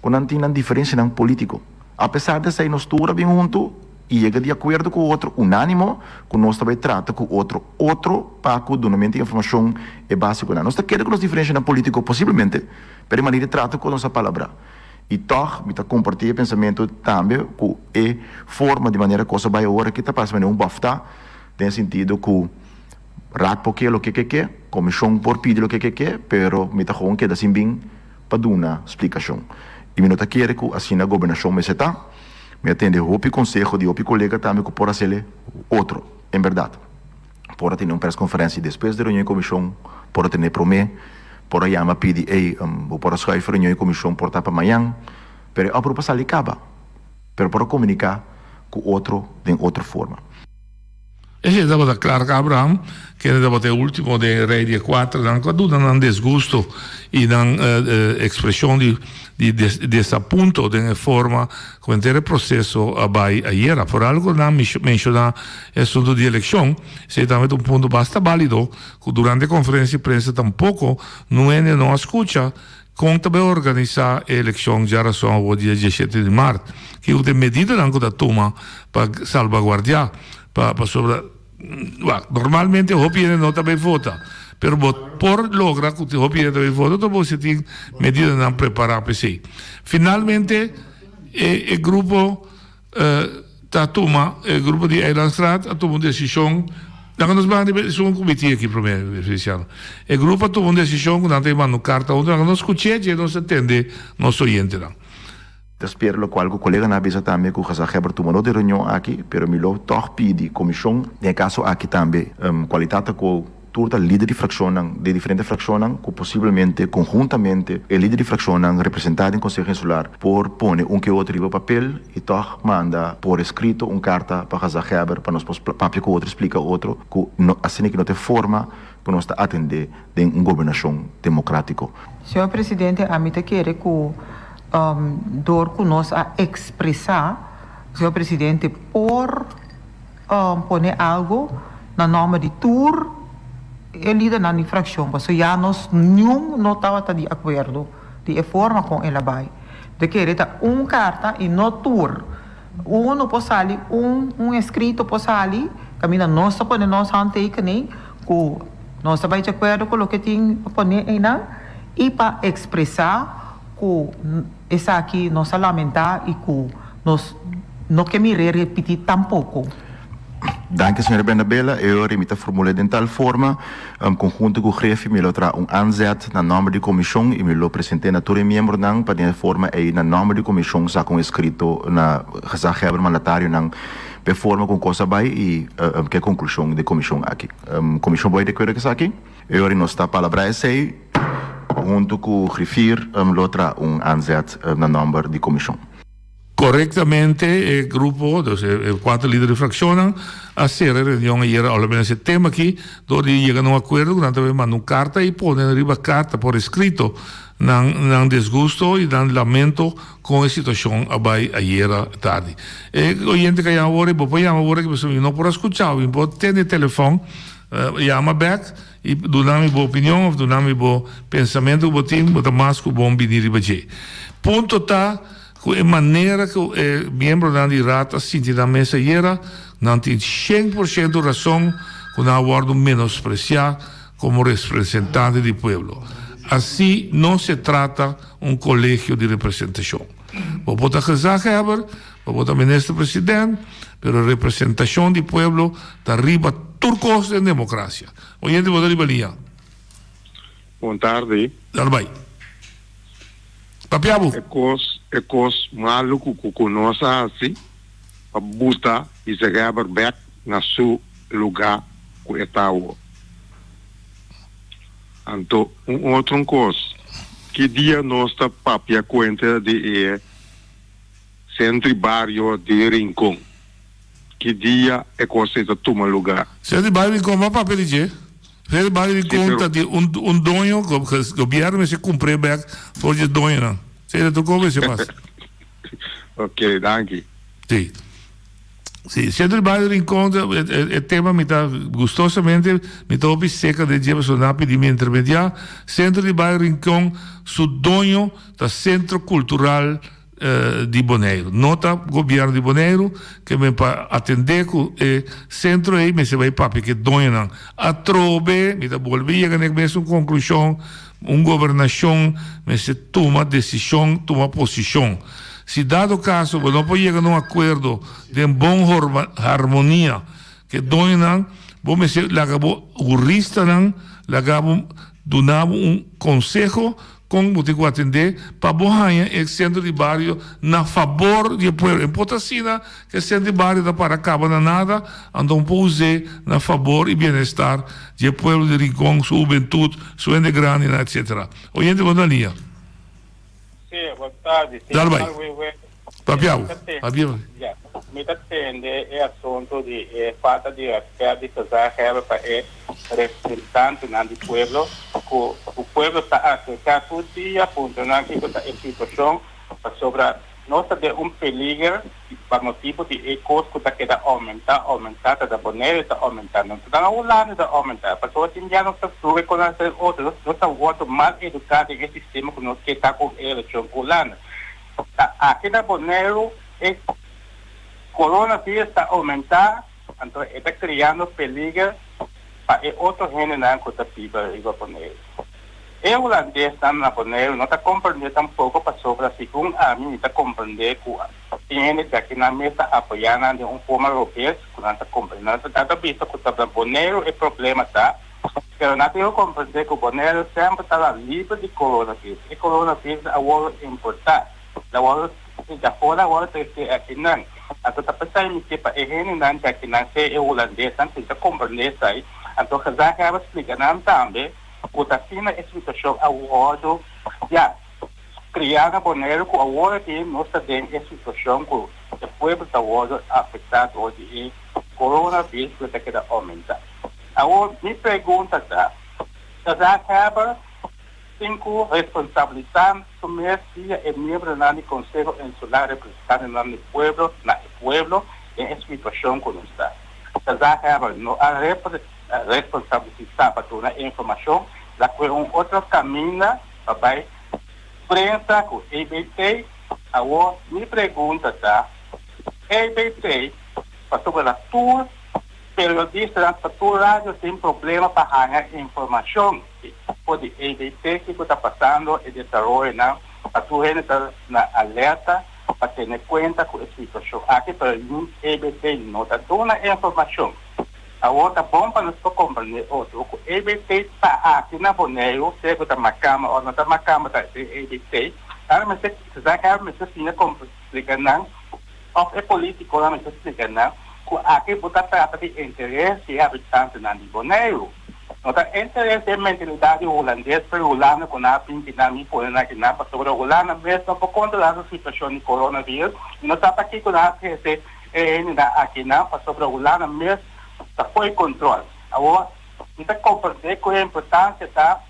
Ku nan tin nan diferensianan polítiko. Apesar di esei nos tur a bin huntu i yega di akuerdo ku otro unánimo ku nos ta bai trata ku otro otro pa ku dunamento di informashon e básikonan. Nos ta keda ku nos diferensianan polítiko posiblemente, pero e manera di trata ku nos a palabrá. I tòg mi ta kompartí e pensamentu tambe ku e forma di manera kos a bai awor aki ta parse manera un bòftá den e sentido ku Raad por ke loke ke ke, komishon por pidi loke ke ke, pero mi ta gewoon keda sin bin pa duna splikashon. I mi no ta kere ku asina gobernashon mester ta. Mi a tende hopi konseho di hopi kolega tambe ku por hasele otro. En bèrdat, por a tene un prèskonferensia despues di reunion di komishon, por a tene promé, por a yama pidi, ey, bo por a schuif reunion di komishon por ta pa mañan, pero e oproep a sali kaba. Pero por a komuniká ku otro den otro forma. Esei tabata Clark Abraham, kende tabata e ultimo den e rei di e kuaternan ku a duna nan desgusto i nan ekspreshon di desapunto den e forma ku henter e proseso a bai ayera. Foral ku nan menshoná e asuntu di elekshon, esei tambe ta un punto basta bálido ku durante e konferensia di prensa tampoko nuende no a skucha Kon ta bai organisá e elekshon djarason awor dia diesshete di mart? Kiko ta e medidanan ku ta tuma pa salbaguardiá? Pa pasobra wak normalmente hopi hende no ta bai vota, pero bo por logra ku hopi hende ta bai vota tor bo si tin medidanan prepará pa esei. Finalmente e e grupo. Ta tuma, e grupo di Eilandstraat a tuma un desishon, laga nos ban riba esun ku mi tin aki promé, Feliciano. E grupo a tuma un desishon ku nan ta manda un karta huntu, laga nos skuch'é dje nos a tende nos oyentenan. Ta spera lokual ku koleganan a bisa tambe ku Gezaghebber tuma nota di reunion aki, pero mi lo tòg pidi komishon den e kaso aki tambe kualitat ta ku Tur ta lider di frakshonnan di diferente frakshonnan ku posiblemente konhuntamente e lider di frakshonnan representá den Konseho Insular por pone un ke otro riba papel i tòg manda por eskrito un karta pa Gezaghebber pa nos por papia ku otro i splika otro ku no asina ki no ta e forma ku nos ta atendé den un gobernashon demokrátiko. Señor Presidente, ami ta kere ku dor ku nos a ekspresá, señor Presidente, por. Pone algo na nomber di tur e lidernan di fraccion paso ya nos niun no tabata di acuerdo di e forma con el a bay. De kere ta un carta y no tur. Uno por sali un un escrito por sali caminda nos ta pone nos handtekening cu nos ta bay di acuerdo cu loke tin pa pone eynan y pa expresa cu Esaki nos a lamentá i ku nos no ke mir'é repití tampoko. Danki señora Brenda Bella, e ora mi ta formul'é den tal forma, konhunto ku Grefi mi lo traha un aanzet na nòmber di komishon i mi lo present'é na tur e miembronan pa den e forma ei na nòmber di komishon saka un eskrito na gezaghebber mandatarionan p'e forma ku kos a bai i ke konklushon di komishon aki. Komishon bo bai di akuerdo ku esaki? E ora nos ta palabrá esei, huntu ku griffier lo traha un aanzet na nòmber di komishon. Korektamente e grupo, dus e kuater lider di frakshonnan, a sera e reunion ayera a lo menos e tema aki dor di yega na un akuerdo ku nan ta bai manda un karta i pone riba karta por eskrito nan nan desgusto i nan lamento kon e situashon a bai ayera tardi. E oyente ku a yama awor, bo por yama awor aki pasobra mi no por a skucha bo, mi por tende e telefòn, yama bèk. i duna mi bo opinion òf duna mi bo pensamentu ku bo tin, bo ta mas ku bon bini riba dje. Punto ta ku e manera ku e miembronan di Raad a sinti nan mes ayera, nan tin 100% rason ku nan a wòrdu menospresiá komo representante di pueblo. Así no se trata un kolegio di representashon. Bo por ta gezaghebber, bo por ta minister president, pero representashon di pueblo ta riba tur kos den demokrasia. Oyente bo ta riba liña. Bon tardi. Dal bai. Papia bo. E kos e kos malu ku ku nos a hasi pa buta gezaghebber bek na su luga ku e ta awo. Anto un otro un kos, ki dia nos ta papia kuenta di e sentro i bario di Rincon? Ki dia e kos ei ta tuma luga? Sentro i bario di Rincon, bo a papia di dje? Sentro i bario di Rincon ta di un un doño, gobierno mester kumpr'é bek for di e doñonan. Esei ta tur kos mester pasa. Ok, danki. Si. Si, Centro di Bario Rincon ta e tema mi ta gustosamente mi ta hopi seca den dje pasobra nan a pidi mi intermedia. Centro di Bario Rincon su doño ta Centro Cultural di Boneiru. No ta gobierno di Boneiru ke men pa atende ku e centro ei mester bai papia ku e doñonan. Atrobe mi ta bolbe yega na e mesun conclusion. Un gobernashon mester tuma desishon, tuma posishon. Si dado kaso bo no por yega na un akuerdo den bon harmonia ku e doñonan, bo mester laga bo huristanan laga bo duna bo un konseho kon bo tin ku atendé pa bo haña e sentro di bario na fabor di e pueblo. E por ta asina ku e sentro di bario ta para kaba na nada, anto bo por us'é na fabor i bienestar Dje pueblo di Rincon, su hubentud, su hende grandinan, etc. Oyente bo na liña. Sí, bon tardi. Dal bai. Papia bo. Papia bo. Ya, mi ta tende e asunto di e falta di rèspèt di gezaghebber pa e representantenan di pueblo, ku ku pueblo ta aserká tur dia puntra nan kiko ta e situashon, pasobra Nos ta den un peliger pa motibu di e kos ku ta keda oumentá, oumentá, ta da Boneiru ta oumentá, no ta na Hulanda ta oumentá, pasobra tin bia nos ta sube kon nan ta otro, nos nos ta wòrdu mal eduká den e sistema ku nos ke ta ku e relashon ku Hulanda. Ta aki na Boneiru e coronavirus ta oumentá, anto e ta kriando peliger pa e otro hendenan ku ta biba riba Boneiru. E hulandesnan na Boneiru no ta komprendé tampoko pasobra segun ami mi ta komprendé ku tin hende djaki nan mes ta apoyá nan den un forma robes ku nan ta komprendé. Nan ta bisa ku ta na Boneiru e problema ta, pero nan tin ku komprendé ku Boneiru semper tabata liber di coronavirus. E coronavirus a wòrdu importá, el a wòrdu djafora a wòrdu tresé akinan. Anto ta p'esei mi ke pa e hendenan djakinan, sea e hulandesnan, tin ta komprendé esei. Anto gezaghebber splika nan tambe. Ku ta asina e situashon a wòrdu ya kriá na Boneiru ku awor aki nos ta den e situashon ku e pueblo ta wòrdu afektá dor di e coronavirus ku ta keda oumentá. Awor mi pregunta ta, Gezaghebber tin ku responsabilisá su mes via e miembronan di Konseho Insular representantenan di pueblo na e pueblo den e situashon ku nos ta? Gezaghebber no a responsabilisá pa duna e informashon, la kue un otro kaminda pa bai prensa ku EBT. Awor mi pregunta ta, EBT, pasobra na tur periodistanan pa tur radio tin problema pa haña informashon for di EBT kiko ta pasando, e desaroyonan, pa tur hende ta na alerta pa tene kuenta ku e situashon aki, pero EBT no ta duna e informashon. Awor ta bon pa nos por komprendé otro ku EBT ta aki na Boneiru, sea ku ta makamba òf no ta makamba ta e EBT. Nan mester, Zakhar mester siña splika nan òf e polítikonan mester splika nan ku aki bo ta trata di interes di e habitantenan di Boneiru. No ta interes di e mentalidat di hulandes pero Hulanda ku nan a bin kinan mi pone nan kinan pasobra Hulanda mes no por kontrolá su situashon di coronavirus i no sa pakiko nan a trese E hendenan akinan pasobra Hulanda mes ta fo'i control. Awor, mi ta comprende cu e importancia ta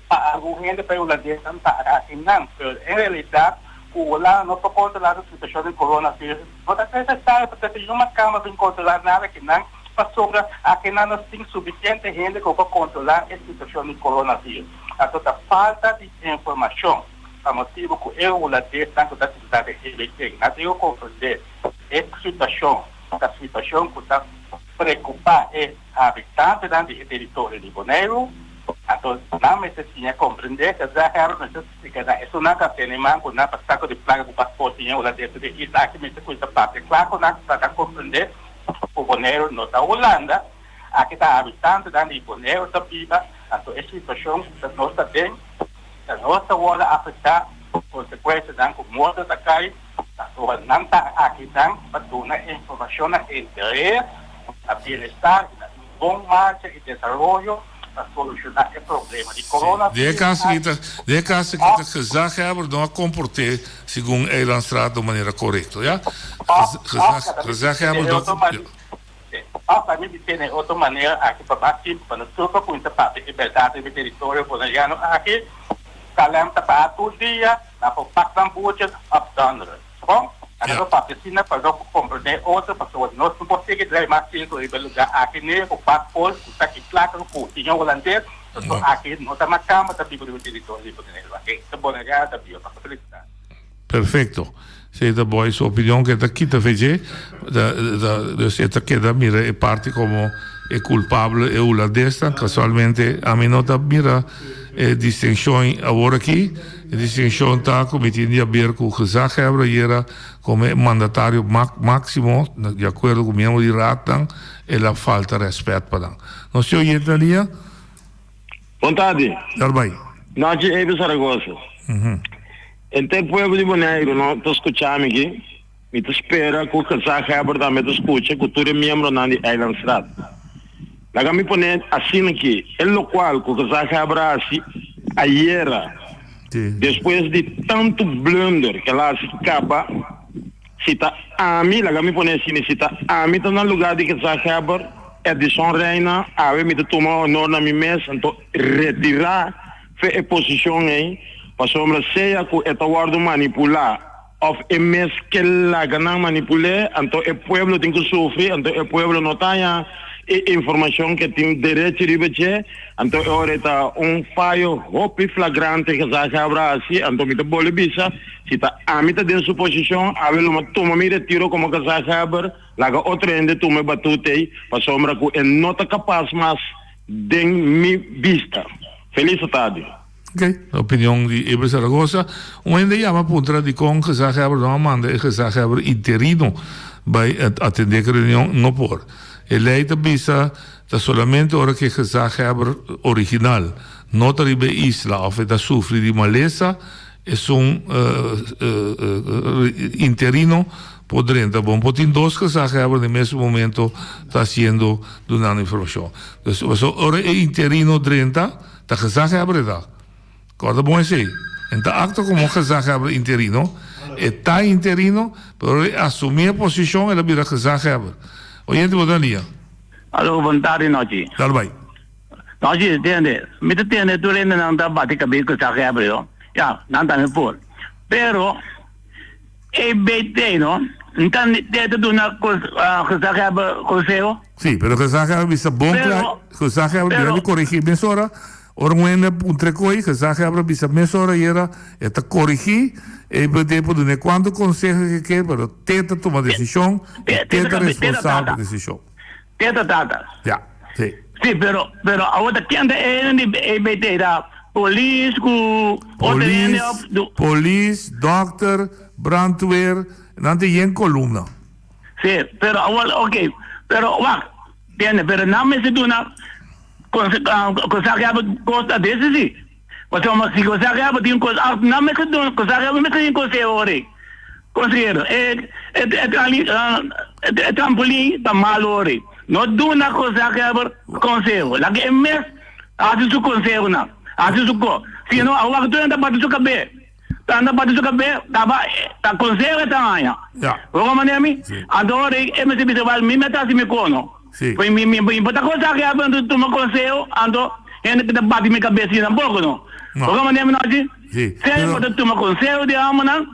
pa algun hende pa e hulandesnan ta akinan, pero en realidad cu Hulanda no por controla su situacion di coronavirus, no ta necesario pa trece yuma cama bin controla nada akinan. pasobra akinan nos tin sufisiente hende ku por kontrolá e situashon di coronavirus. Anto ta falta di informashon pa motibu ku e hulandesnan ku ta sinta den EBT nan tin ku komprendé e situashon ta situashon ku ta preokupá e habitantenan di e teritorio di Boneiru. Anto nan mester siña komprendé, gezaghebber mester splika nan esunnan ku a tene man ku nan pa sako di plaka ku pasport siña hulandes di e isla aki mester kuminsa papia kla ku nan pa nan komprendé ku Boneiru no ta Hulanda. Aki ta habitantenan di Boneiru ta biba, anto e situashon ku nos ta den, ta nos ta wòrdu afektá, konsekuensianan ku morto ta kai, pasobra nan ta akinan pa duna informashon na interes, na bienestar i na un bon marcha i desaroyo pa solushoná e problema di coronavirus. Den e kaso aki ta den e kaso aki ta gezaghebber no a komport'é segun Eilandstraat na un manera korekto, ya? Gezaghebber no a. Òf pa mi bis'é na e otro manera aki pa mas simpel pa nos tur por kuminsá papia e bèrdat riba e teritorio boneriano aki, KLM ta baha tur dia, nan por pak nan buches òf dònderen. Bon, nan por papia asina pa nos por komprendé otro pasobra nos no por sigui drai mas sirkulo riba e lugá aki ne ku paspoort ku ta ki plaka ku siñor hulandes pasobra aki no ta makamba ta biba riba e teritorio di Boneiru aki ta boneriano ta biba. Pasa felisitá. Perfecto. Si ta boy su opinion ke ta kita fe dje, ta ta dus e ta keda mira e parti como e culpable e hulandesnan. Casualmente ami no ta mira e distincion awor aki. E distincion ta cu mi tin di haber cu gezaghebber ayera como e mandatario maximo, di acuerdo cu miembro di raadnan, el a falta respet pa nan. Nos tin oyente na liña? Bon tardi. Darbay. Nochi Ebe Zaragoza. Henter pueblo di Boneiru no ta skucha mi aki. Mi ta spera ku gezaghebber tambe ta skucha ku tur e miembronan di Eilandsraad. Laga mi pone asina aki, e lokual ku gezaghebber a hasi ayera, despues di tantu blunder ku el a hasi kaba, si ta ami, laga mi pone asina, si ta ami ta na lugar di gezaghebber Edison Reina, awe mi ta tuma honor na mi mes, anto retirá Fe e posishon ei, pasobra sea ku e ta wòrdu manipulá òf e mes ke laga nan manipul'é, anto e pueblo tin ku sufri, anto e pueblo no ta haña e informashon ku e tin derechi riba dje, anto e ora ei ta un fayo hopi flagrante gezaghebber a hasi, anto mi ta bolbe bisa, si ta ami ta den su posishon, awe lo mi tuma mi retiro komo gezaghebber, laga otro hende tuma e batuta ei, pasobra ku e no ta kapas mas. Den mi bista. Feliz tardi. Ok, opinion di Eber Zaragoza. Un hende yama puntra dikon gezaghebber no a manda e gezaghebber interino bai atende ku reunion. No por. E lei ta bisa ta solamente ora ku e gezaghebber original no ta riba e isla òf e ta sufri di malesa esun interino por drenta. Bon por tin dos gezaghebber den mesun momento ta haciendo dunando informacion. Dus pasobra ora e interino drenta ta gezaghebber e ta. Corda bon esey. En ta actua como gezaghebber interino, e ta interino, pero ora e asumi e posicion el a bira gezaghebber. Oyente bo ta lia. Alo, bon tardi nochi. Dal bai. Nochi, tende, mi ta tende tur hendenan ta bati kabes ku gezaghebber yo. Ya, nan tambe por. Pero. EBT no nta te ta duna gezaghebber conseho. Sí, pero gezaghebber bisa bon kla, gezaghebber bira di korigí mesora, ora un hende a puntra e koi, gezaghebber bisa mesora yera e ta korigí, EBT por dun'é kuantu konseho ke ke, pero te ta tuma desishon i te ta responsabel pa desishon. Te ta tata. Ya, sí. Sí, pero, pero awor ta ken ta e hende di EBT? Ta polis ku otro hende of Polis, polis, dokter, brandweer, nan ta yen kolumna. Sí, pero awor, oké, pero wak, tende, pero nan mester duna konse, konseho kos ta desi sí. Pasobra si konsehero tin kos, nan mester duna, konsehero mester tin konseho ori. Konsehero, e e trampolin ta malo ori. No duna konsehero konseho. Laga e mes hasi su konsehonan, hasi su ko. Si no, awor tur hende ta bati su kabe. Ta anda bati su kabe, ta ba, ta konseho e ta haña. Bo komprende mi? Anto ori e mester bisa, wèl, mi mester hasi mi kono. Sí. Mi, mi, mi, mi bo ta konsehá mi tuma konseho, anto hende ta bati mi kabes asina tampoco, no. No. Bo komprende mi no así? Sí. Sea bo ta tuma konseho di hòmbernan.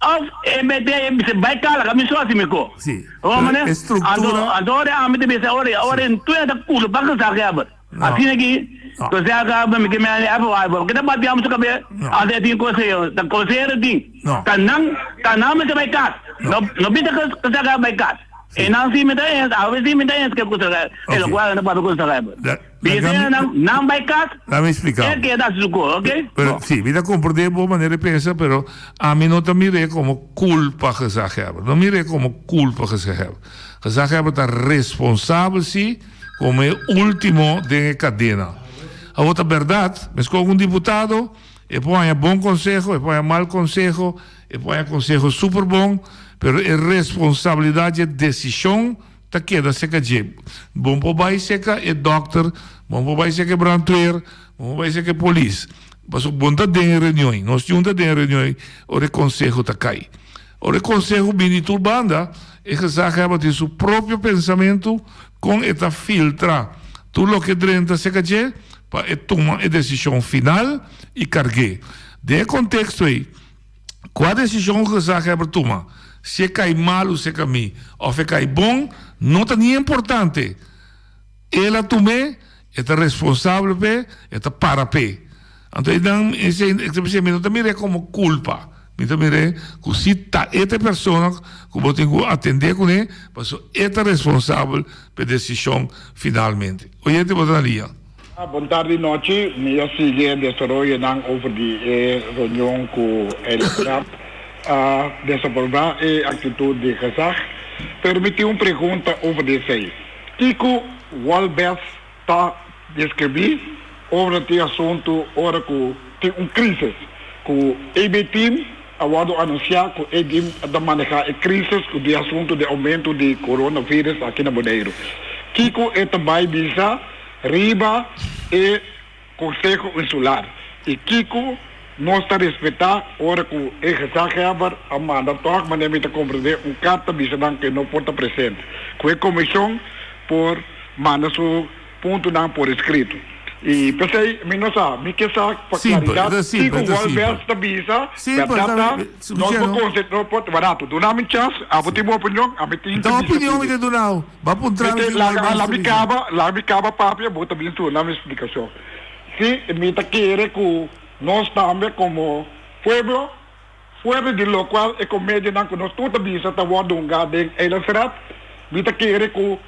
Of e mete e bisa bai kala ka mi so hasi mi ko. Si. Ho mane? E struktura. Anto anto ora ami ta bisa ora ora tur ta kulpa gezaghebber. No. Asina ki gezaghebber mi ke mende efe wai bo. Kita bati amo su kabe anto e tin konseho. Ta konsehero tin. No. Ta nan ta nan mester bai kas. No no bisa gezaghebber bai kas. E nan si mi ta eens awe si mi ta eens ke gezaghebber. E lokual nan ta papia ku gezaghebber. Bisa nan nan bai kas. Laat mi explica. E keda hasi su ko, ok? Pero, si, mi ta comprende bo manera di pensa, pero ami no ta mir'é como culpa gezaghebber. No mir'é como culpa gezaghebber. Gezaghebber ta responsabel si como e ultimo den e cadena. Awor ta berdad, mescos cu un diputado, e por haña bon conseho, e por haña mal conseho, e por haña conseho super bon, pero e responsabilidad dje decision ta keda serka dje. Bon por bai serka e dòkter, bon por bai serka e brandweer, bon por bai serka e polis. Pasobra bon ta den e reunion, nos tin un ta den e reunion ora e konseho ta kai. Ora e konseho bini di tur banda, e gezaghebber tin su propio pensamentu kon e ta filtra tur loke drenta serka dje pa e tuma e desishon final i karg'é. Den e konteksto ei, Kua desishon ku gezaghebber tuma, si e kai malu serka mi òf e kai bon, no ta ni importante. El a tum'é, e ta responsabel p'e, e ta para p'e. Anto einan esei ta bisa mi no ta mir'é komo kulpa, mi ta mir'é ku si ta e ta e persona ku bo tin ku atendé kuné, pasobra e ta responsabel p'e desishon finalmente. Oyente bo ta na lia. Bon tardi nochi, mi a sigui e desaroyonan over di e reunion cu el Trump a desaproba e actitud di gezag, pero mi tin un pregunta over di esey. Kico Wolbers ta describi over di asunto ora cu tin un crisis cu AB team a wordo anuncia cu e team ta maneha e crisis cu di asunto di aumento di coronavirus aki na Boneiru? Kico e ta bay bisa Riba e Konseho Insular i kiko nos ta respetá ora ku e gezaghebber a manda tòg manera mi ta komprendé un karta bisa nan ku e no por ta presente, ku e komishon por manda su puntonan por eskrito. I p'esei mi no sa, mi ke sa pa klaridat kiko Wolbers ta bisa, bèrdat ta nos por konse no por barato. Duna mi chans, abo tin bo opinion, ami tin ta bisa pidi. Bo a puntra mi si laga la mi kaba, laga mi kaba papia, bo ta bin duna mi splikashon. Si, mi ta kere ku nos tambe komo pueblo, fuera di lokual e komedianan ku nos tur ta bisa ta wòrdu hungá den Eilandsraad, mi ta kere ku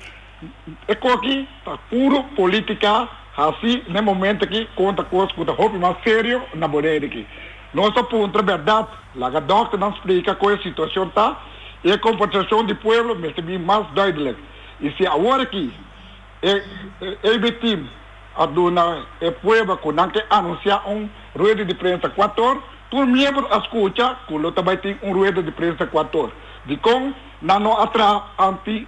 e koki ta puro politika hasi n'e momento aki kontra kos ku ta hopi mas serio na Bonaire aki. Nos ta puntra bèrdat, laga dòkternan splika kon e situashon ta i e komportashon di pueblo mester bin mas duidelijk. I si awor aki e AB team a duna e prueba ku nan ke anunsiá un rueda di prensa kuator, tur miembro a skucha ku lo ta bai tin un rueda di prensa kuator. Dikon nan no a traha anti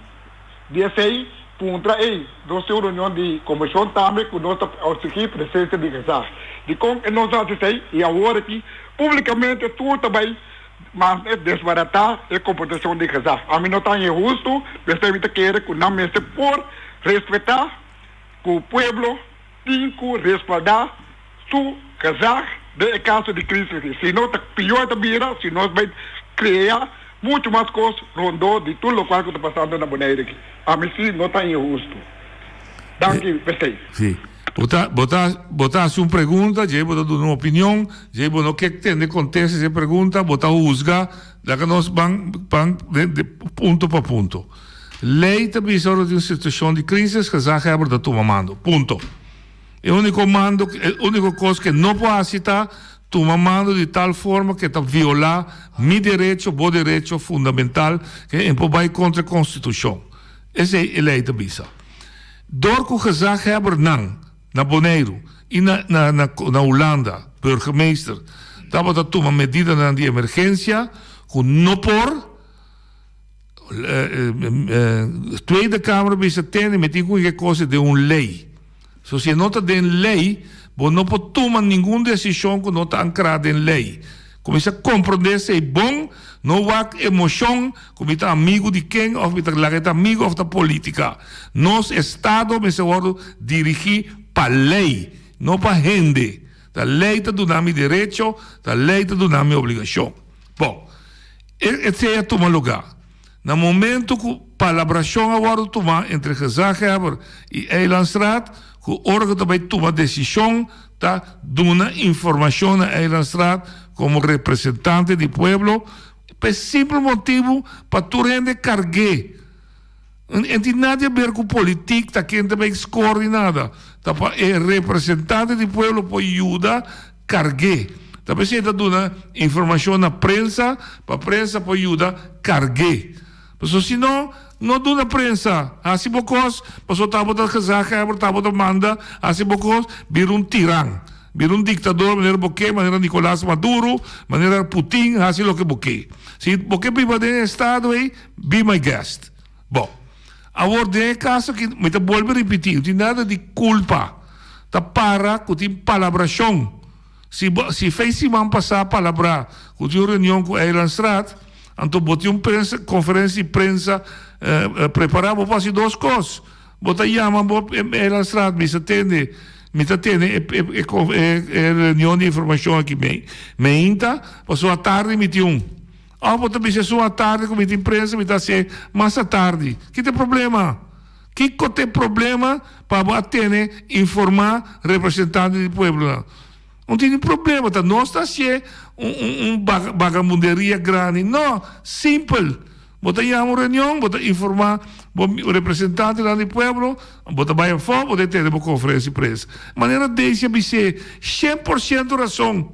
Di esei puntra ei, nos tin un reunion di komishon tambe ku nos ta eksigí presensia di gezag. Dikon e nos a hasi esei i awor aki públikamente tur ta bai mas e desbaratá e komportashon di gezag? Ami no ta haña hustu, p'esei mi ta kere ku nan mester por respetá ku pueblo tin ku respaldá su gezag den e kaso di krisis aki. Si no ta pió e ta bira si nos bai krea muchu mas kos rondó di tur lokual ku ta pasando na Bonaire aki. Ami si no ta inhustu. Danki p'esei. Si. Bo ta, bo ta, bo ta hasi un pregunta, djei bo ta duna un opinion, djei bo no ke tende kontesta esei pregunta, bo ta husga, laga nos ban, ban den, den punto pa punto. Lei ta bisa ora tin un situashon di krisis, gezaghebber ta tuma mando. Punto. E úniko mando, e úniko kos ke no por hasi ta tuma mando di tal forma ke ta violá mi derecho, bo derecho fundamental, ke e por bai kontra e konstitushon. Esei e lei ta bisa. Dor ku gezaghebbernan na Boneiru i na na na Hulanda, burgemeester, tabata tuma medidanan di emergensia ku no por, Tweede Kamer a bisa tende mi tin ku e kos den un lei. So si e no ta den lei, bo no por tuma ningun desishon ku no ta ankrá den lei. Kuminsá komprondé esei bon, no wak emoshon ku mi ta amigu di ken òf mi ta laga e ta amigu òf ta polítika. Nos estado mester wòrdu dirigí pa lei, no pa hende. Ta lei ta duna mi derecho, ta lei ta duna mi obligashon. Bon. Esei a tuma lugá na momento ku palabrashon a wòrdu tumá entre gezaghebber i Eilandsraad ku ora ku ta bai tuma desishon ta duna informashon na Eilandsraad komo representante di pueblo pa e simpel motibu pa tur hende karg'é. E tin nada di aber ku politik, ta ken ta bai skor ni nada. Ta pa e representante di pueblo por yuda karg'é. Ta p'esei ta duna informashon na prensa pa prensa por yuda karg'é. Pasobra si no, no duna prensa, hasi bo kos, pasobra ta bo ta gezaghebber, ta bo ta manda, hasi bo kos, bira un tiran, bira un diktador manera bo ke, manera Nicolas Maduro, manera Putin, hasi loke bo ke. Si bo ke biba den e estado ei, Be my guest. Bon. Awor den e caso aki mi ta bolbe ripiti, no tin nada di culpa. Ta para cu tin palabracion. Si bo, si fei siman pasa palabra cu tin un reunion cu Eilandstraat, anto bo tin un prensa, conferencia di prensa prepara, bo por haci dos cos. Bo ta yama bo Eilandstraat bisa tende, mi ta tene e e e reunion di informacion aki mei meinta, pasobra atardi mi tin un. Of bo ta bisa esun atardi ku mi tin prensa mi ta hasié mas atardi. Ki ta e problema? Kiko ta e problema pa bo a tene informá representante di pueblonan? No tin ni problema, ta nos ta hasié un un un bagamunderia grandi. No, simpel. Bo ta yama un reunion, bo ta informá bo representantenan di pueblo, bo ta bai afó, bo ta tene bo konferensia di prensa. Manera Daisy a bis'é, 100% rason.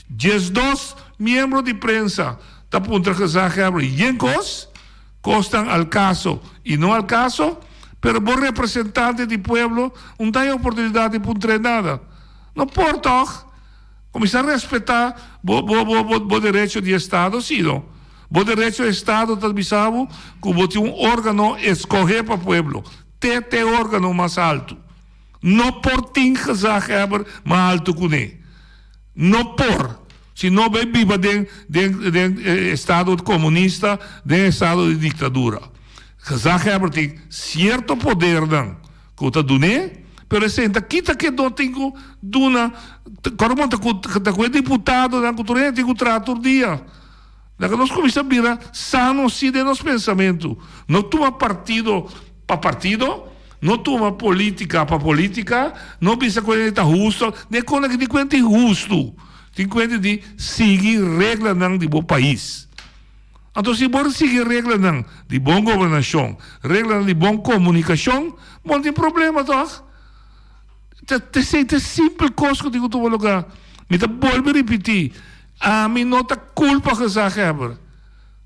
12 miembro di prensa ta puntra gezaghebber yen kos, kosnan al kaso i no al kaso, pero bo representante di pueblo un ta e oportunidat di puntr'é nada. No por tòg? Kuminsá respetá bo bo bo bo derecho di estado si no. Bo derecho di estado ta bisa bo ku bo tin un órgano eskohé pa pueblo, te te órgano mas altu. No por tin gezaghebber mas altu kuné. No por. Si no bay biba den den den estado comunista, den estado di dictadura. Gezaghebber tin cierto podernan cu ta dun'é, pero esei ta kita ke no tin cu duna, Coromon ta cu ta cu e diputadonan cu tur hende tin cu traha tur dia. Laga nos cuminsa bira sano si den nos pensamentu. No tuma partido pa partido, no tuma politica pa politica, no bisa cu e ta husto, den con aki tin cuenta di husto, tin cuenta di sigui reglanan di bo pais. Anto si bo sigui reglanan di bon gobernacion, reglanan di bon comunicacion, bo no tin problema toch? Ta esey ta e simpel cos cu tin cu tuma lugar. Mi ta bolbe ripiti, ami no ta culpa gezaghebber,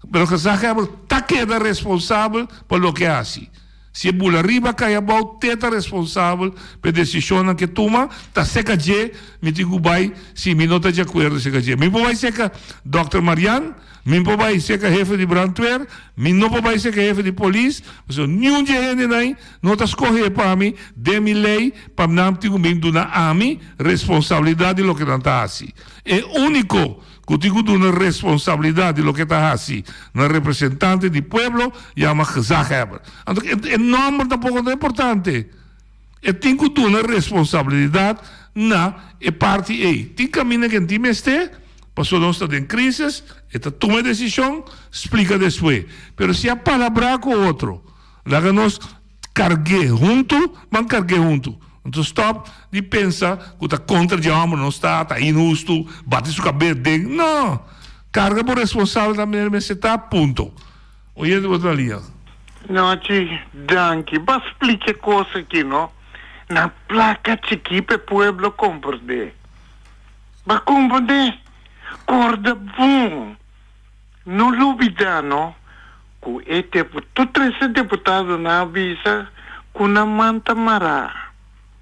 pero gezaghebber ta keda responsabel pa loke a haci. Si e bula riba cay abao te ta responsabel pa e decisionnan cu e tuma, ta seca dje mi tin cu bay si mi no ta di acuerdo seca dje. Mi por bay seca Dòkter Marian, mi por bay seca hefe di brandweer, mi no por bay seca hefe di polis, pasobra niun dje hendenan no ta scoge pa mi den mi ley pa nan tin cu bin duna ami responsabilidad di loke nan ta haci. E unico Ku tin ku duna responsabilidat di loke ta hasi na representante di pueblo yama gezaghebber. Anto e nòmber tampoko no ta importante. E tin ku duna responsabilidat na e parti ei. Tin kaminda ku e tin mester, pasobra nos ta den krisis, e ta tuma e desishon, splika despues. Pero si a palabrá ku otro, laga nos Karg'é huntu, ban karg'é huntu. Anto stòp di pensa ku ta kontra di e hòmber nos ta, ta inhustu, bati su kabes den. No! Karga bo responsabilidat manera mester ta, punto. Oyente bo ta na liña. Nochi, danki. Bo a splika e kos aki, no? Na plaka chikí pa e pueblo komprendé. Bo a komprendé? Korda bon. No lubida no cu e tur trece deputadonan a bisa cu nan man ta mara.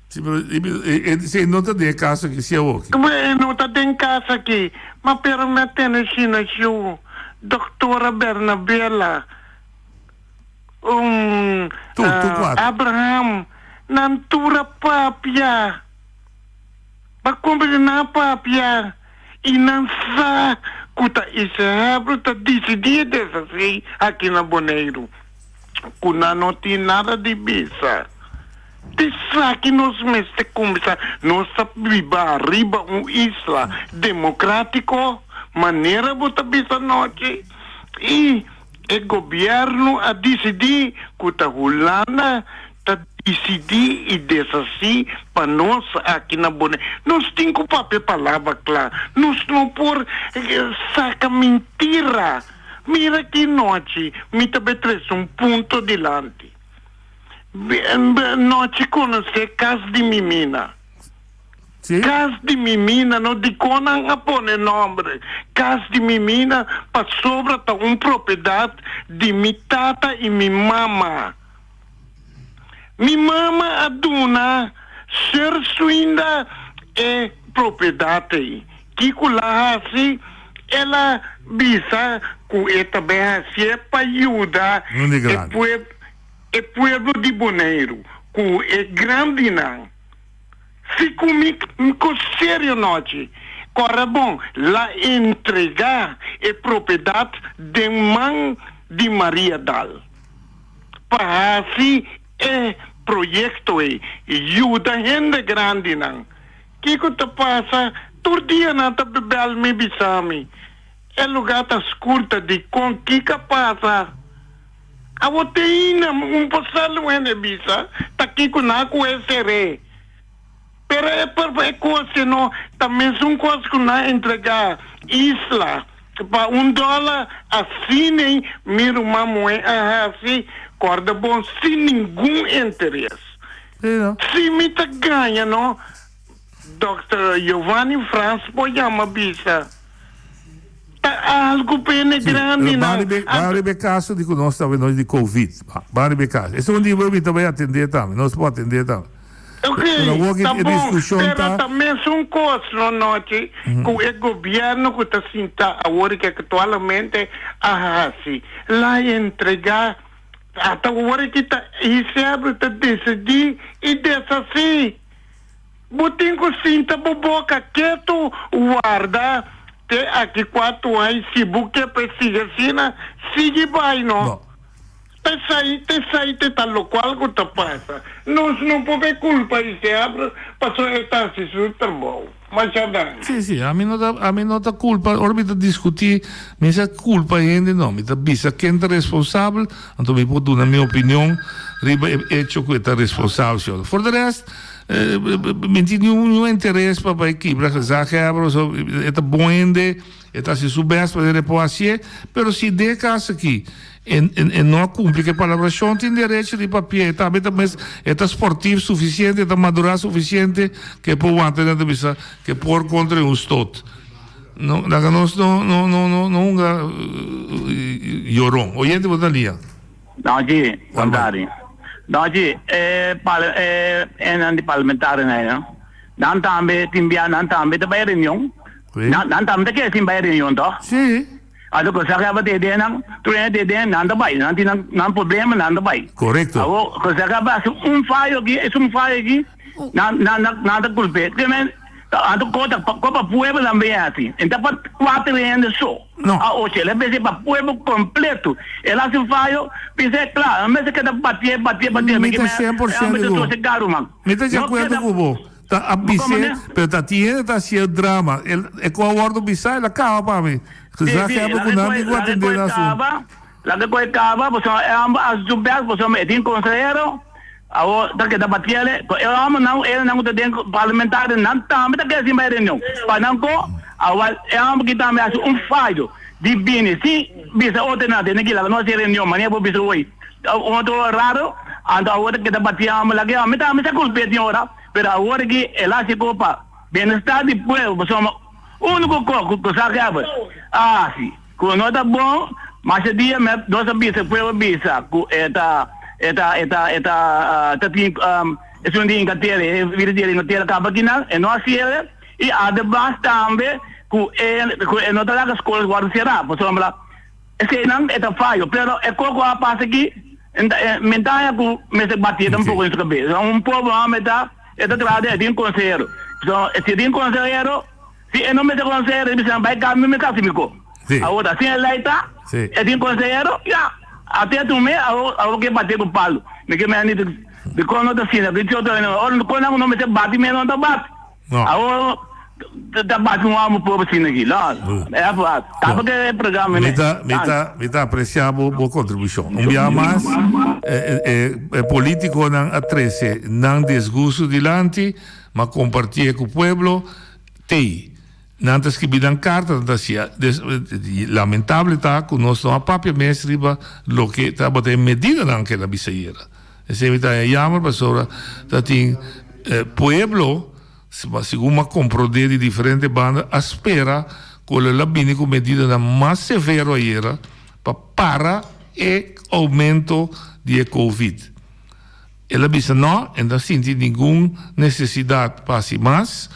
Si, pero e no ta den e caso aki, si awoki? E no ta den caso aki, ma pero mi a tene shina shu doctora Bernabela, um, Tur, tur cuatro. Abraham, nan tur a papia. Ba cumpri nan a papia. I nan sa ku ta e sehebro ta disidí e desasí aki na Boneiru, ku nan no tin nada di bisa. T'esaki nos mester kuminsá. Nos ta biba riba un isla demokrátiko, manera bo ta bisa anochi. I e gobièrnu a disidí ku ta Hulanda ta disidí i deshasí pa nos aki na Boneiru. Nos tin ku papia palabra kla. Nos no por saka mintira. Mira ki nochi mi ta be trese un punto dilanti. Nochi konosé kas di Mimina. Kas di Mimina no dikon nan a pone nomber Kas di Mimina pasobra ta un propiedat di mi tata i mi mama. Mi mama a duna Sir Swinda e propiedat ei. Kiko la hasi? El a bisa ku e ta bin hasié pa yuda e pueblo di Boneiru ku e grandinan. Si ku mi ku serio nochi, kòrda bon, la entregá e propiedat den man di Maria Dal pa hasi e proyekto ei, yuda hende grandinan. Kiko ta pasa? Tur dia nan ta bebèl mi bisa mi, E lugá ta skur, ta dikon? Kiko a pasa? Awor te ainda un por sa lo hende bisa ta kiko nan a kohe ser'é. Pero e por e kos si no ta mesun kos ku nan a entregá Isla pa un dòler asina mi ruman muhé a hasi kòrda bon sin ningun interes. Si mi ta gaña no Dòkter Giovanni Frans por yama bisa. Ta algu pene grandi nan. Ban riba e kaso di ku nos ta nos di covid. Ban riba e kaso. Esun di bo mi ta bai atendé tambe. Nos por atendé tambe. Ok, ta bon. Pero ta mesun kos no nochi ku e gobièrnu ku ta sinta awor ki aktualmente a hasi. La entregá ata awor ki ta ICEBRO ta desidí i deshasí. Bo tin ku sinta bo boka ketu warda te aki kuatu ai si bo ke pa e sigui asina sigui bai no. Esai ta esai te ta lokual ku ta pasa. Nos no por be kulpa di Seabra pasobra e ta hasi su trabou. Masha danki. Si si ami no ta ami no ta kulpa ora mi ta diskuti mi sa kulpa hende no mi ta bisa ken ta responsabel anto mi por duna mi opinion riba e echo ku e ta responsabel si otro. For de rest Mi tin niun interes pa bai kibra gezaghebber of so, e ta bon hende, e ta hasi su best pa hende por hasié, pero si den e kas aki e e no a kumpli ku e palabrashon tin derecho di papia, e tambe ta mes e ta sportief sufisiente, e ta madurá sufisiente ku e por wanta nan ta bisa ku e por kontra un stot. No laga nos no no no no hunga yoron. Oyente bo ta lia. Danki, Bontadi. Danki, e parla e hendenan di parlamentarionan ei no, nan tambe tin bia nan tambe ta bai reunion. Nan nan tambe ta kere sin bai reunion tòg? Sí. Anto ku esaki tabata e den tur hende ta den nan ta bai, nan tin nan nan problema nan ta bai. Korekto. Awor ku esaki a hasi un fayo aki, esun fayo aki, nan nan nan ta kulp'é. Anto ko ta ko pa pueblo nan bin hasi? E ta pa kuater hende so. No. A ocho. El a bisa pa pueblo completo. El hasi fayo, bisa e kla. No mester keda batié, batié, batié. Mi ta 100% ku bo. Mi ta di akuerdo ku bo. Ta a bis'é, pero ta tin hende ta hasié drama. El e ku a wòrdu bisá, el a kaba pa mi. Gezaghebber ku nan tin ku atendé na asuntu. Laga ku e kaba, pasobra e hòmber hasi su bèst, pasobra e tin konsehero. Awor ta keda batiele ku e hòmbernan ku enenan ku ta den parlamentario nan tambe ta keda sin bai reunion pa nan ko awor e hòmber ki tambe hasi un fayo di bini sin bisa otronan tene ki laga nos hasi reunion manera bo bisa hoy un otro raro anto awor ta keda bati e hòmber laga e hòmber tambe sa kulp'e tin ora pero awor ki el hasi ko pa bienestar di pueblo pasobra uniko ko ku sa kebra a hasi. Ku no ta bon, masha dia mep nos a bisa pueblo bisa ku e ta e ta e ta e ta ta tin esun di Inglatera e virus di Inglatera kaba kinan e no a sere i ademas tambe ku e ku e no ta laga skol wòrdu será pasobra eseinan e ta fayo pero e koko a pasa aki mi ta haña ku mester bati tampoko den su kabes un pobre hòmber ta e ta traha den e tin konsehero so si e tin konsehero. Si e no mester konsehero, e bisa nan bai kambia mi kasi mi ko. Awor ta sin e lei ta, e tin konsehero, ya. Ate tu me, awor awor ke bati ku palu. Mi ke meni di kon no ta asina, ki otro hende, ora kon nan no mester bati mi no ta bati. Awor. Ta bati un amo pobre asina aki. No, e fa. Tapa ke e programa Mi ta, mi ta, mi ta aprecia bo, bo contribucion. Un bia mas, e, e, e politiconan a trece nan disgusto dilanti, ma compartié cu pueblo, tey. Nan ta skibi nan carta, nan ta hacia. Des, lamentable ta cu nos no a papia mes riba loke tabata e medidanan ke el a bisa ayera. Esey mi ta haña jammer pasobra ta tin pueblo. Segun m'a komprondé di diferente banda a spera ku lo el a bini ku medidanan mas severo ayera pa para e oumento di e covid. El a bisa no, e no a sinti ningun nesesidat pa hasi mas,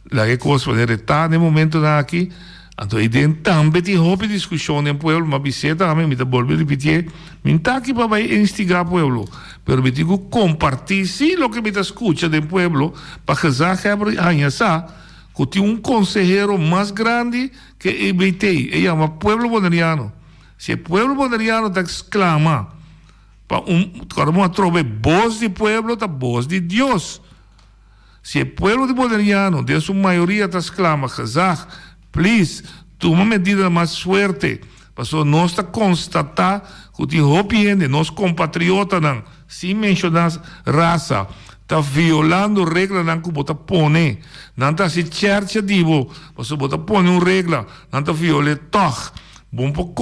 laga e kos manera e ta na e momentonan aki. Anto eiden tambe tin hopi diskushon den pueblo, m'a bis'é tambe, mi ta bolbe ripitié, mi n'ta aki pa bai instigá pueblo, pero mi tin ku kompartí sí loke mi ta skucha den pueblo pa gezaghebber haña sa ku tin un konsehero mas grandi ke EBT, e yama pueblo boneriano. Si e pueblo boneriano ta sklama pa un, kòrda bon atrobe, bos di pueblo ta bos di Dios. Si e pueblo di Boneriano den su mayoria ta sklama gezag, please tuma medidanan mas fuerte, pasobra nos ta konstatá ku tin hopi hende, nos kompatriotanan, sin menshoná rasa, ta violando reglanan ku bo ta pone. Nan ta hasi chèrchè di bo, pasobra bo ta pone un regla, nan ta viol'é tòg. Bo no por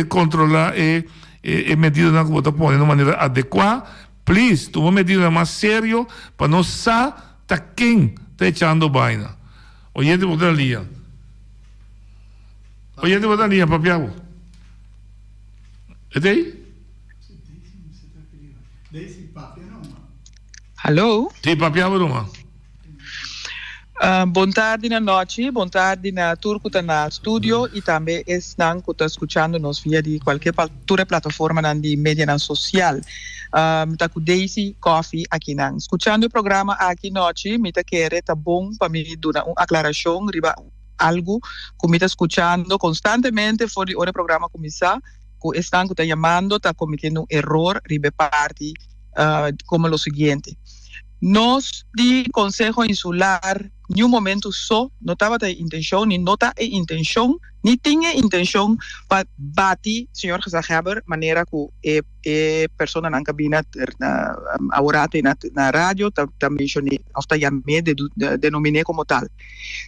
kontrolá e medidanan ku bo ta pone na un manera adekuá. Please, tuma medidanan mas serio pa nos sa ta ken ta echando baina. Oyente bo ta na liña. Oyente bo ta na liña, papia bo. E ta ei? Hallo. Si, papia bo numa. Bon tardi na nochi, bon tardi na tur ku ta na studio i tambe esnan ku ta skuchando nos via di kualke tur e plataformanan di medianan sosial. Mi ta ku Daisy Coffie akinan. Skuchando e programa aki nochi mi ta kere ta bon pa mi duna un aklarashon riba algu ku mi ta skuchando konstantemente for di ora e programa kuminsá ku esnan ku ta yamando ta kometiendo un eror riba e parti komo lo siguiente. Nos di Konseho Insular niun momentu so no tabata e intenshon ni no ta e intenshon ni tin e intenshon pa bati señor Gezaghebber manera ku e e personanan ku a bini aworato ei na radio ta ta menshon'é òf ta yam'é denomin'é komo tal.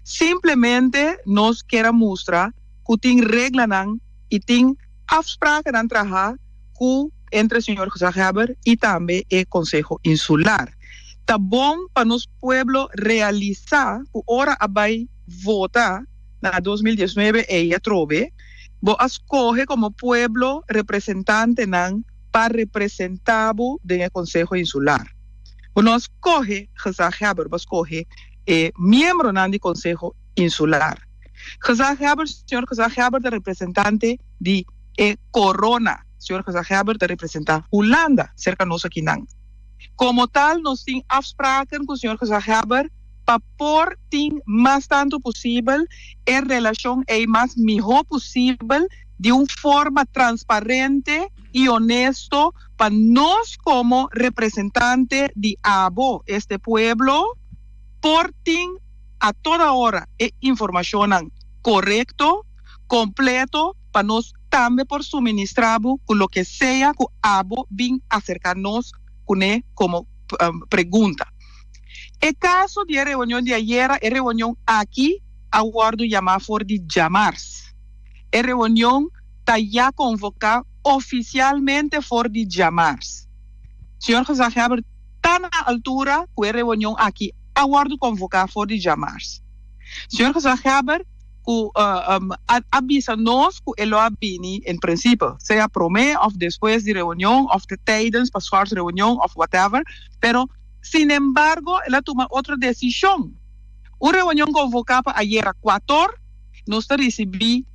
Simplemente nos kier a mustra ku tin reglanan i tin afsprakennan traha ku entre señor Gezaghebber i tambe e Konseho Insular. Ta bon pa nos pueblo realisá ku ora a bai vota na 2019 ei atrobe, bo a skohe komo pueblo representantenan pa representá bo den e Konseho Insular. Bo no a skohe Gezaghebber, bo a skohe e miembronan di Konseho Insular. Gezaghebber, señor Gezaghebber ta representante di e corona. Señor Gezaghebber ta representa Hulanda cerca nos akinan. Como tal nos tin afspraken cu señor Gezaghebber pa por tin mas tanto posibel e relacion ey mas miho posibel di un forma transparente y honesto pa nos como representante di abo, este pueblo, por tin a toda ora e informacionnan corecto, completo pa nos tambe por suministra bo cu loke sea cu abo bin acerca nos cune como pregunta. E caso di e reunion di ayera, e reunion aki a wordo yama for di djamars. E reunion ta ya convoca oficialmente for di djamars. Señor Gezaghebber ta na altura cu e reunion aki a wordo convoca for di djamars. Señor Gezaghebber ku a bisa nos ku e lo a bini en principe, sea prome of despues di reunion of te tijdens pa schors reunion of whatever, pero sinembargo el a tuma otro decision. Un reunion convoca pa ayera cuator, nos ta ricibi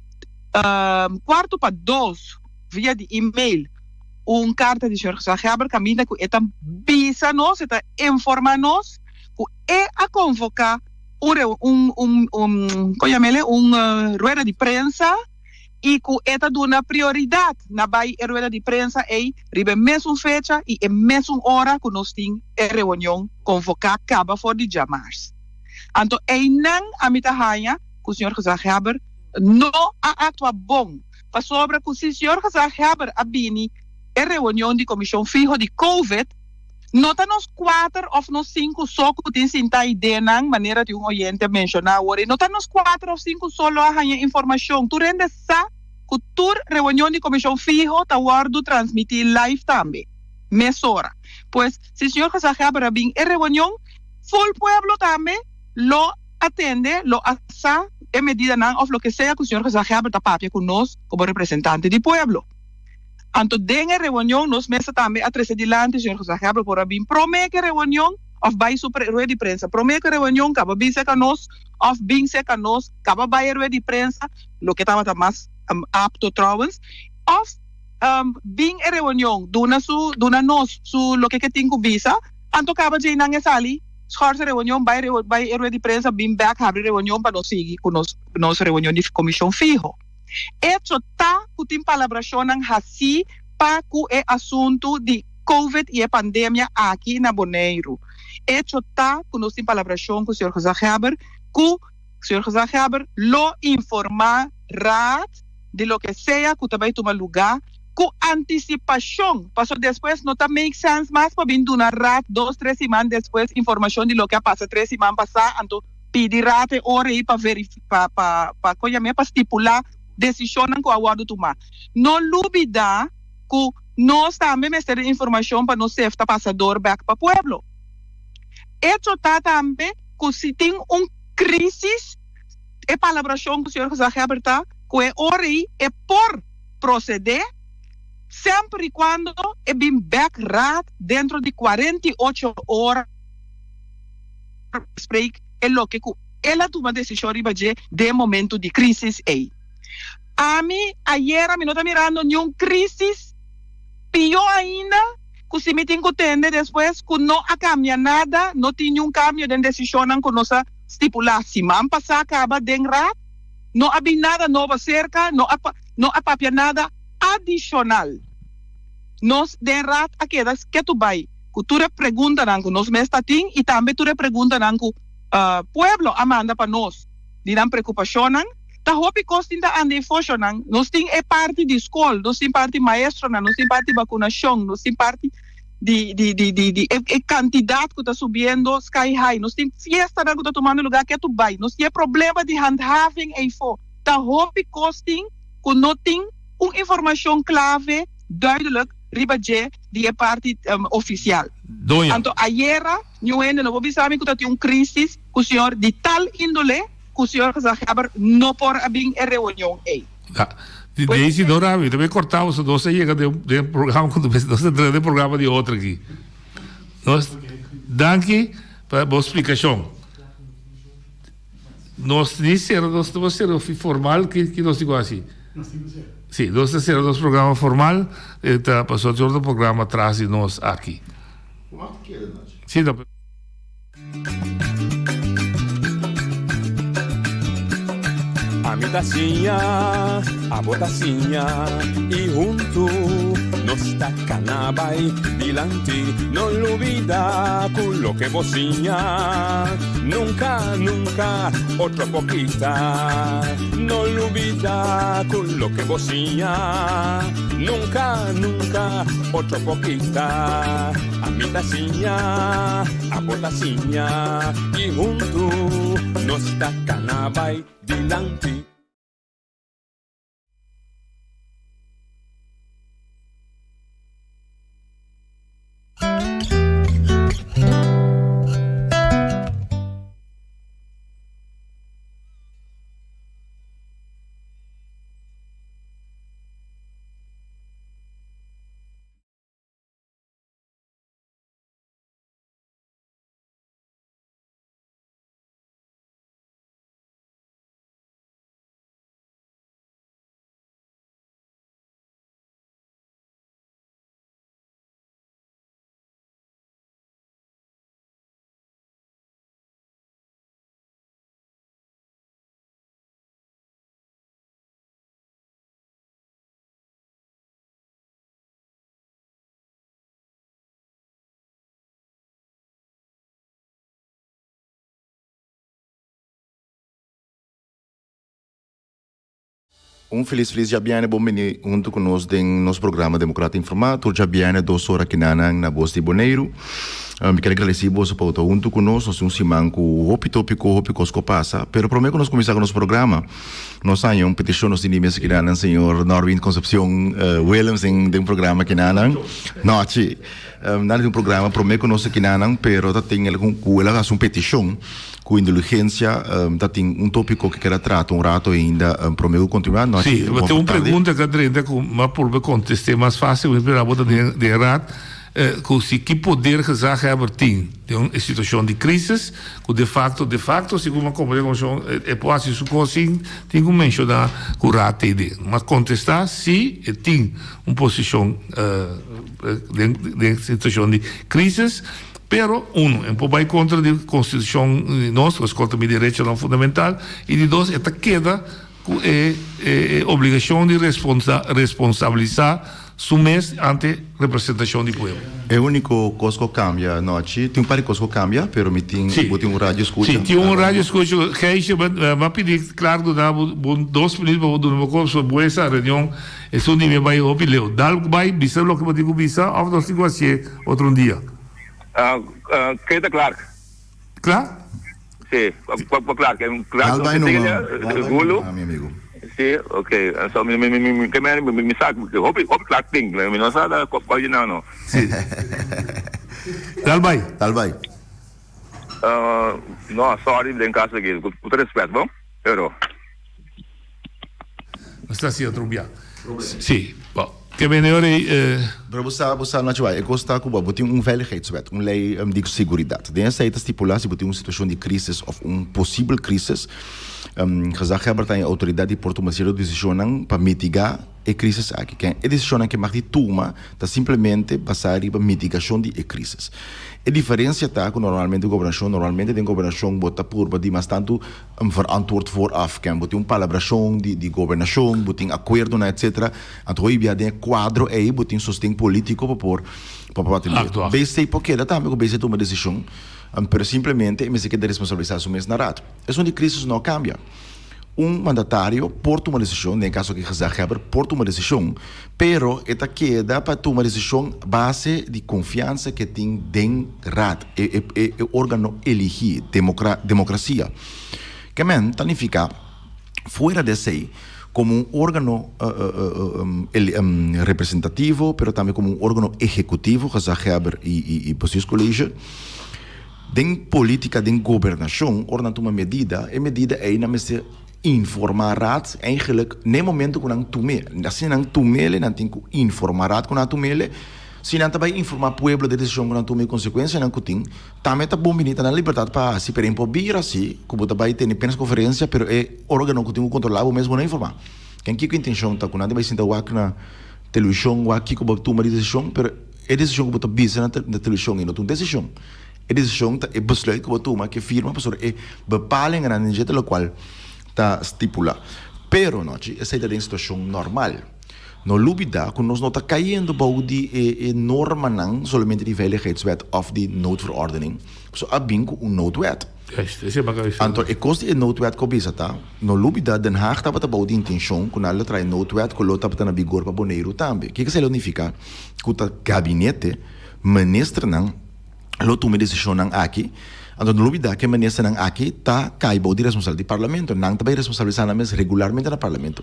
cuarto pa dos via di email un carta di señor Gezaghebber caminda cu e ta bisa nos, e ta informa nos cu e a convoca un un un un kon yam'ele un rueda di prensa i ku e ta duna prioridat na bai e rueda di prensa ei riba e mesun fecha i e mesun ora ku nos tin e reunion konvoká kaba for di djamars. Anto einan ami ta haña ku señor Gezaghebber no a aktua bon, pasobra ku si señor Gezaghebber a bini e reunion di komishon fiho di Covid, no ta nos kuater òf nos sinku so ku tin sinta ideanan, manera di un oyente a menshoná awor, i no ta nos kuater òf sinku so lo a haña informashon. Tur hende sa ku tur reunion di komishon fiho ta wòrdu transmití live tambe, mesora. Pues, si señor Gezaghebber a bin e reunion, Full pueblo tambe lo atende, lo a sa e medidanan of loke sea cu señor Gezaghebber ta papia cu nos como representante di pueblo. Anto den e reunion nos mester tambe a trece dilanti señor Gezaghebber por a bin prome cu e reunion of bay su rueda di prensa prome cu e reunion caba bin cerca nos of bin cerca nos caba bay e rueda di prensa loke tabata mas apto trouwens of bin e reunion duna su duna nos su loke ke tin cu bisa. Anto kaba djei nan e sali, schors e reunion, bai bai e rueda di prensa, bin bek habri reunion pa nos sigui ku nos nos reunion di komishon fiho. Echo ta ku tin palabrashonnan hasí pa ku e asuntu di Covid i e pandemia aki na Boneiru. Echo ta ku nos tin palabrashon ku señor Gezaghebber ku señor Gezaghebber lo informá Raad di loke sea ku ta bai tuma lugá ku antisipashon, paso despues no ta make sense mas pa bin duna Raad dos tres siman despues informashon di loke a pasa tres siman pasá, anto pidi Raad e ora ei pa pa pa pa kon yam'é pa stipulá desishonnan ku a wòrdu tumá. No lubidá ku nos tambe mester di informashon pa nos sefta pasa dor bèk pa pueblo. Echo ta tambe ku si tin un krísis e palabrashon ku señor Gezaghebber ta ku e ora ei e por procede semper y cuando e bin bek raad dentro di 48 ora bespreek e loke cu el a tuma decision riba dje den momento di crisis ey. Ami ayera mi no ta mirando niun crisis, pio ainda cu si mi tin cu tende despues cu no a cambia nada, no tin niun cambio den decisionnan cu nos a stipula siman pasa caba den raad. No a bin nada nobo acerca, no a no a papia nada adicional. Nos den Raad a keda ketu bay cu tur e preguntanan cu nos mes ta tin y tambe tur e preguntanan cu pueblo a manda pa nos di nan preocupacionnan. Ta hopi cos tin ta anda e foshonan. Nos tin e parti di scol, nos tin parti maestronan, nos tin parti vacunacion, nos tin parti di di di di di e e kantidat ku ta subiendo sky high, nos tin fiestanan ku ta tumando lugá ketu bai, nos tin e problema di handhaving eifo, ta hopi kos tin ku no tin un informashon klave duidelijk riba dje di e parti ofisial. Doña. Anto ayera niun hende no por bisa mi ku ta tin un krisis ku señor di tal índole ku señor Gezaghebber no por a bin e reunion ei. Ja. Di Daisy no rabi, ta bay corta boso, nos a yega den den programa cu nos ta entra den programa di otro aki. Nos danki pa bo splicacion. Nos ni cera nos ta cera formal ki ki nos tin cu haci? Si, nos ta cera nos programa formal, e ta pasobra tin otro programa tras di nos aki. Si, no. Ami ta siña, abo ta siña y huntu nos ta cana bay dilanti. No lubida cu loke bo siña nunca, nunca otro por kita. No lubida cu loke bo siña nunca, nunca otro por kita. Ami ta siña, abo ta siña i huntu nos ta kana bai dilanti. Un felis felis djabièrnè bon bini huntu ku nos den nos programa Demokrat Informá tur djabièrnè dos ora kinanan na Bos di Boneiru. Mi ker gradesí boso pa bo ta huntu ku nos. Nos tin un siman ku hopi tópiko, hopi kos ku a pasa. Pero promé ku nos kuminsá ku nos programa nos haña un petishon nos tin di mesa kinanan señor Norwin Concepcion Willems den den programa kinanan. Nochi. Nan tin un programa promé ku nos kinanan pero ta tin algun ku el a hasi un petishon. Ku indulgensia ta tin un tópiko ke keda trata un rato ainda promé ku kontinuá. No Sí, bo tin un pregunta ka drenta ku m'a purba kontest'é mas fásil, mi spera bo ta den den raad, ku si ki poder gezaghebber tin den un situashon di krísis, ku de fakto, de fakto segun m'a komprendé komishon e por hasi su kos sin tin ku menshoná ku raad ta den. M'a kontestá si e tin un posishon den den situashon di krísis. Pero, uno, e por bai kontra di konstitushon di nos, pues kontra mi derechonan fundamental, i di dos, e ta keda ku e e obligashon di responsabilisá su mes ante representashon di pueblo. E úniko kos ku a kambia anochi, tin un par di kos ku a kambia, pero mi tin, bo tin un radio skucha. Sí, tin un radio skucha. Gijsje, mi a pidi Clark duna bo bo dos minuut pa bo duna bo kos, pasobra bo esa reunion esun di mi a bai hopi leu. Dal bai bisa loke bo tin ku bisa òf nos tin ku hasié otro un dia. Keda Clark. Kla? Sí, pa Clark. Clark Dal bai numa. Dal bai numa, mi amigo. Sí, ok. So mi mi mi mi ke men mi mi sa hopi hopi Clark tin. Mi no sa da cual di nan no. Sí. Dal bai. Dal bai. No, sorry den caso aki. Ku tur respet, bon? Pero. Nos ta hasi otro bia. Sí, bo. Ke bene ora ei. Pero bo sa, bo sa Nacho bai, e kos ta ku bo bo tin un veiligheidswet, un lei di seguridat. Den esei ta stipulá si bo tin un situashon di krisis òf un posibel krisis, gezaghebber ta e outoridat di por tuma sierto desishonnan pa mitigá e krisis aki. Ken e desishonnan ke mag di tuma ta simplemente basá riba mitigashon di e krisis. E diferensia ta ku normalmente gobernashon, normalmente den gobernashon bo ta purba di mas tantu Een verantwoord vooraf ken bo tin un palabrashon di di gobernashon, bo tin akuerdonan etcetera. Anto hoy bia den e kuadro ei bo tin sosten politiko pa por pa por bati Aktua. BC por keda tambe ku BC tuma desishon, pero simplemente e mester keda responsabilisá su mes na raad. Esun di krisis no a kambia. Un mandatario por tuma desishon, den e kaso aki gezaghebber por tuma desishon, pero e ta keda pa tuma desishon base di konfiansa ke tin den Raad, e e e organo eligí, demokra demokrasia. Ke men ta nifiká fuera di esei komo un organo representativo pero tambe komo un organo ehekutivo, gezaghebber i i i bestuurscollege, den politika, den gobernashon, ora nan tuma medida, e medida ei nan mester informá Raad eigenlijk n'e momento ku nan tum'é. Asina nan tum'é, nan tin ku informá Raad ku nan a tum'é. Si nan ta bai informá pueblo di e desishon ku nan tuma i konsekuensianan ku tin, tambe ta bon bini, ta nan libertat pa hasi, pero e por bira si ku bo ta bai tene prenskonferensia, pero e órgano ku tin ku kontrolá bo mes bo no informá. Ken kiko intenshon ta ku nan ta bai sinta wak na televishon wak kiko bo a tuma di desishon, pero e desishon ku bo ta bisa na televishon ei no ta un desishon. E desishon ta e besluit ku bo tuma ku e firma pasobra e bepalinganan den dje ta lokual ta stipulá. Pero nochi esei ta den situashon normal. No lubidá ku nos no ta kayendo bou di e e normanan solamente di Veiligheidswet òf di Noodverordening. Pasobra a bin ku un noodwet. Anto e kos di e noodwet ku a bisa ta, no lubidá Den Haag tabata bou di intenshon ku nan lo trae noodwet ku lo tabata na vigor pa Boneiru tambe. Kiko esei lo nifiká? Ku ta gabinete, ministernan, lo tuma e desishonnan aki, anto no lubidá ku e ministernan aki ta kai bou di responsabilidat di parlamento. Nan ta bai responsabilisá nan mes regularmente na parlamento.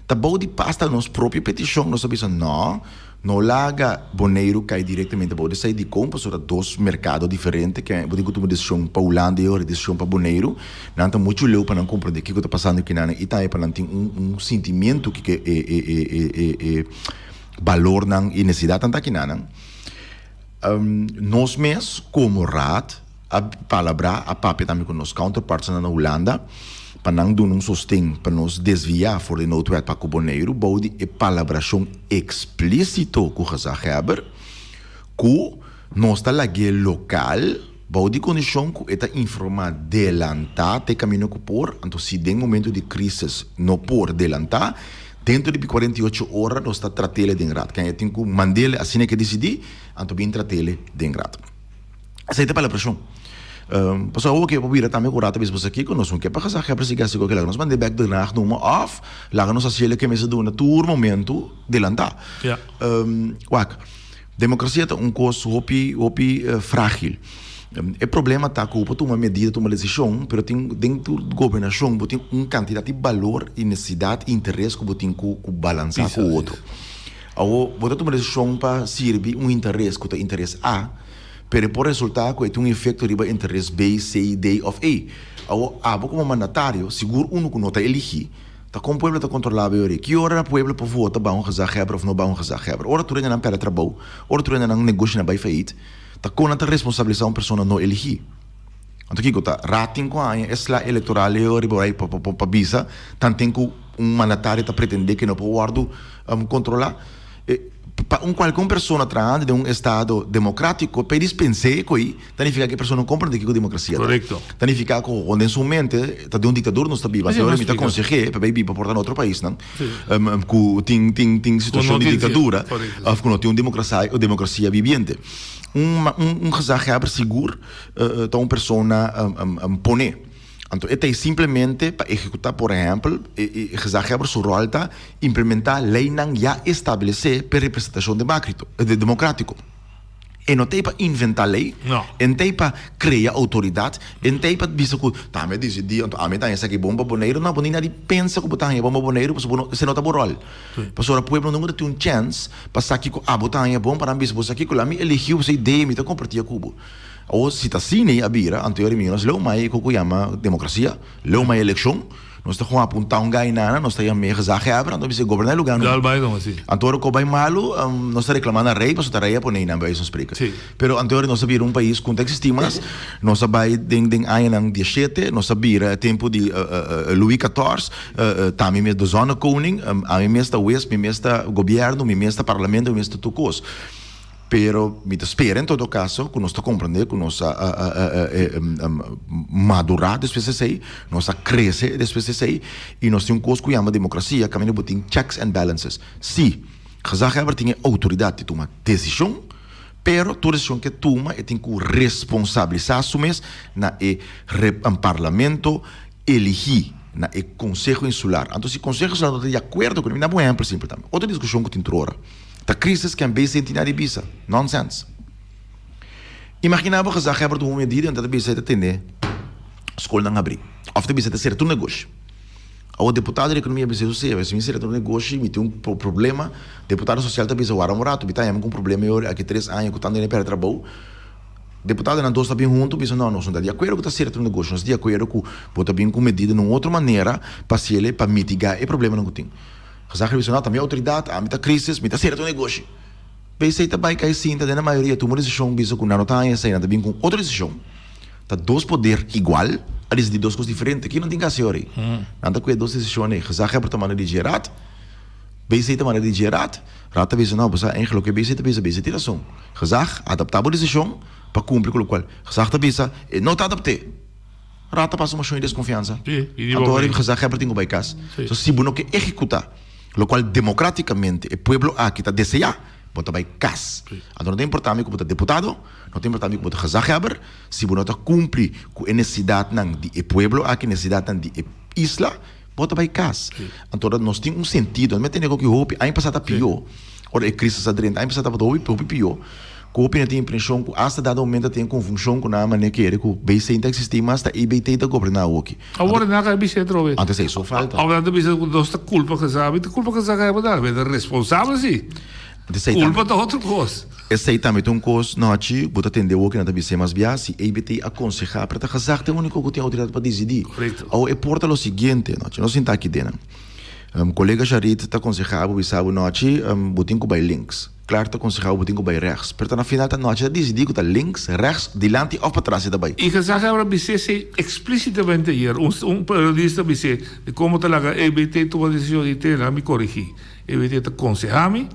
Ta bou di pasta nos propio petishon nos a bisa no, no laga Boneiru kai direktamente bou di esei. Dikon? Pasobra dos merkado diferente ke bo tin ku tuma desishon pa Hulanda i ora desishon pa Boneiru. Nan ta muchu leu pa nan komprendé kiko ta pasando kinan i tambe pa nan tin un un sintimiento kiko e e e e e balornan i nesesidatnan ta kinan. Nos mes komo Raad a palabrá, a papia tambe ku nos counterpartsnan na Hulanda pa nan duna un sosten pa nos desviá for di noodwet pa ku Boneiru bou di e palabrashon eksplísito ku gezaghebber ku nos ta lag'é lokal bou di kondishon ku e ta informá delantá te kaminda ku por, anto si den momento di krísis no por delantá, Dentro di 48 ora nos ta trat'ele den Raad. Ken e tin ku mand'ele asina ke disidí, anto bin trat'ele den Raad. Esei ta palabrashon. Pasobra awor ke por bira tambe ku rato bisa boso kiko nos no ke pa gezaghebber sigui hasi koke laga nos mand'é bèk Den Haag numa òf laga nos hasi loke mester duna tur momentu delantá. Wak, demokrasia ta un kos hopi hopi frágil. E problema ta ku bo por tuma medida, tuma desishon, pero tin den tur gobernashon bo tin un kantidat di balor i nesesidat i interes ku bo tin ku balansá ku otro. Awor bo ta tuma desishon pa sirbi un interes ku ta interes A, pero e por resultá ku e tin un efekto riba interes B, C, D òf E. Awor abo komo mandatario, sigur unu ku no ta eligí, ta kon pueblo ta kontrolá bo e ora ei? Ki ora pueblo por vota baho un gezaghebber òf no baho un gezaghebber? Ora tur hendenan pèrdè trabou, ora tur hendenan negoshinan bai fayit, Ta kon nan ta responsabilisá un persona no eligí? Anto kiko ta Raad tin ku haña e sla elektoral ei riba ora pa bisa tanten ku un mandatario ta pretendé ku e no por wòrdu kontrolá? Pa un kualke un persona trahando den un estado demokratiko pa e dispens'é ku ei ta nifiká ku e persona no komprendé kiko demokrasia ta. Ta nifiká ku den su mente ta den un diktadura nos ta biba. Anto mi ta konseh'é pa bai biba por ta na otro paisnan. Ku tin tin tin situashon di diktadura òf ku no tin un demokrasia un demokrasia bibiente. Un un gezaghebber sigur ta un persona poné. Anto e ta ei simplemente pa ehekutá por ehèmpel e gezaghebber su ròl ta implementá leinan ya establesé p'e representashon demokrátiko. E no ta ei pa inventá lei, e no ta ei pa krea outoridat, e no ta ei pa bisa ku ta ami a disidí anto ami ta haña esaki bon pa Boneiru. No, bo no di pensa ku bo ta haña bon pa Boneiru pasobra bo no, esei no ta bo ròl. Pasobra pueblo nunka ta tin un chèns pa sa kiko abo ta haña bon pa nan bisa bo sa kiko. Laat mi eligí bo, esei idea mi ta kompartí ku bo. Awor si ta asina ei a bira, anto yori mi nos leu mai ku ku yama demokrasia, leu mai elekshon. Nos ta gewoon apuntá un gai nana, nos ta yam'é gezaghebber, anto bisa goberná e lugá no. Dal bai no, si. Anto ora ku bai malu, nos ta reklamá na rei, pasobra ta rei a pone einan bij wijze van spreken. Si. Pero anto ora nos a bira un pais ku no ta eksistí mas, nos a bai den den añanan diesshete, nos a bira e tempu di Louis Quatorze, ta mi mes de zonnekoning, ami mes ta wes, mi mes ta gobièrnu, mi mes ta parlamento, mi mes ta tur kos. Pero mi ta spera en todo caso cu nos ta comprende cu nos a madura despues di esey, nos a crece despues di esey y nos tin un cos cu yama democracia caminda bo tin checks and balances. Si, gezaghebber tin e autoridad di tuma decision, pero tur decision cu e tuma e tin cu responsabilisa su mes na e parlamento eligi, na e conseho insular. Anto si conseho insular no ta di acuerdo cu, mi da bo un ehempel simpel tambe, otro discusion cu tin tur ora. Ta crisis ken bay sinti na di bisa. Nonsense. Imagina bo gezaghebber tuma un medida en ta ta bisa e ta tene skolnan habri. Of ta bisa e ta sera tur negoshi. Awor deputado di ekonomia bisa eso si mi sera tur negoshi mi tin un problema. Deputado sosial ta bisa wara un rato mi ta haña mi ku un problema e ora aki tres aña ku tantu hende perde trabou. Deputadonan dos ta bin hunto bisa no nos no ta di akuerdo ku ta sera tur negoshi nos ta di akuerdo ku bo ta bin ku medida na un otro manera pa hasiel pa mitiga e problemanan ku tin. Gezag revisional ta mi outoridat, ami ta crisis, mi ta sera tur negoshi. P'esei ta bai kai sinta den e mayoria tuma desishon bisa ku nan no ta haña esei, nan ta bin ku un otro desishon. Ta dos poder igual a disidí dos kos diferente. Ki nan tin ku hasi ora ei? Nan ta kue dos desishon ei. Gezaghebber ta manda di dje raad, BC ta manda di dje raad. Raad ta bisa no, bo sa eigenlijk loke BC ta bisa, BC tin rason. Gezag, adaptá bo desishon pa kumpli ku lokual gezag ta bisa, e no ta adapt'é. Raad ta pasa un moshon di deskonfiansa. Anto ora e gezaghebber tin ku bai kas. So si bo no ke ehekutá lokual demokratikamente e pueblo aki ta deseá, bo ta bai kas. Anto no ta importá mi ku bo ta deputado, no ta importá mi ku bo ta gezaghebber, si bo no ta kumpli ku e nesesidatnan di e pueblo aki, nesesidatnan di e isla, bo ta bai kas. Anto ora nos tin un sentido, mi a tende ku hopi aña pasá ta pió, ora e krisis a drenta, aña pasá tabata hopi hopi pió. Ku hopi na tin impreshon ku asta dado momento a tin konfunshon ku nan a manera kere ku BC no ta eksistí mas, ta EBT ta goberná awoki. Awor nan a bisa atrobe. Antes ei so falta. Awor nan ta bisa ku nos ta kulpa Gezag. Mi ta kulpa Gezag a berdad, mi ta responsabel si. Kulpa ta otro kos. Esei tambe ta un kos, Nochi, bo ta tende awoki nan ta bis'é mas bia, si EBT a konsehá, pero ta Gezag ta e úniko ku tin outoridat pa disidí. Awor e por ta lo siguiente, Nochi, nos sinta aki den. Kolega Sharit ta konsehá bo bisa bo, Nochi, bo tin ku bai links. Clark ta konsehá bo tin ku bai rechts, pero ta na final ta nochi ta disidí ku ta links, rechts, dilanti òf patras e ta bai. I gezaghebber a bis'é esei eksplísitamente ayer. Un un periodista a bis'é di komo ta laga EBT tuma desishon di te laga mi korigí. EBT ta konsehá mi,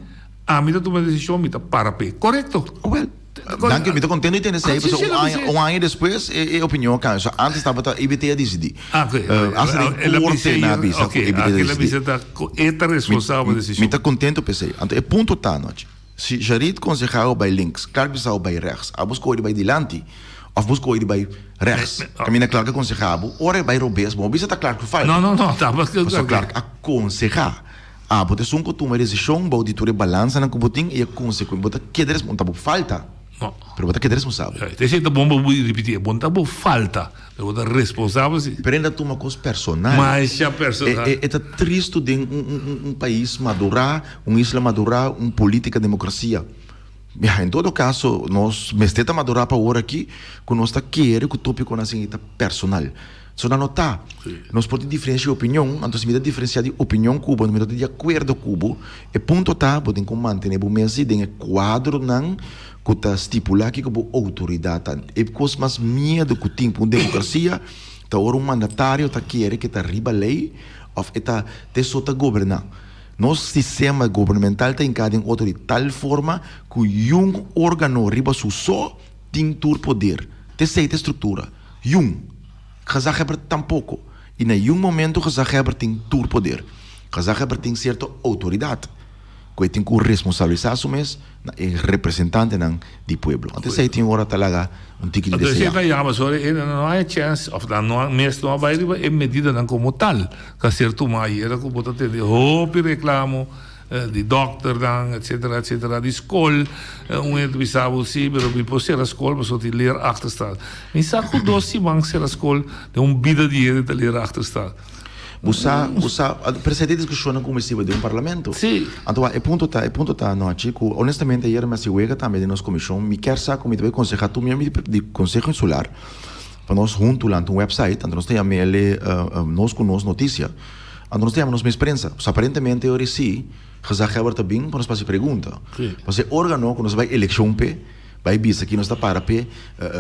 ami ta tuma desishon, mi ta para p'e. Korekto. Wèl, danki, mi ta kontento di tende esei, pasobra un aña un aña despues e e opinion a kambia. So antes tabata EBT a disidí. Ah, oké. Asta den korte nan a bisa ku EBT ta El a bisa ta ku e ta responsabel pa e desishon. Mi ta kontento p'esei. Anto e punto ta anochi, si Jarid konsehá bo bai links, Clark bisa bo bai rechts, abo skohe di bai dilanti. Òf bo skohe di bai rechts. Kaminda Clark a konsehá bo, ora e bai robes, bo no bisa ta Clark su falta. No, no, no, ta Pasobra Clark a konsehá. Abo ta esun ku tuma e desishon bou di tur e balansanan ku bo tin i e konsekuensia. Bo ta keda responsabel. No ta bo falta, pero bo ta keda responsabel. Esei ta bon pa bo ripití. Bo no ta bo falta, pero bo ta responsabel si. Pero hende ta tuma kos personal. Masha personal. E ta tristu den un pais madurá, un isla madurá, un polítika demokrasia. Ya, en todo kaso nos mester ta madurá pa awor aki ku nos ta kere ku tópikonan asina ta personal. So nan no ta. Nos por tin diferensia di opinion, anto si mi ta diferensiá di opinion ku bo, mi no ta di akuerdo ku bo, e punto ta bo tin ku mantené bo mes den e kuadronan ku ta stipulá kiko bo outoridat ta. E kos mas miedu ku tin pa un demokrasia ta ora un mandatario ta kere ku e ta riba lei òf e ta te so ta goberná. Nos sistema gubernamental ta hinká den otro di tal forma ku yun órgano riba su so tin tur poder. T'esei ta e struktura. Yun. Gezaghebber tampoko. I na yun momento gezaghebber tin tur poder. Gezaghebber tin sierto outoridat ku e tin ku responsabilisá su mes na e representantenan di pueblo. Anto esei tin ora ta laga un tiki di Anto esei deseá. ta yama pasobra e no a chèns òf nan no a mes no a bai riba e medidanan komo tal ku a ser tumá ayera ku bo ta tende hopi reklamo di dòkternan etsetera etsetera di skol un hende ta bisa bo si pero mi por sera skol pasobra tin leer achterstand. Mi sa ku dos siman sera skol den un bida di hende ta leer achterstand. Bo sa, bo sa, pero esei ta e diskushonnan ku mester hiba den un parlamento. Sí. Anto e punto ta, e punto ta anochi ku honestamente ayer mi a hasi wega tambe den nos komishon, mi kier sa ku mi ta bai konsehá tur miembro di Konseho Insular pa nos huntu lanta un website, anto nos ta yama el Nos ku Nos Notisia, anto nos ta yama nos mes prensa. Pasobra aparentemente ora si gezaghebber ta bin pa nos pa hasi pregunta. Sí. Pasobra e organo ku nos a bai elekshon p'e, Bai bisa ki nos ta para p'e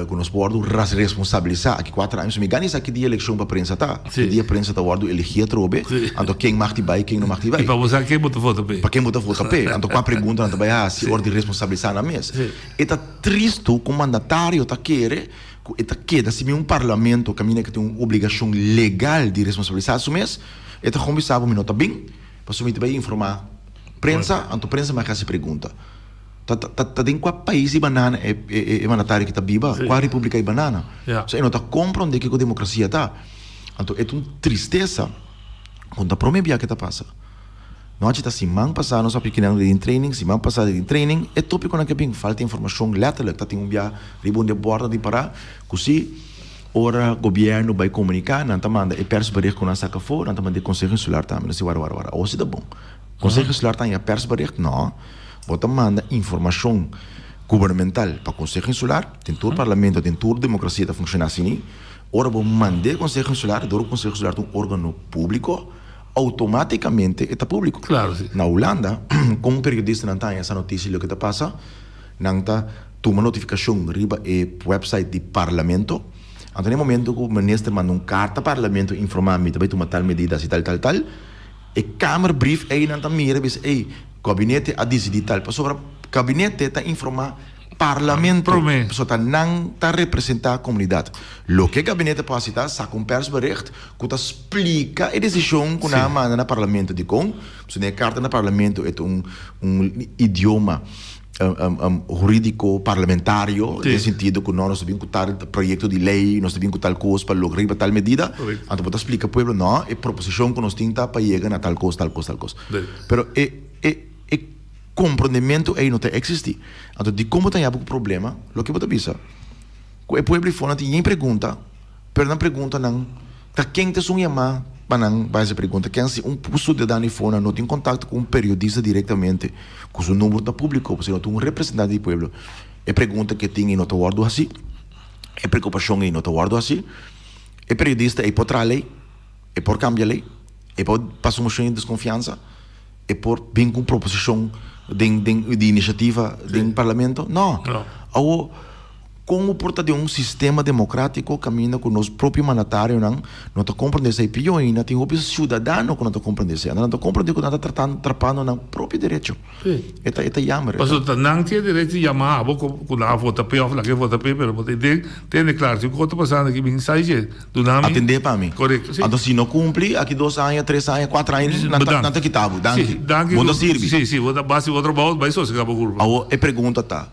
ku nos por wòrdu responsabilisá aki kuater aña. So mi gana esaki dia elekshon pa prensa ta. Ki dia prensa ta wòrdu eligí atrobe, anto ken mag di bai, ken no mag di bai. I pa bo sa ken bo ta vota p'e. Pa ken bo ta vota p'e. Anto kua pregunta nan ta bai hasi ora di responsabilisá nan mes. E ta tristu ku mandatario ta kere ku e ta keda sin un parlamento kaminda ku tin un obligashon legal di responsabilisá su mes. E ta kon bisa bo mi no ta bin, pasobra mi ta bai informá prensa, anto prensa mag hasi pregunta. Ta ta ta den kua pais di banana e e e mandatario aki ta biba? Kua republika di banana? So e no ta komprondé kiko demokrasia ta. Anto e ta un tristesa ku ta promé bia ke ta pasa. Nochi ta siman pasá nos a papia kinan den training, siman pasá den training e topikonan ke bin falta informashon lèterlik ta tin un bia riba un di e bòrda di pará ku si ora gobièrnu bai komuniká nan ta manda e pèrsbericht ku nan saka afó nan ta manda e konseho insular tambe. Nos di wara wara wara awor si ta bon. Konseho insular ta haña pèrsbericht? No. Bo ta manda informashon gubernamental pa Konseho Insular, den tur parlamento, den tur demokrasia ta funshoná asini. Ora bo mand'é Konseho Insular, dor ku Konseho Insular ta un órgano públiko, outomátikamente e ta públiko. Na Hulanda, kon periodistanan ta haña sa notisia di loke ta pasa? Nan ta tuma notifikashon riba e wèpsait di parlamento. Anto na e momento ku minister manda un karta parlamento informá mi ta bai tuma tal medida, asi tal tal tal, E kamerbrief ei nan ta mira bisa ei gabinete a disidí tal pasobra gabinete ta informá parlamento pasobra ta nan ta representá komunidat. Loke gabinete por hasi ta saka un persbericht ku ta splika e desishon ku nan a manda na parlamento dikon pasobra den e karta na parlamento e ta un un idioma hurídiko parlamentario den sentido ku no nos ta bin ku tal proyekto di lei, nos ta bin ku tal kos pa logra riba tal medida, anto bo ta splika pueblo no e proposishon ku nos tin ta pa yega na tal kos, tal kos, tal kos. Pero e e e komprondementu ei no ta eksistí. Anto dikon bo ta haña bo ku problema? Loke bo ta bisa ku e pueblo i for nan tin yen pregunta. Pero nan pregunta nan, Ta ken ta esun yamá pa nan bai hasi pregunta? Ken si un sudadan di for nan no tin kontakto ku un periodista direktamente, ku su number ta públiko, pasobra no ta un representante di pueblo, e pregunta ke tin ei no ta wòrdu hasí, e preokupashon ei no ta wòrdu hasí. E periodista ei por traha lei, e por kambia lei, e por pasa un moshon di deskonfiansa, e por bin ku un proposishon den den di inisiativa den parlamento? No. Awor. Kon bo por ta den un sistema demokratiko kaminda ku nos propio mandatarionan no ta komprendé esei? Pió ainda, tin hopi siudadano ku no ta komprendé esei. Nan no ta komprendé ku nan ta tratando, trapando nan propio derecho. E ta, e ta jammer. Pasobra ta nan tin e derecho di yama abo ku ku nan a vota p'e òf nan ke vota p'e, pero bo ta den tende klar si un kos ta pasando aki bin sai dje, duna mi. Atendé pa mi. Korekto, si. Anto si no kumpli, aki dos aña, tres aña, kuater aña, nan ta, nan ta kita bo. Danki. Si, danki. Bo no ta sirbi. Si, si, bo ta basi bo trabou, bai sosegá bo kurpa. Awor e pregunta ta.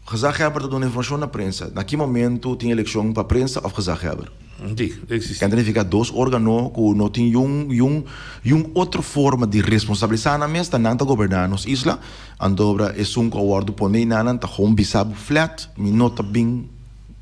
Gezaghebber ta duna informashon na prensa. Na ki momentu tin elekshon pa prensa òf gezaghebber? Di, eksistí. Kende nifiká dos órgano ku no tin yun yun yun otro forma di responsabilisá nan mes, ta nan ta goberná nos isla. Antobra esun ku a wòrdu poné na nan ta gewoon bisa bo flat, mi no ta bin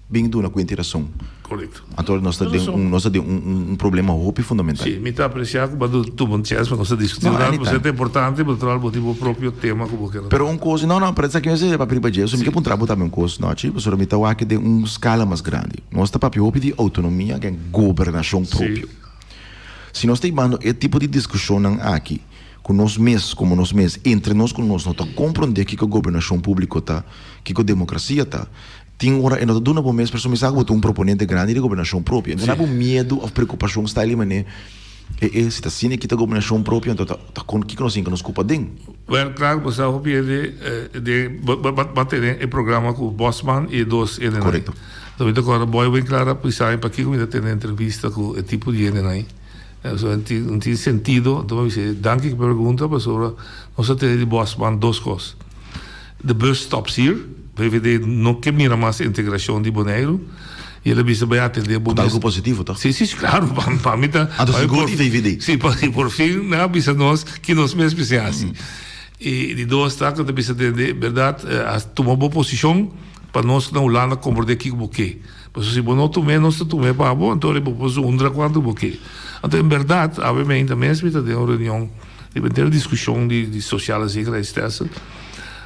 bin duna kuenta i rason. Korekto. Anto nos ta den un nos ta den un un problema hopi fundamental. Sí, mi ta apresiá ku bo a tuma un chèns pa nos a diskutí No, un rato, anytime. pasobra ta importante, bo ta traha bo tin bo propio tema ku bo kere Pero un kos, no, no, pero esaki mi a papia riba dje, so mi ke puntra bo tambe un kos, Nochi, pasobra mi ta wak den un skala mas grandi. Nos ta papia hopi di outonomia ken gobernashon propio. Si nos ta hibando e tipo di diskushonnan aki ku nos mes komo nos mes, entre nos ku nos no ta komprondé kiko gobernashon públiko ta, kiko demokrasia ta, Tin ora e no ta duna bo mes perso mi sa ku bo ta un proponente grandi di gobernashon propio. No na bo miedu òf preokupashon sta li manera e e si ta asina e kita gobernashon propio anto ta ta kon kiko nos tin ku nos kupa den. Wèl klaar bo sa hopi hende den bo a tene e programa ku Bosman i e dos hendenan. Korekto. Anto mi ta kòrda Boy Winklaar a bisa mi pakiko mi ta tene entrevista ku e tipo di hendenan ei. Pasobra no tin sentido. Anto mi a bisa danki ku pregunta pasobra nos a tene di Bosman dos kos. The bus stops here. VVD no ke mira mas integracion di Boneiru. Y el a bisa bay atende bo Cu ta mes. algo positivo toch? Si, si, claro. Pa, pa mi ta. Anto pa mi sigur por di VVD. Si, pa mi por fin nan a bisa nos ki nos mes mester haci. Y di dos ta cu ta bisa tende, berdad, a tuma bo posicion pa nos na Hulanda comprende kico bo ke. Pasobra si bo no tum'é, nos ta tum'é pa bo, anto bo por zundra cuanto bo ke. Anto en berdad, awe meinta mes mi ta den un reunion riba henter discusion di di sociale zekerheidsstelsel.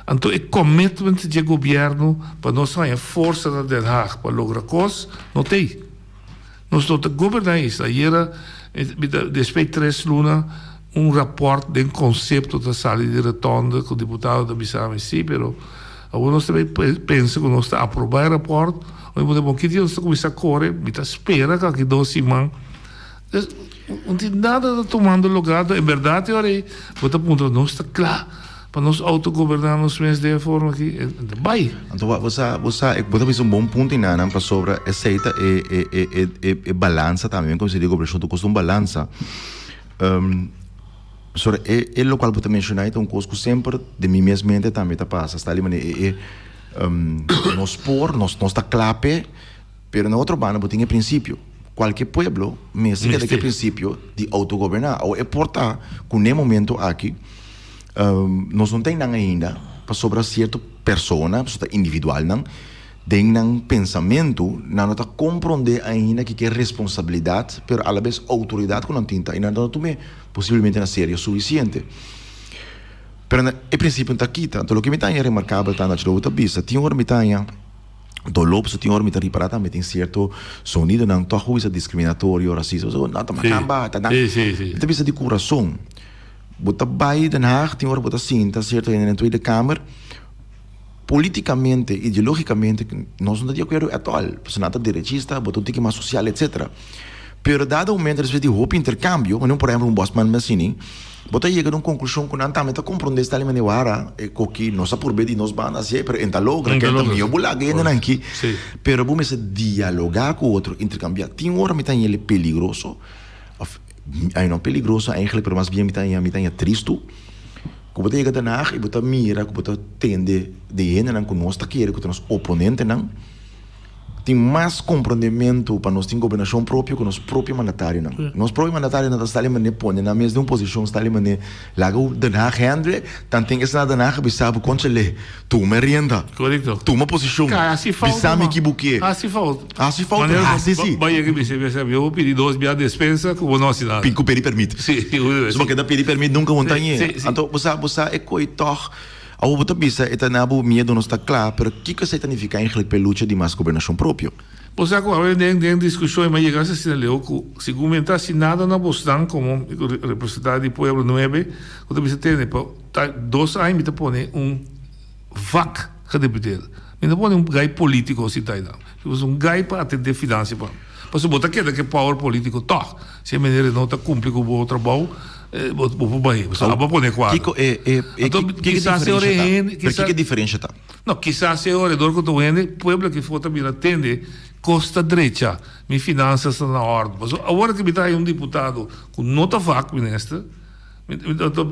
Anto e commitment dje gobierno pa nos haña forsa na Den Haag pa logra cos no t'ey. Nos no ta goberna e isla. Ayera mi ta despues tres luna un rapport den concepto ta sali di rotonde cu diputado ta bisa mi si pero awor nos ta bay pensa cu nos ta aproba e rapport mi por bon ki dia nos ta cuminsa core mi ta spera cu aki dos siman No tin nada ta tumando lugar en berdad e ora ey bo ta puntra nos ta cla pa nos autogoberna nos mes den e forma aki e ta bay. Anto bo sa bo sa bo ta bisa un bon punto enanan pasobra esey ta e e e e e balansa tambe men considera gobernacion ta cosa un balansa pasobra e e locual bo ta menciona ta un cos cu semper den mi mes mente tambe ta pasa sta manera e e nos por nos nos ta cla p'e. Pero na otro banda bo tin e prinsipio. Kualke pueblo mester keda ku e prinsipio di outogoberná. Awor e por ta ku n'e momento aki nos no ten nan ainda pasobra sierto persona, pasobra ta individualnan, den nan pensamentu nan no ta komprondé ainda kiko e responsabilidat pero alabes outoridat ku nan tin ta i nan no ta tum'é posiblemente na serio sufisiente. Pero e prinsipio no ta kita. Anto loke mi ta haña remarkabel ta Nacho, loke bo ta bisa, tin ora mi ta haña. Doló pasobra tin ora mi ta ripará tambe tin sierto sonidonan tòg ku bisa diskriminatorio, rasista, pasobra nan ta makamba, ta nan. Mi ta bisa di kurason, bo ta bai Den Haag tin ora bo ta sinta sierto hende den Tweede Kamer, politikamente, ideológikamente nos no ta di akuerdo at all, pasobra nan ta derechista, bo ta un tiki mas sosial etcetera. Pero dado momento despues di hopi interkambio, manera por ehempel un bòsman mi a sini, Bo ta yega na un konklushon ku nan tambe ta komprondé sta manera wara e koki nos a purbe di nos banda hasié pero e ta logra ken ta mihó bo laga hendenan aki pero bo mester dialogá ku otro interkambiá tin ora mi ta haña peligroso òf ay no peligroso eigenlijk pero mas bien mi ta haña mi ta haña tristu ku bo ta yega Den Haag i bo ta mira ku bo ta tende di hendenan ku nos ta kere ku ta nos oponentenan. Tin mas komprondementu pa nos tin gobernashon propio ku nos propio mandatarionan. Nos propio mandatarionan ta sta manera pone nan mes den un posishon sta manera laga Den Haag handle, tanten esnan Den Haag a bisa bo konchale tuma e rienda, tuma posishon, bisa mi ki bo ke. Hasi fout. Hasi fout, hasi si. Bo yega bisa bisa mi bo pidi dos bia despensa ku bo no hasi nada. Ku pidi permit. Si bo keda pidi permit nunka bo no ta ñe. Anto bo sa bo sa e koi tòg. Awor bo ta bisa e ta na bo miedu nos ta kla, pero kiko esei ta nifiká eigenlijk pa e lucha di mas gobernashon propio? Bo sa ku awe den den diskushon e ma yega asina leu ku segun mi ta hasi nada na bosnan komo representante di pueblo nuebe ku ta bisa tene pa ta dos aña mi ta pone un vak gedeputeerde mi no pone un gai politiko sinta einan mi pone un gai pa atende finansia pa mi pasobra bo ta keda ku e power politiko tòg si e meneer no ta kumpli ku bo trabou Bo por bai, bo por pone kuadro. Kiko e e e Anto, kiko kisas e ora diferensha ta? hende, Pero kisas kiko e diferensha ta? No, kisas e ora dor ku ta un hende, pueblo aki for ta bira tende, kos ta drecha, mi finansas ta na òrdu. Pasobra awor ku mi ta haña un diputado ku no ta vak minister, Mi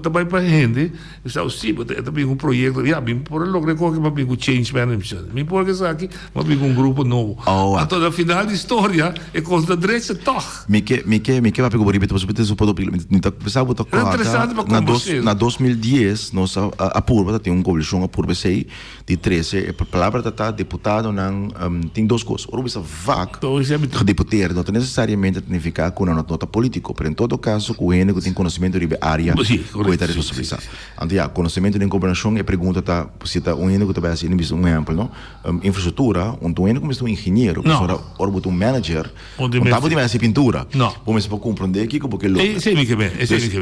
ta bai pa hende, mi sa si bo ta bin ku un proyekto, ya mi por a logra e koki pa bin ku change management. Mi por esaki pa bin ku un grupo nobo. Anto na final di storia e kos ta drecha tòg. Mi ke mi ke mi ke papia ku bo ripiti pasobra mi ta por mi ta pensa bo ta kòrda na dos na 2010 nos a a purba ta tin un koalishon a purba esei di trese e palabra ta ta deputadonan tin dos kos ora bo bisa vak gedeputeerde no ta nesesariamente ta nifiká ku nan no ta polítiko pero en todo kaso ku hende ku tin konosementu riba e área ku e ta responsabilisá anto ya konosementu den gobernashon e pregunta ta si ta un hende ku ta bai hasi bisa un ehèmpel no infrastruktura un ta un hende ku mester un ingeniero pasobra ora bo ta un manager un ta bo tin bai hasi pintura bo mester por komprondé kiko bo ke logra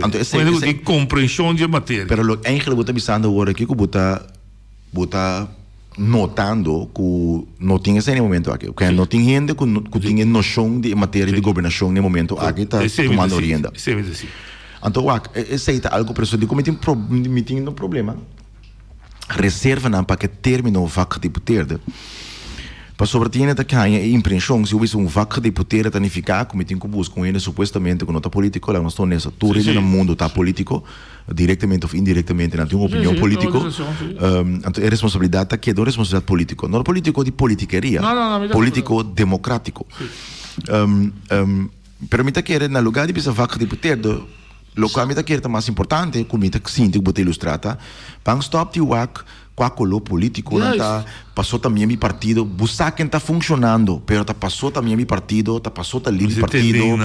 anto esei esei komprenshon di e materia pero lo eigenlijk bo ta bisando awor aki ku bo ta Bo ta notando ku no tin esei na e momento aki. Oke, no tin hende ku ku tin e noshon di e materia di gobernashon na e momento aki ta tumando rienda. Anto wak, esei ta algu preso dikon mi tin mi tin un problema reservanan pa ke termino vakgedeputeerde. Pasobra tin hende ta haña e imprenshon si bo bisa un vakgedeputeerde ta nifiká ku mi tin ku buska un hende supuestamente ku no ta politiko. Laga nos ta honesto, tur hende na mundu ta politiko. Directamente of indirectamente nan tin un opinion politico. Anto e responsabilidad ta keda un responsabilidad politico. No politico di politikeria, politico democratico. Pero mi ta kere na lugar di bisa vak gedeputeerde, locual mi ta kere ta mas importante cu mi ta sinti cu bo ta ilustra ta, ban stop di wak Kua koló polítiko nan ta pasó ta miembro di partido? Bo sa ken ta funshonando, pero ta pasó ta miembro di partido, ta pasó ta lider di partido,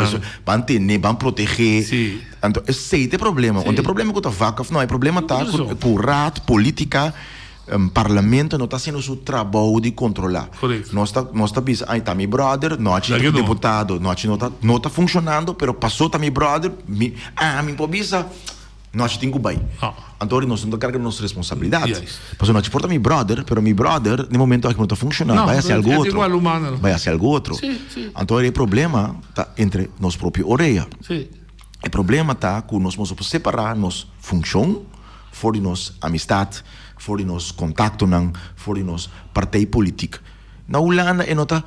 ban tene, ban protegé. Anto esei ta e problema. Unda e problema ku ta vak òf no, e problema ta ku raad, polítika, parlamento no ta hasiendo su trabou di kontrolá. Nos ta nos ta bisa, ai ta mi bròder, no a chinta ku diputado, no a chinta no ta no ta funshonando, pero pasó ta mi bròder, mi ami por bisa. Nochi tin ku bai. Anto ora nos no ta karga nos responsabilidat. Pasobra nochi por ta mi brother, pero mi brother den momento aki no ta funshoná. Bai hasi algu otro. Bai hasi algu otro. Anto ora e problema ta entre nos propio orea. E problema ta ku nos mester por separá nos funshon for di nos amistat, for di nos kontaktonan, for di nos partij politik. Na Hulanda e no ta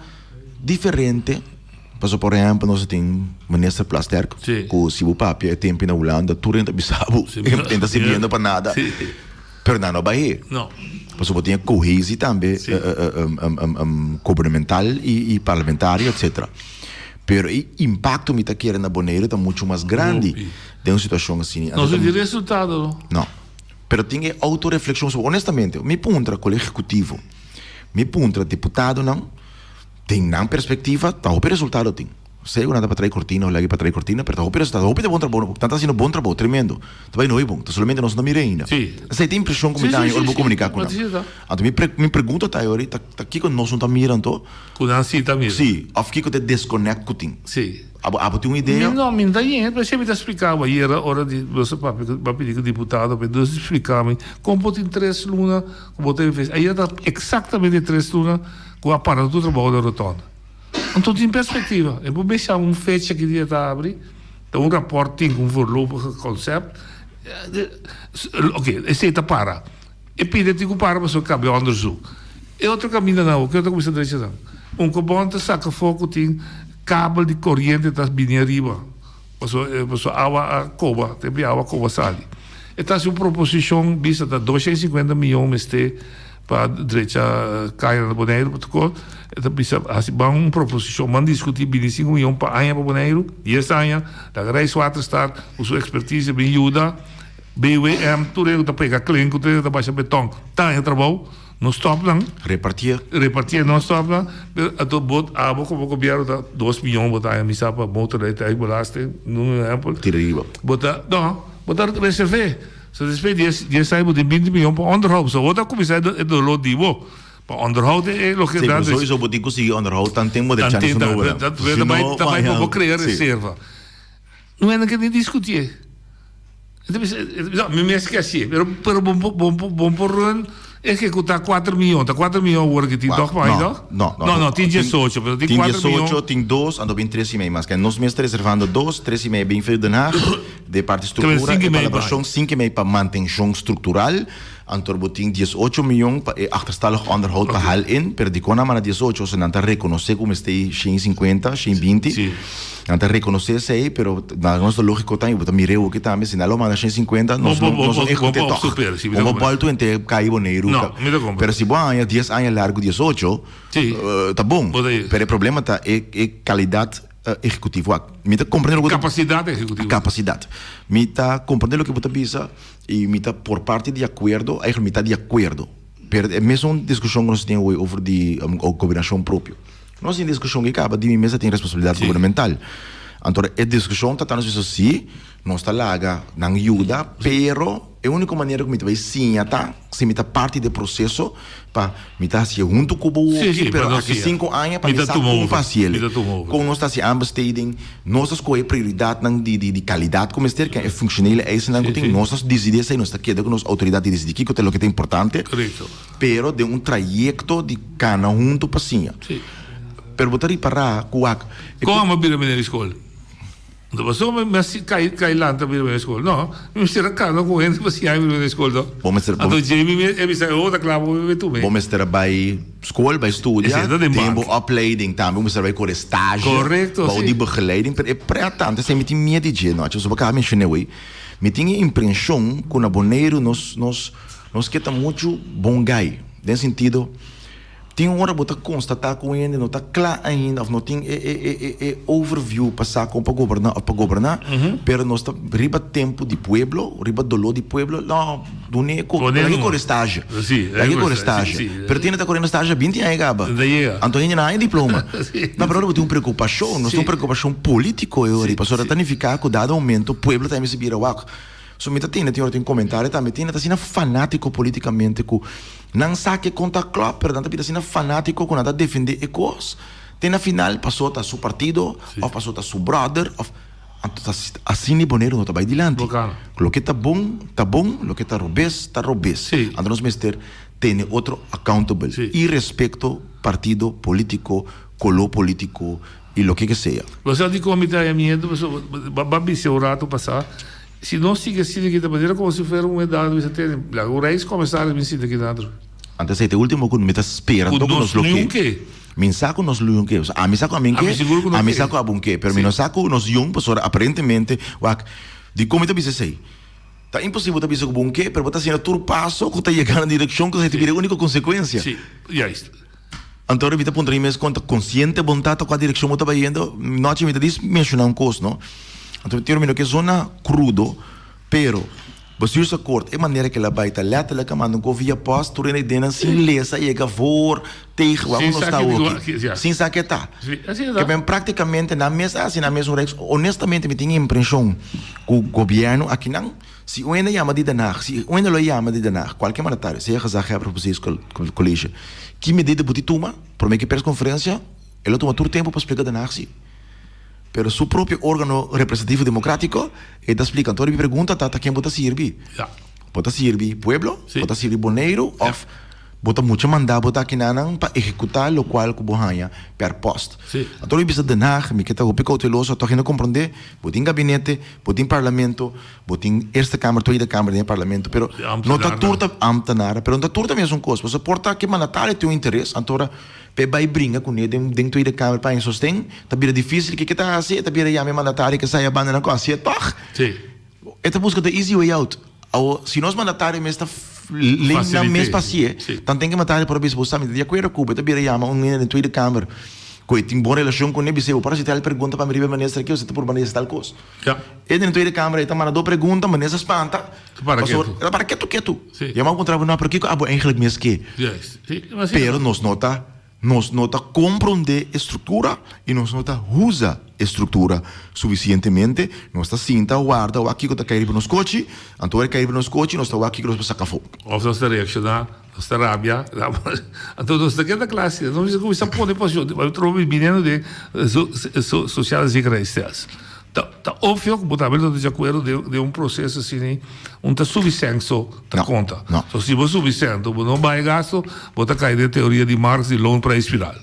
diferente. Pasobra por ehempel nos a tin minister Plasterk ku si bo papia e tempu na Hulanda tur hende ta bisa bo e ta sirbiendo pa nada pero nan no bai pasobra bo tin e kohesi tambe gubernamental i parlamentario etcetera pero e impakto mi ta kere na Boneiru ta muchu mas grandi den un situashon asina. No tin resultado no pero tin e autoreflekshon honestamente mi puntra kolegio ehekutivo mi puntra diputadonan. Den nan perspectiva ta hopi resultado tin. Sea cu nan ta pa trae cortina of lagi pa trae cortina, pero ta hopi resultado, hopi ta bon trabou, nan ta haciendo bon trabou, tremendo. Ta bay noi bon, ta solamente nos no mira ainda. Esey ta impresion cu mi ta haña ora bo comunica cu nan. Anto mi mi pregunta ta ayori, ta ta kico nos no ta mira anto? Cu nan si ta mira. Si, of kico ta e disconnect cu tin? Si. Abo abo tin un idea? Mi no, mi no ta yega, pero esey mi ta splica bo ayera ora di nos a papia cu, a pidi cu diputado pa e dus splica mi con por tin tres luna cu bo ta investi. Ayera ta exactamente tres luna. Ku a para tur trabou den rotonda. Anto tin perspektiva. E por mester un fecha ki dia ta abri, ta un raport tin ku un voorlopige concept. Oke, esei ta para. E pida tin ku para pasobra kambia onderzoek. E otro kamindanan awor, ke otro kuminsa drecha nan? Un kobon ta saka afó ku tin kabel di koriente ta bini ariba. Pasobra awa a koba, tempu di awa koba sali. E ta hasi un proposishon bisa ta 250 miyon mester pa drecha kaya na Boneiru pa tur kos. E ta bisa hasi ban un proposishon, ban diskutí bini sinku miyon pa aña pa Boneiru, dies aña, laga Rijkswaterstaat ku su ekspertise bin yuda, BWM, tur e ku ta pega klenku, tur e ku ta basha beton, ta haña trabou. No stop nan. Repartié. Repartié no stop nan. Pero anto bo abo komo gobièrnu ta dos miyon bo ta haña misa pa motorrijtuigbelasting, noem un ehèmpel. Tira riba. Bo ta no, bo ta reserv'é. So despues dies dies aña bo tin binti miyon pa onderhoud. So bo ta kuminsá e doló di bo. Pa onderhoud e loke Sí, pero sowieso bo tin ku sigui onderhoud tanten bo den chance nobo nan. Tanten, ta bai ta bai pa bo krea reserva. No hende ke ni diskutié. E ta bisa, no, mi mes ke hasié, pero pero bo bo bo por run. Ehekutá kuater mion, ta kuater mion awor ki tin tòg pa ai tòg? No, no. No, no, tin diesocho, pero tin Tin kuater mion. diesocho, tin dos, anto bin tres i mei mas. Kende nos mes ta reservando dos, tres i mei bin for Den Haag, de parti Kende struktura, sinku e i mei pa ai. palabrashon sinku i mei pa mantenshon struktural, anto bo tin diesocho mion pa e achterstallig onderhoud pa hal in, pero dikon nan manda diesocho? Osea nan ta rekonosé ku mester ei shen i sinkuenta, shen i binti. Nan ta rekonosé esei, pero na nos ta lógiko tambe, bo ta mir'é hopi tambe, si nan lo manda 150, nos no nos no ehekut'é tòg. Bo por bòltu henter kai Boneiru. Pero si bo haña dies aña largu diesocho, ta bon. Pero e problema ta e e kalidat ehekutivo ak. Mi ta komprendé loke bo ta. Kapasidat ehekutivo. Kapasidat. Mi ta komprendé loke bo ta bisa i mi ta por parti di akuerdo, eigenlijk mi ta di akuerdo. Pero e mesun diskushon ku nos tin awe over di gobernashon propio. Nos tin diskushon ki kaba di mi mesa tin responsabilidat gubernamental. Anto e diskushon ta ta nos bisa si nos ta laga nan yuda pero e uniko manera ku mi ta bai siña ta si mi ta parti di e proseso pa mi ta hasié huntu ku bo woki pero aki sinku aña pa mi sa kon pa hasiel. Kon nos ta hasi aanbesteding, nos ta skohe prioridatnan di di kalidat ku mester ken e funkshonele eisennan ku tin nos ta disidí esei nos ta keda ku nos outoridat di disidí kiko ta loke ta importante. Pero den un trayecto di cana hunto pa siña. Sí. Pero bo ta ripara cu wak. Con amo bira meneer di school? No pasobra mi a cay cay lanta bira meneer di school. No, mi mester a cana cu hende pa siña mi bira meneer di school to. Bo mester. Anto Jamie mi a bisa oh ta cla bo bebe tu me. Bo mester a bay school, bay studia. Esey ta den Den bo bank. opleiding tambe bo mester a bay core stage. Correcto, Bou sí. di begeleiding. Pero e pretante esey mi tin miedo di dje no. Pasobra bo acaba menciona wey. Mi tin e impresion cu na Boneiru nos nos. Nos ke ta muchu bon gai, den sentido, tin ora bo ta konstatá ku un hende no ta kla ainda òf no tin e e e e e overview pa sa kon pa goberná òf pa goberná, pero nos ta riba tempu di pueblo, riba doló di pueblo, no, dun'é ko, laga e kore stage, laga e kore stage, pero tin hende ta koriendo stage binti aña kaba, anto hende no haña diploma. No, pero ora bo tin un preokupashon, nos tin un preokupashon polítiko e ora, pasobra ta nifiká ku dado momento pueblo tambe mester bira wak. So mi ta tende tin ora tin comentario tambe tin ta asina fanatico politicamente cu nan sa ke con ta klop pero nan ta bira asina fanatico cu nan ta defende e cos te na final paso ta su partido of paso ta su brother of anto ta asina di Boneiru no ta bay dilanti loke ta bon ta bon loke ta robes ta robes anto nos mester tene otro accountable irespecto partido politico color politico y loke ke sea. Bo sa dikon mi ta haña miedu? Pasobra bo a bisa un rato pasá, si nos sigui asina aki ta manera komo si fuera un edad mi sa tene, laga un reis komensá mi sinta aki dentro. Anto esei ta e ultimo ku mi ta spera Ku anto ku nos nos lo niun ke. ke. Mi sa ku nos lo ke. Ami sa ku ami Ami ke, sigur ku no ami ke. sa ku abun ke, pero mi no sa ku nos yun pasobra aparentemente wak dikon mi ta bisa esei? Ta imposibel bo ta bisa ku bo un ke, pero bo ta haciendo tur paso ku ta yega na direkshon ku esei ta bira e uniko konsekuensia. Si, juist. Anto ora mi ta puntra mi mes kon ta konsiente bon ta ta kua direkshon bo ta bayendo, nochi mi ta dis menshoná un kos no. Anto mi tira mi no ke zona krudo, pero bestuursakkoord e manera ke el a bai ta letterlijk a manda un kos via post tur hende den nan sin lesa yega voor tegen wak Sin nos sa ta ke awoki. ja. Sin sa ke ta. Si, asina Ke ta. men praktikamente nan mes a hasi nan mes un reeks. Honestamente mi tin e impreshon ku gobièrnu akinan Si un hende yama di Den Haag, si un hende lo yama di Den Haag, kualke mandatario, sea gezaghebber of bestuurscollege, ki medida bo tin tuma? Prome ki persconferencia, e lo tuma tur tempo pa splika Den Haag si. Pero su propio organo representativo democratico, e ta splika. Anto mi pregunta ta, ta ken bo ta sirbi? Bo ta sirbi pueblo? Bo ta sirbi Boneiru? Of Bo ta mucha mandá bo ta akinanan pa ehekutá lokual ku bo haña per pòst. Anto mi bisa Den Haag, mi ke ta hopi kouteloso, tòg hende komprondé, bo tin gabinete, bo tin parlamento, bo tin Eerste Kamer, Tweede Kamer den e parlamento, pero no ta tur ta ámtenar, pero no ta tur ta mesun kos. Pasobra por ta ke mandatario tin un interes, anto ora p'e bai bringa kuné den den Tweede Kamer pa haña sosten, ta bira difísil. Ke ke ta hasi? E ta bira yama e mandatario ke sai a banda nan ku hasié tòg. E ta buska the easy way out. Awo, si nos mandatario mes ta lei nan mes pa hacié, dan ten ke mandatario por a bisa, bo sa, mi ta di acuerdo cu bo. E ta bira yama un hende den Tweede Kamer cu e tin bon relacion cune, bis'é, bo por haci tal pregunta pa mi riba e minister aki, o si ta purba haci tal cos. E den Tweede Kamer e ta manda do pregunta, minister spanta, pasobra e ta para ketu ketu. Yama bo puntra bo, no, pero kico abo eigenlijk mes ke? Pero nos no ta. Nos no ta komprondé e struktura i nos no ta usa e struktura sufisientemente. Nos ta sinta warda wak kiko ta kai riba nos kochi, anto ora e kai riba nos kochi nos ta wak kiko nos por saka afó. Òf nos ta reakshoná, nos ta rabia, anto nos ta keda kla asina. Nos mester kuminsá pone pasion. Bo trobe biniendo den sociale zekerheidsstelsel. Ta ta obvio ku bo tambe lo ta di akuerdo den den un proseso asina un ta subi sèn so ta konta. So si bo subi sèn bo no baha e gasto bo ta kai den teoria di Marx di loonprijsspiraal.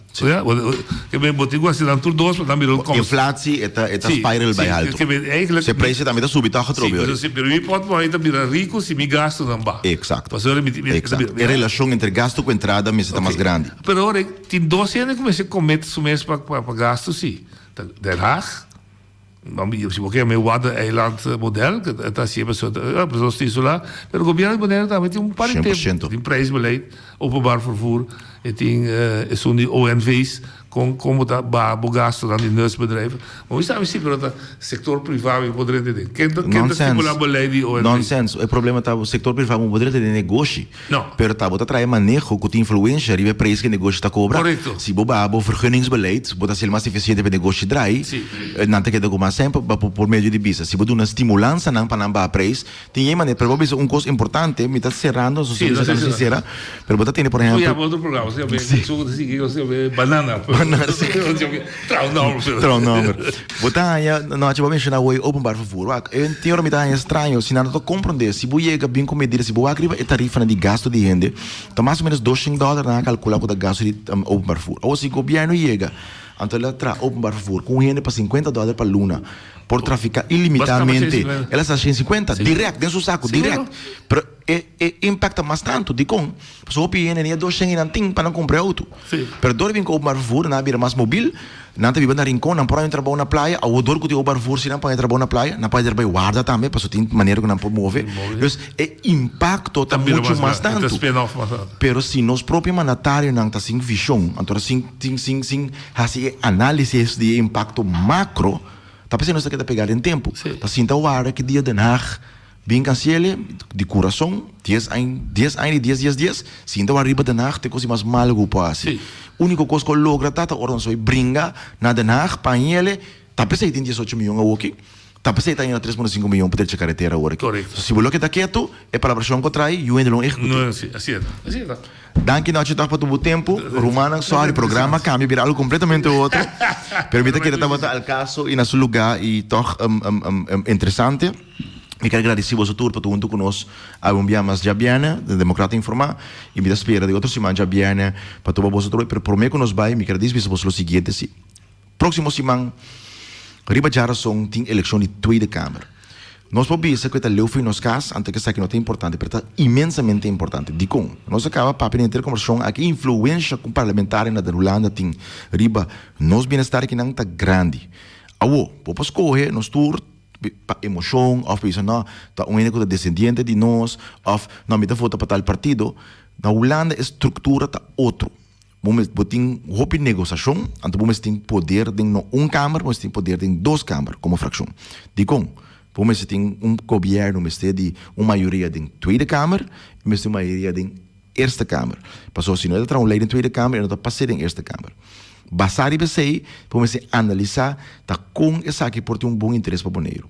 Ke men bo tin ku hasi nan tur dos pa nan bira un kos. Inflatie e ta e ta spiral bai haltu. Si e prijs tambe ta subi tòg atrobe. Si, pero mi pòtmòni ta bira riku si mi gastunan baha. Eksakto. Eksakto. E relashon entre gastu ku entrada mester ta mas grandi. Pero ora tin dos hende ku mester komet su mes pa pa gastu si. Ta Den Haag. Si bo ke yama e Waddeneiland model, ke ta hasié pasobra nos ta isolá. Pero gobièrnu di Boneiru tambe tin un par di tempu. Tin prijsbeleid, openbaar vervoer, e tin esun di ONV's, kon kon bo ta baha bo gastunan di nutsbedrijven. Ma mi sabi si, pero ta sector priva mi por drenta den. Ken ta ken ta stipula beleid di ONV? Nonsens. E problema ta sector priva bo por drenta den negoshi. No. Pero ta bo ta trae maneho ku tin influensha riba e preis ku e negoshi ta kobra. Korekto. Si bo baha bo vergunningsbeleid, bo ta hasiel mas efisiente pa e negoshi drai, nan ta keda ku mas sèn pa por medio di bisa. Si bo duna stimulansanan pa nan baha preis, tin e manera. Pero bo bisa un kos importante, mi ta serando, so si mi ta sinsera, pero bo ta tene por ehèmpel. Bo yama otro programa, si yama, si yama banana. Banana, si. Trouw nomber. Trouw nomber. Bo ta haña, no hachi bo a menshoná hoy openbaar vervoer. Wak, e tin ora mi ta haña straño, si nan no ta komprondé, si bo yega bin ku medida, si bo wak riba e tarifanan di gasto di hende, ta mas o ménos doshen dòler nan a kalkulá ku ta gasto di openbaar vervoer. Awor si gobièrnu yega, anto el a traha openbaar vervoer ku un hende pa sinkuenta dòler pa luna por trafiká ilimitadamente, el a sa shen sinkuenta, dirèkt den su saku, dirèkt. Pero e e impact ta mas tantu, dikon? Pasobra hopi hende ni e doshen ei nan tin pa nan kumpra e outo. Pero dor di bin ku openbaar vervoer nan a bira mas mobil, nan ta biba na Rincon, nan por haña un trabou na playa, awor dor ku tin openbaar vervoer si nan por haña trabou na playa, nan por haña trabou warda tambe pasobra tin manera ku nan por move. Dus e impakto ta muchu mas tantu. Pero si nos propio mandatarionan ta sin vishon, anto sin sin sin hasi e análisis di e impakto makro, ta p'esei nos ta keda pegá den tempu. Ta sinta warda ki dia Den Haag Bin kansiele di kurason, dies añ, dies añ di dies dies dies, sinta wak riba Den Haag ta e kos di mas malo ku bo por hasi. Úniko kos ku a logra ta ta ora nos bai bringa na Den Haag pa añele, ta p'esei tin diesocho miyon awoki, ta p'esei ta aña 3.5 miyon pa drecha karetera awor aki. So si bo lo keda ketu, e palabrashon ku a trai, yu hende lo no ehekut'é. Danki nochi tòg pa tur bo tempu. Rumannan, sorry, programa a kambia bira algu kompletamente otro, pero mi ta kere tabata al kaso i na su lugá i tòg interesante. Mi ker gradisí boso tur pa ta huntu ku nos awe un bia mas djabièrnè den Demokrata Informá i mi ta spera di otro siman djabièrnè pa topa boso atrobe. Pero promé ku nos bai mi ker a bisa boso lo siguiente si. Próksimo siman riba djarason tin elekshon di Tweede Kamer. Nos por bisa ku e ta leu for di nos kas, anto ku esaki no ta importante, pero ta inmensamente importante. Dikon? Nos a kaba papia den henter kombersashon aki influensha ku parlamentario na den Hulanda tin riba nos bienestar akinan ta grandi. Awo, bo por skohe nos tur. pa emoshon òf pa bisa no ta un hende ku ta desendiente di nos òf no mi ta vota pa tal partido. Na Hulanda e struktura ta otro. Bo mes bo tin hopi negosashon anto bo mes tin poder den no un kamer bo mes tin poder den dos kamer komo frakshon. Dikon? Bo mester tin un gobièrnu mester di un mayoria den Tweede Kamer i mester un mayoria den Eerste Kamer. Pasobra si no e ta traha un lei den Tweede Kamer e no ta pas'é den Eerste Kamer. Basá riba esei, bo mester analisá ta kon esaki por tin un bon interes pa Boneiru.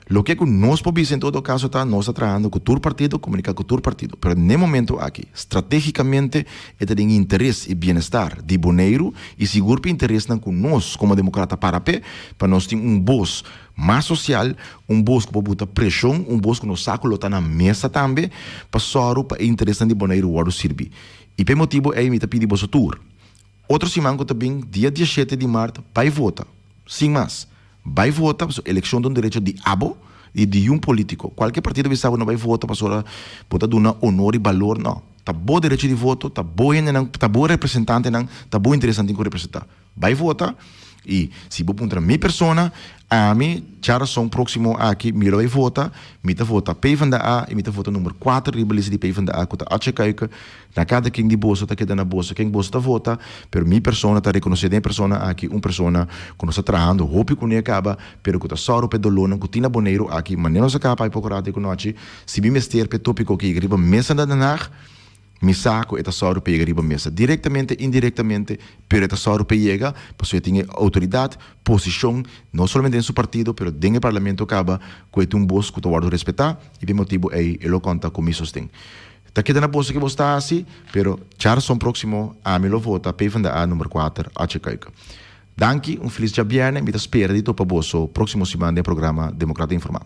Loke ku nos por bisa en todo kaso ta, nos ta trahando ku tur partido, komuniká ku tur partido, pero n'e momento aki, stratégikamente e ta den interes i bienestar di Boneiru i sigur pa interesnan ku nos komo demokrata para p'e, pa nos tin un bos mas sosial, un bos ku por buta preshon, un bos ku nos sa ku lo ta na mesa tambe, pa sòru pa e interesnan di Boneiru wòrdu sirbi. I p'e motibu ei mi ta pidi boso tur, Otro siman ku ta bin, dia diashete di mart, bai vota. Sin mas. Bai vota, pasobra elekshon ta un derecho di abo i di un politiko. Kualke partido bisa bo no bai vota pasobra bo ta duna honor i balor, no. Ta bo derecho di voto, ta bo hendenan, ta bo representantenan, ta bo interesnan tin ku representá. Bai vota i si bo puntra mi persona, Ami, djarason próksimo aki, mi lo bai vota. Mi ta vota PvdA i mi ta vota number kuater riba lista di PvdA ku ta Atje Kuiken. Na kada ken di boso ta keda na boso ken boso ta vota, pero mi persona ta rekonosé den e persona aki un persona ku nos ta trahando hopi kuné kaba, pero ku ta sòru pa e dolónan ku tin na Boneiru aki. Manera nos a kaba pai poko rato ei ku nochi, si mi mester pa e tópiko aki yega riba mesa na Den Haag, Mi sa ku e ta sòru pa yega riba mesa, direktamente, indirektamente, pero e ta sòru pa yega, pasobra e tin e outoridat, posishon, no solamente den su partido, pero den e parlamento kaba, ku e tin un bos ku ta wòrdu respetá, i pa e motibu ei e lo konta ku mi sosten. Ta keda na boso ke bos ta hasi, pero djarason próksimo ami lo vota PvdA number kuater, Atje Kuiken. Danki, un felis djabièrnè, mi ta spera di topa boso próksimo siman den programa Demokrata Informá.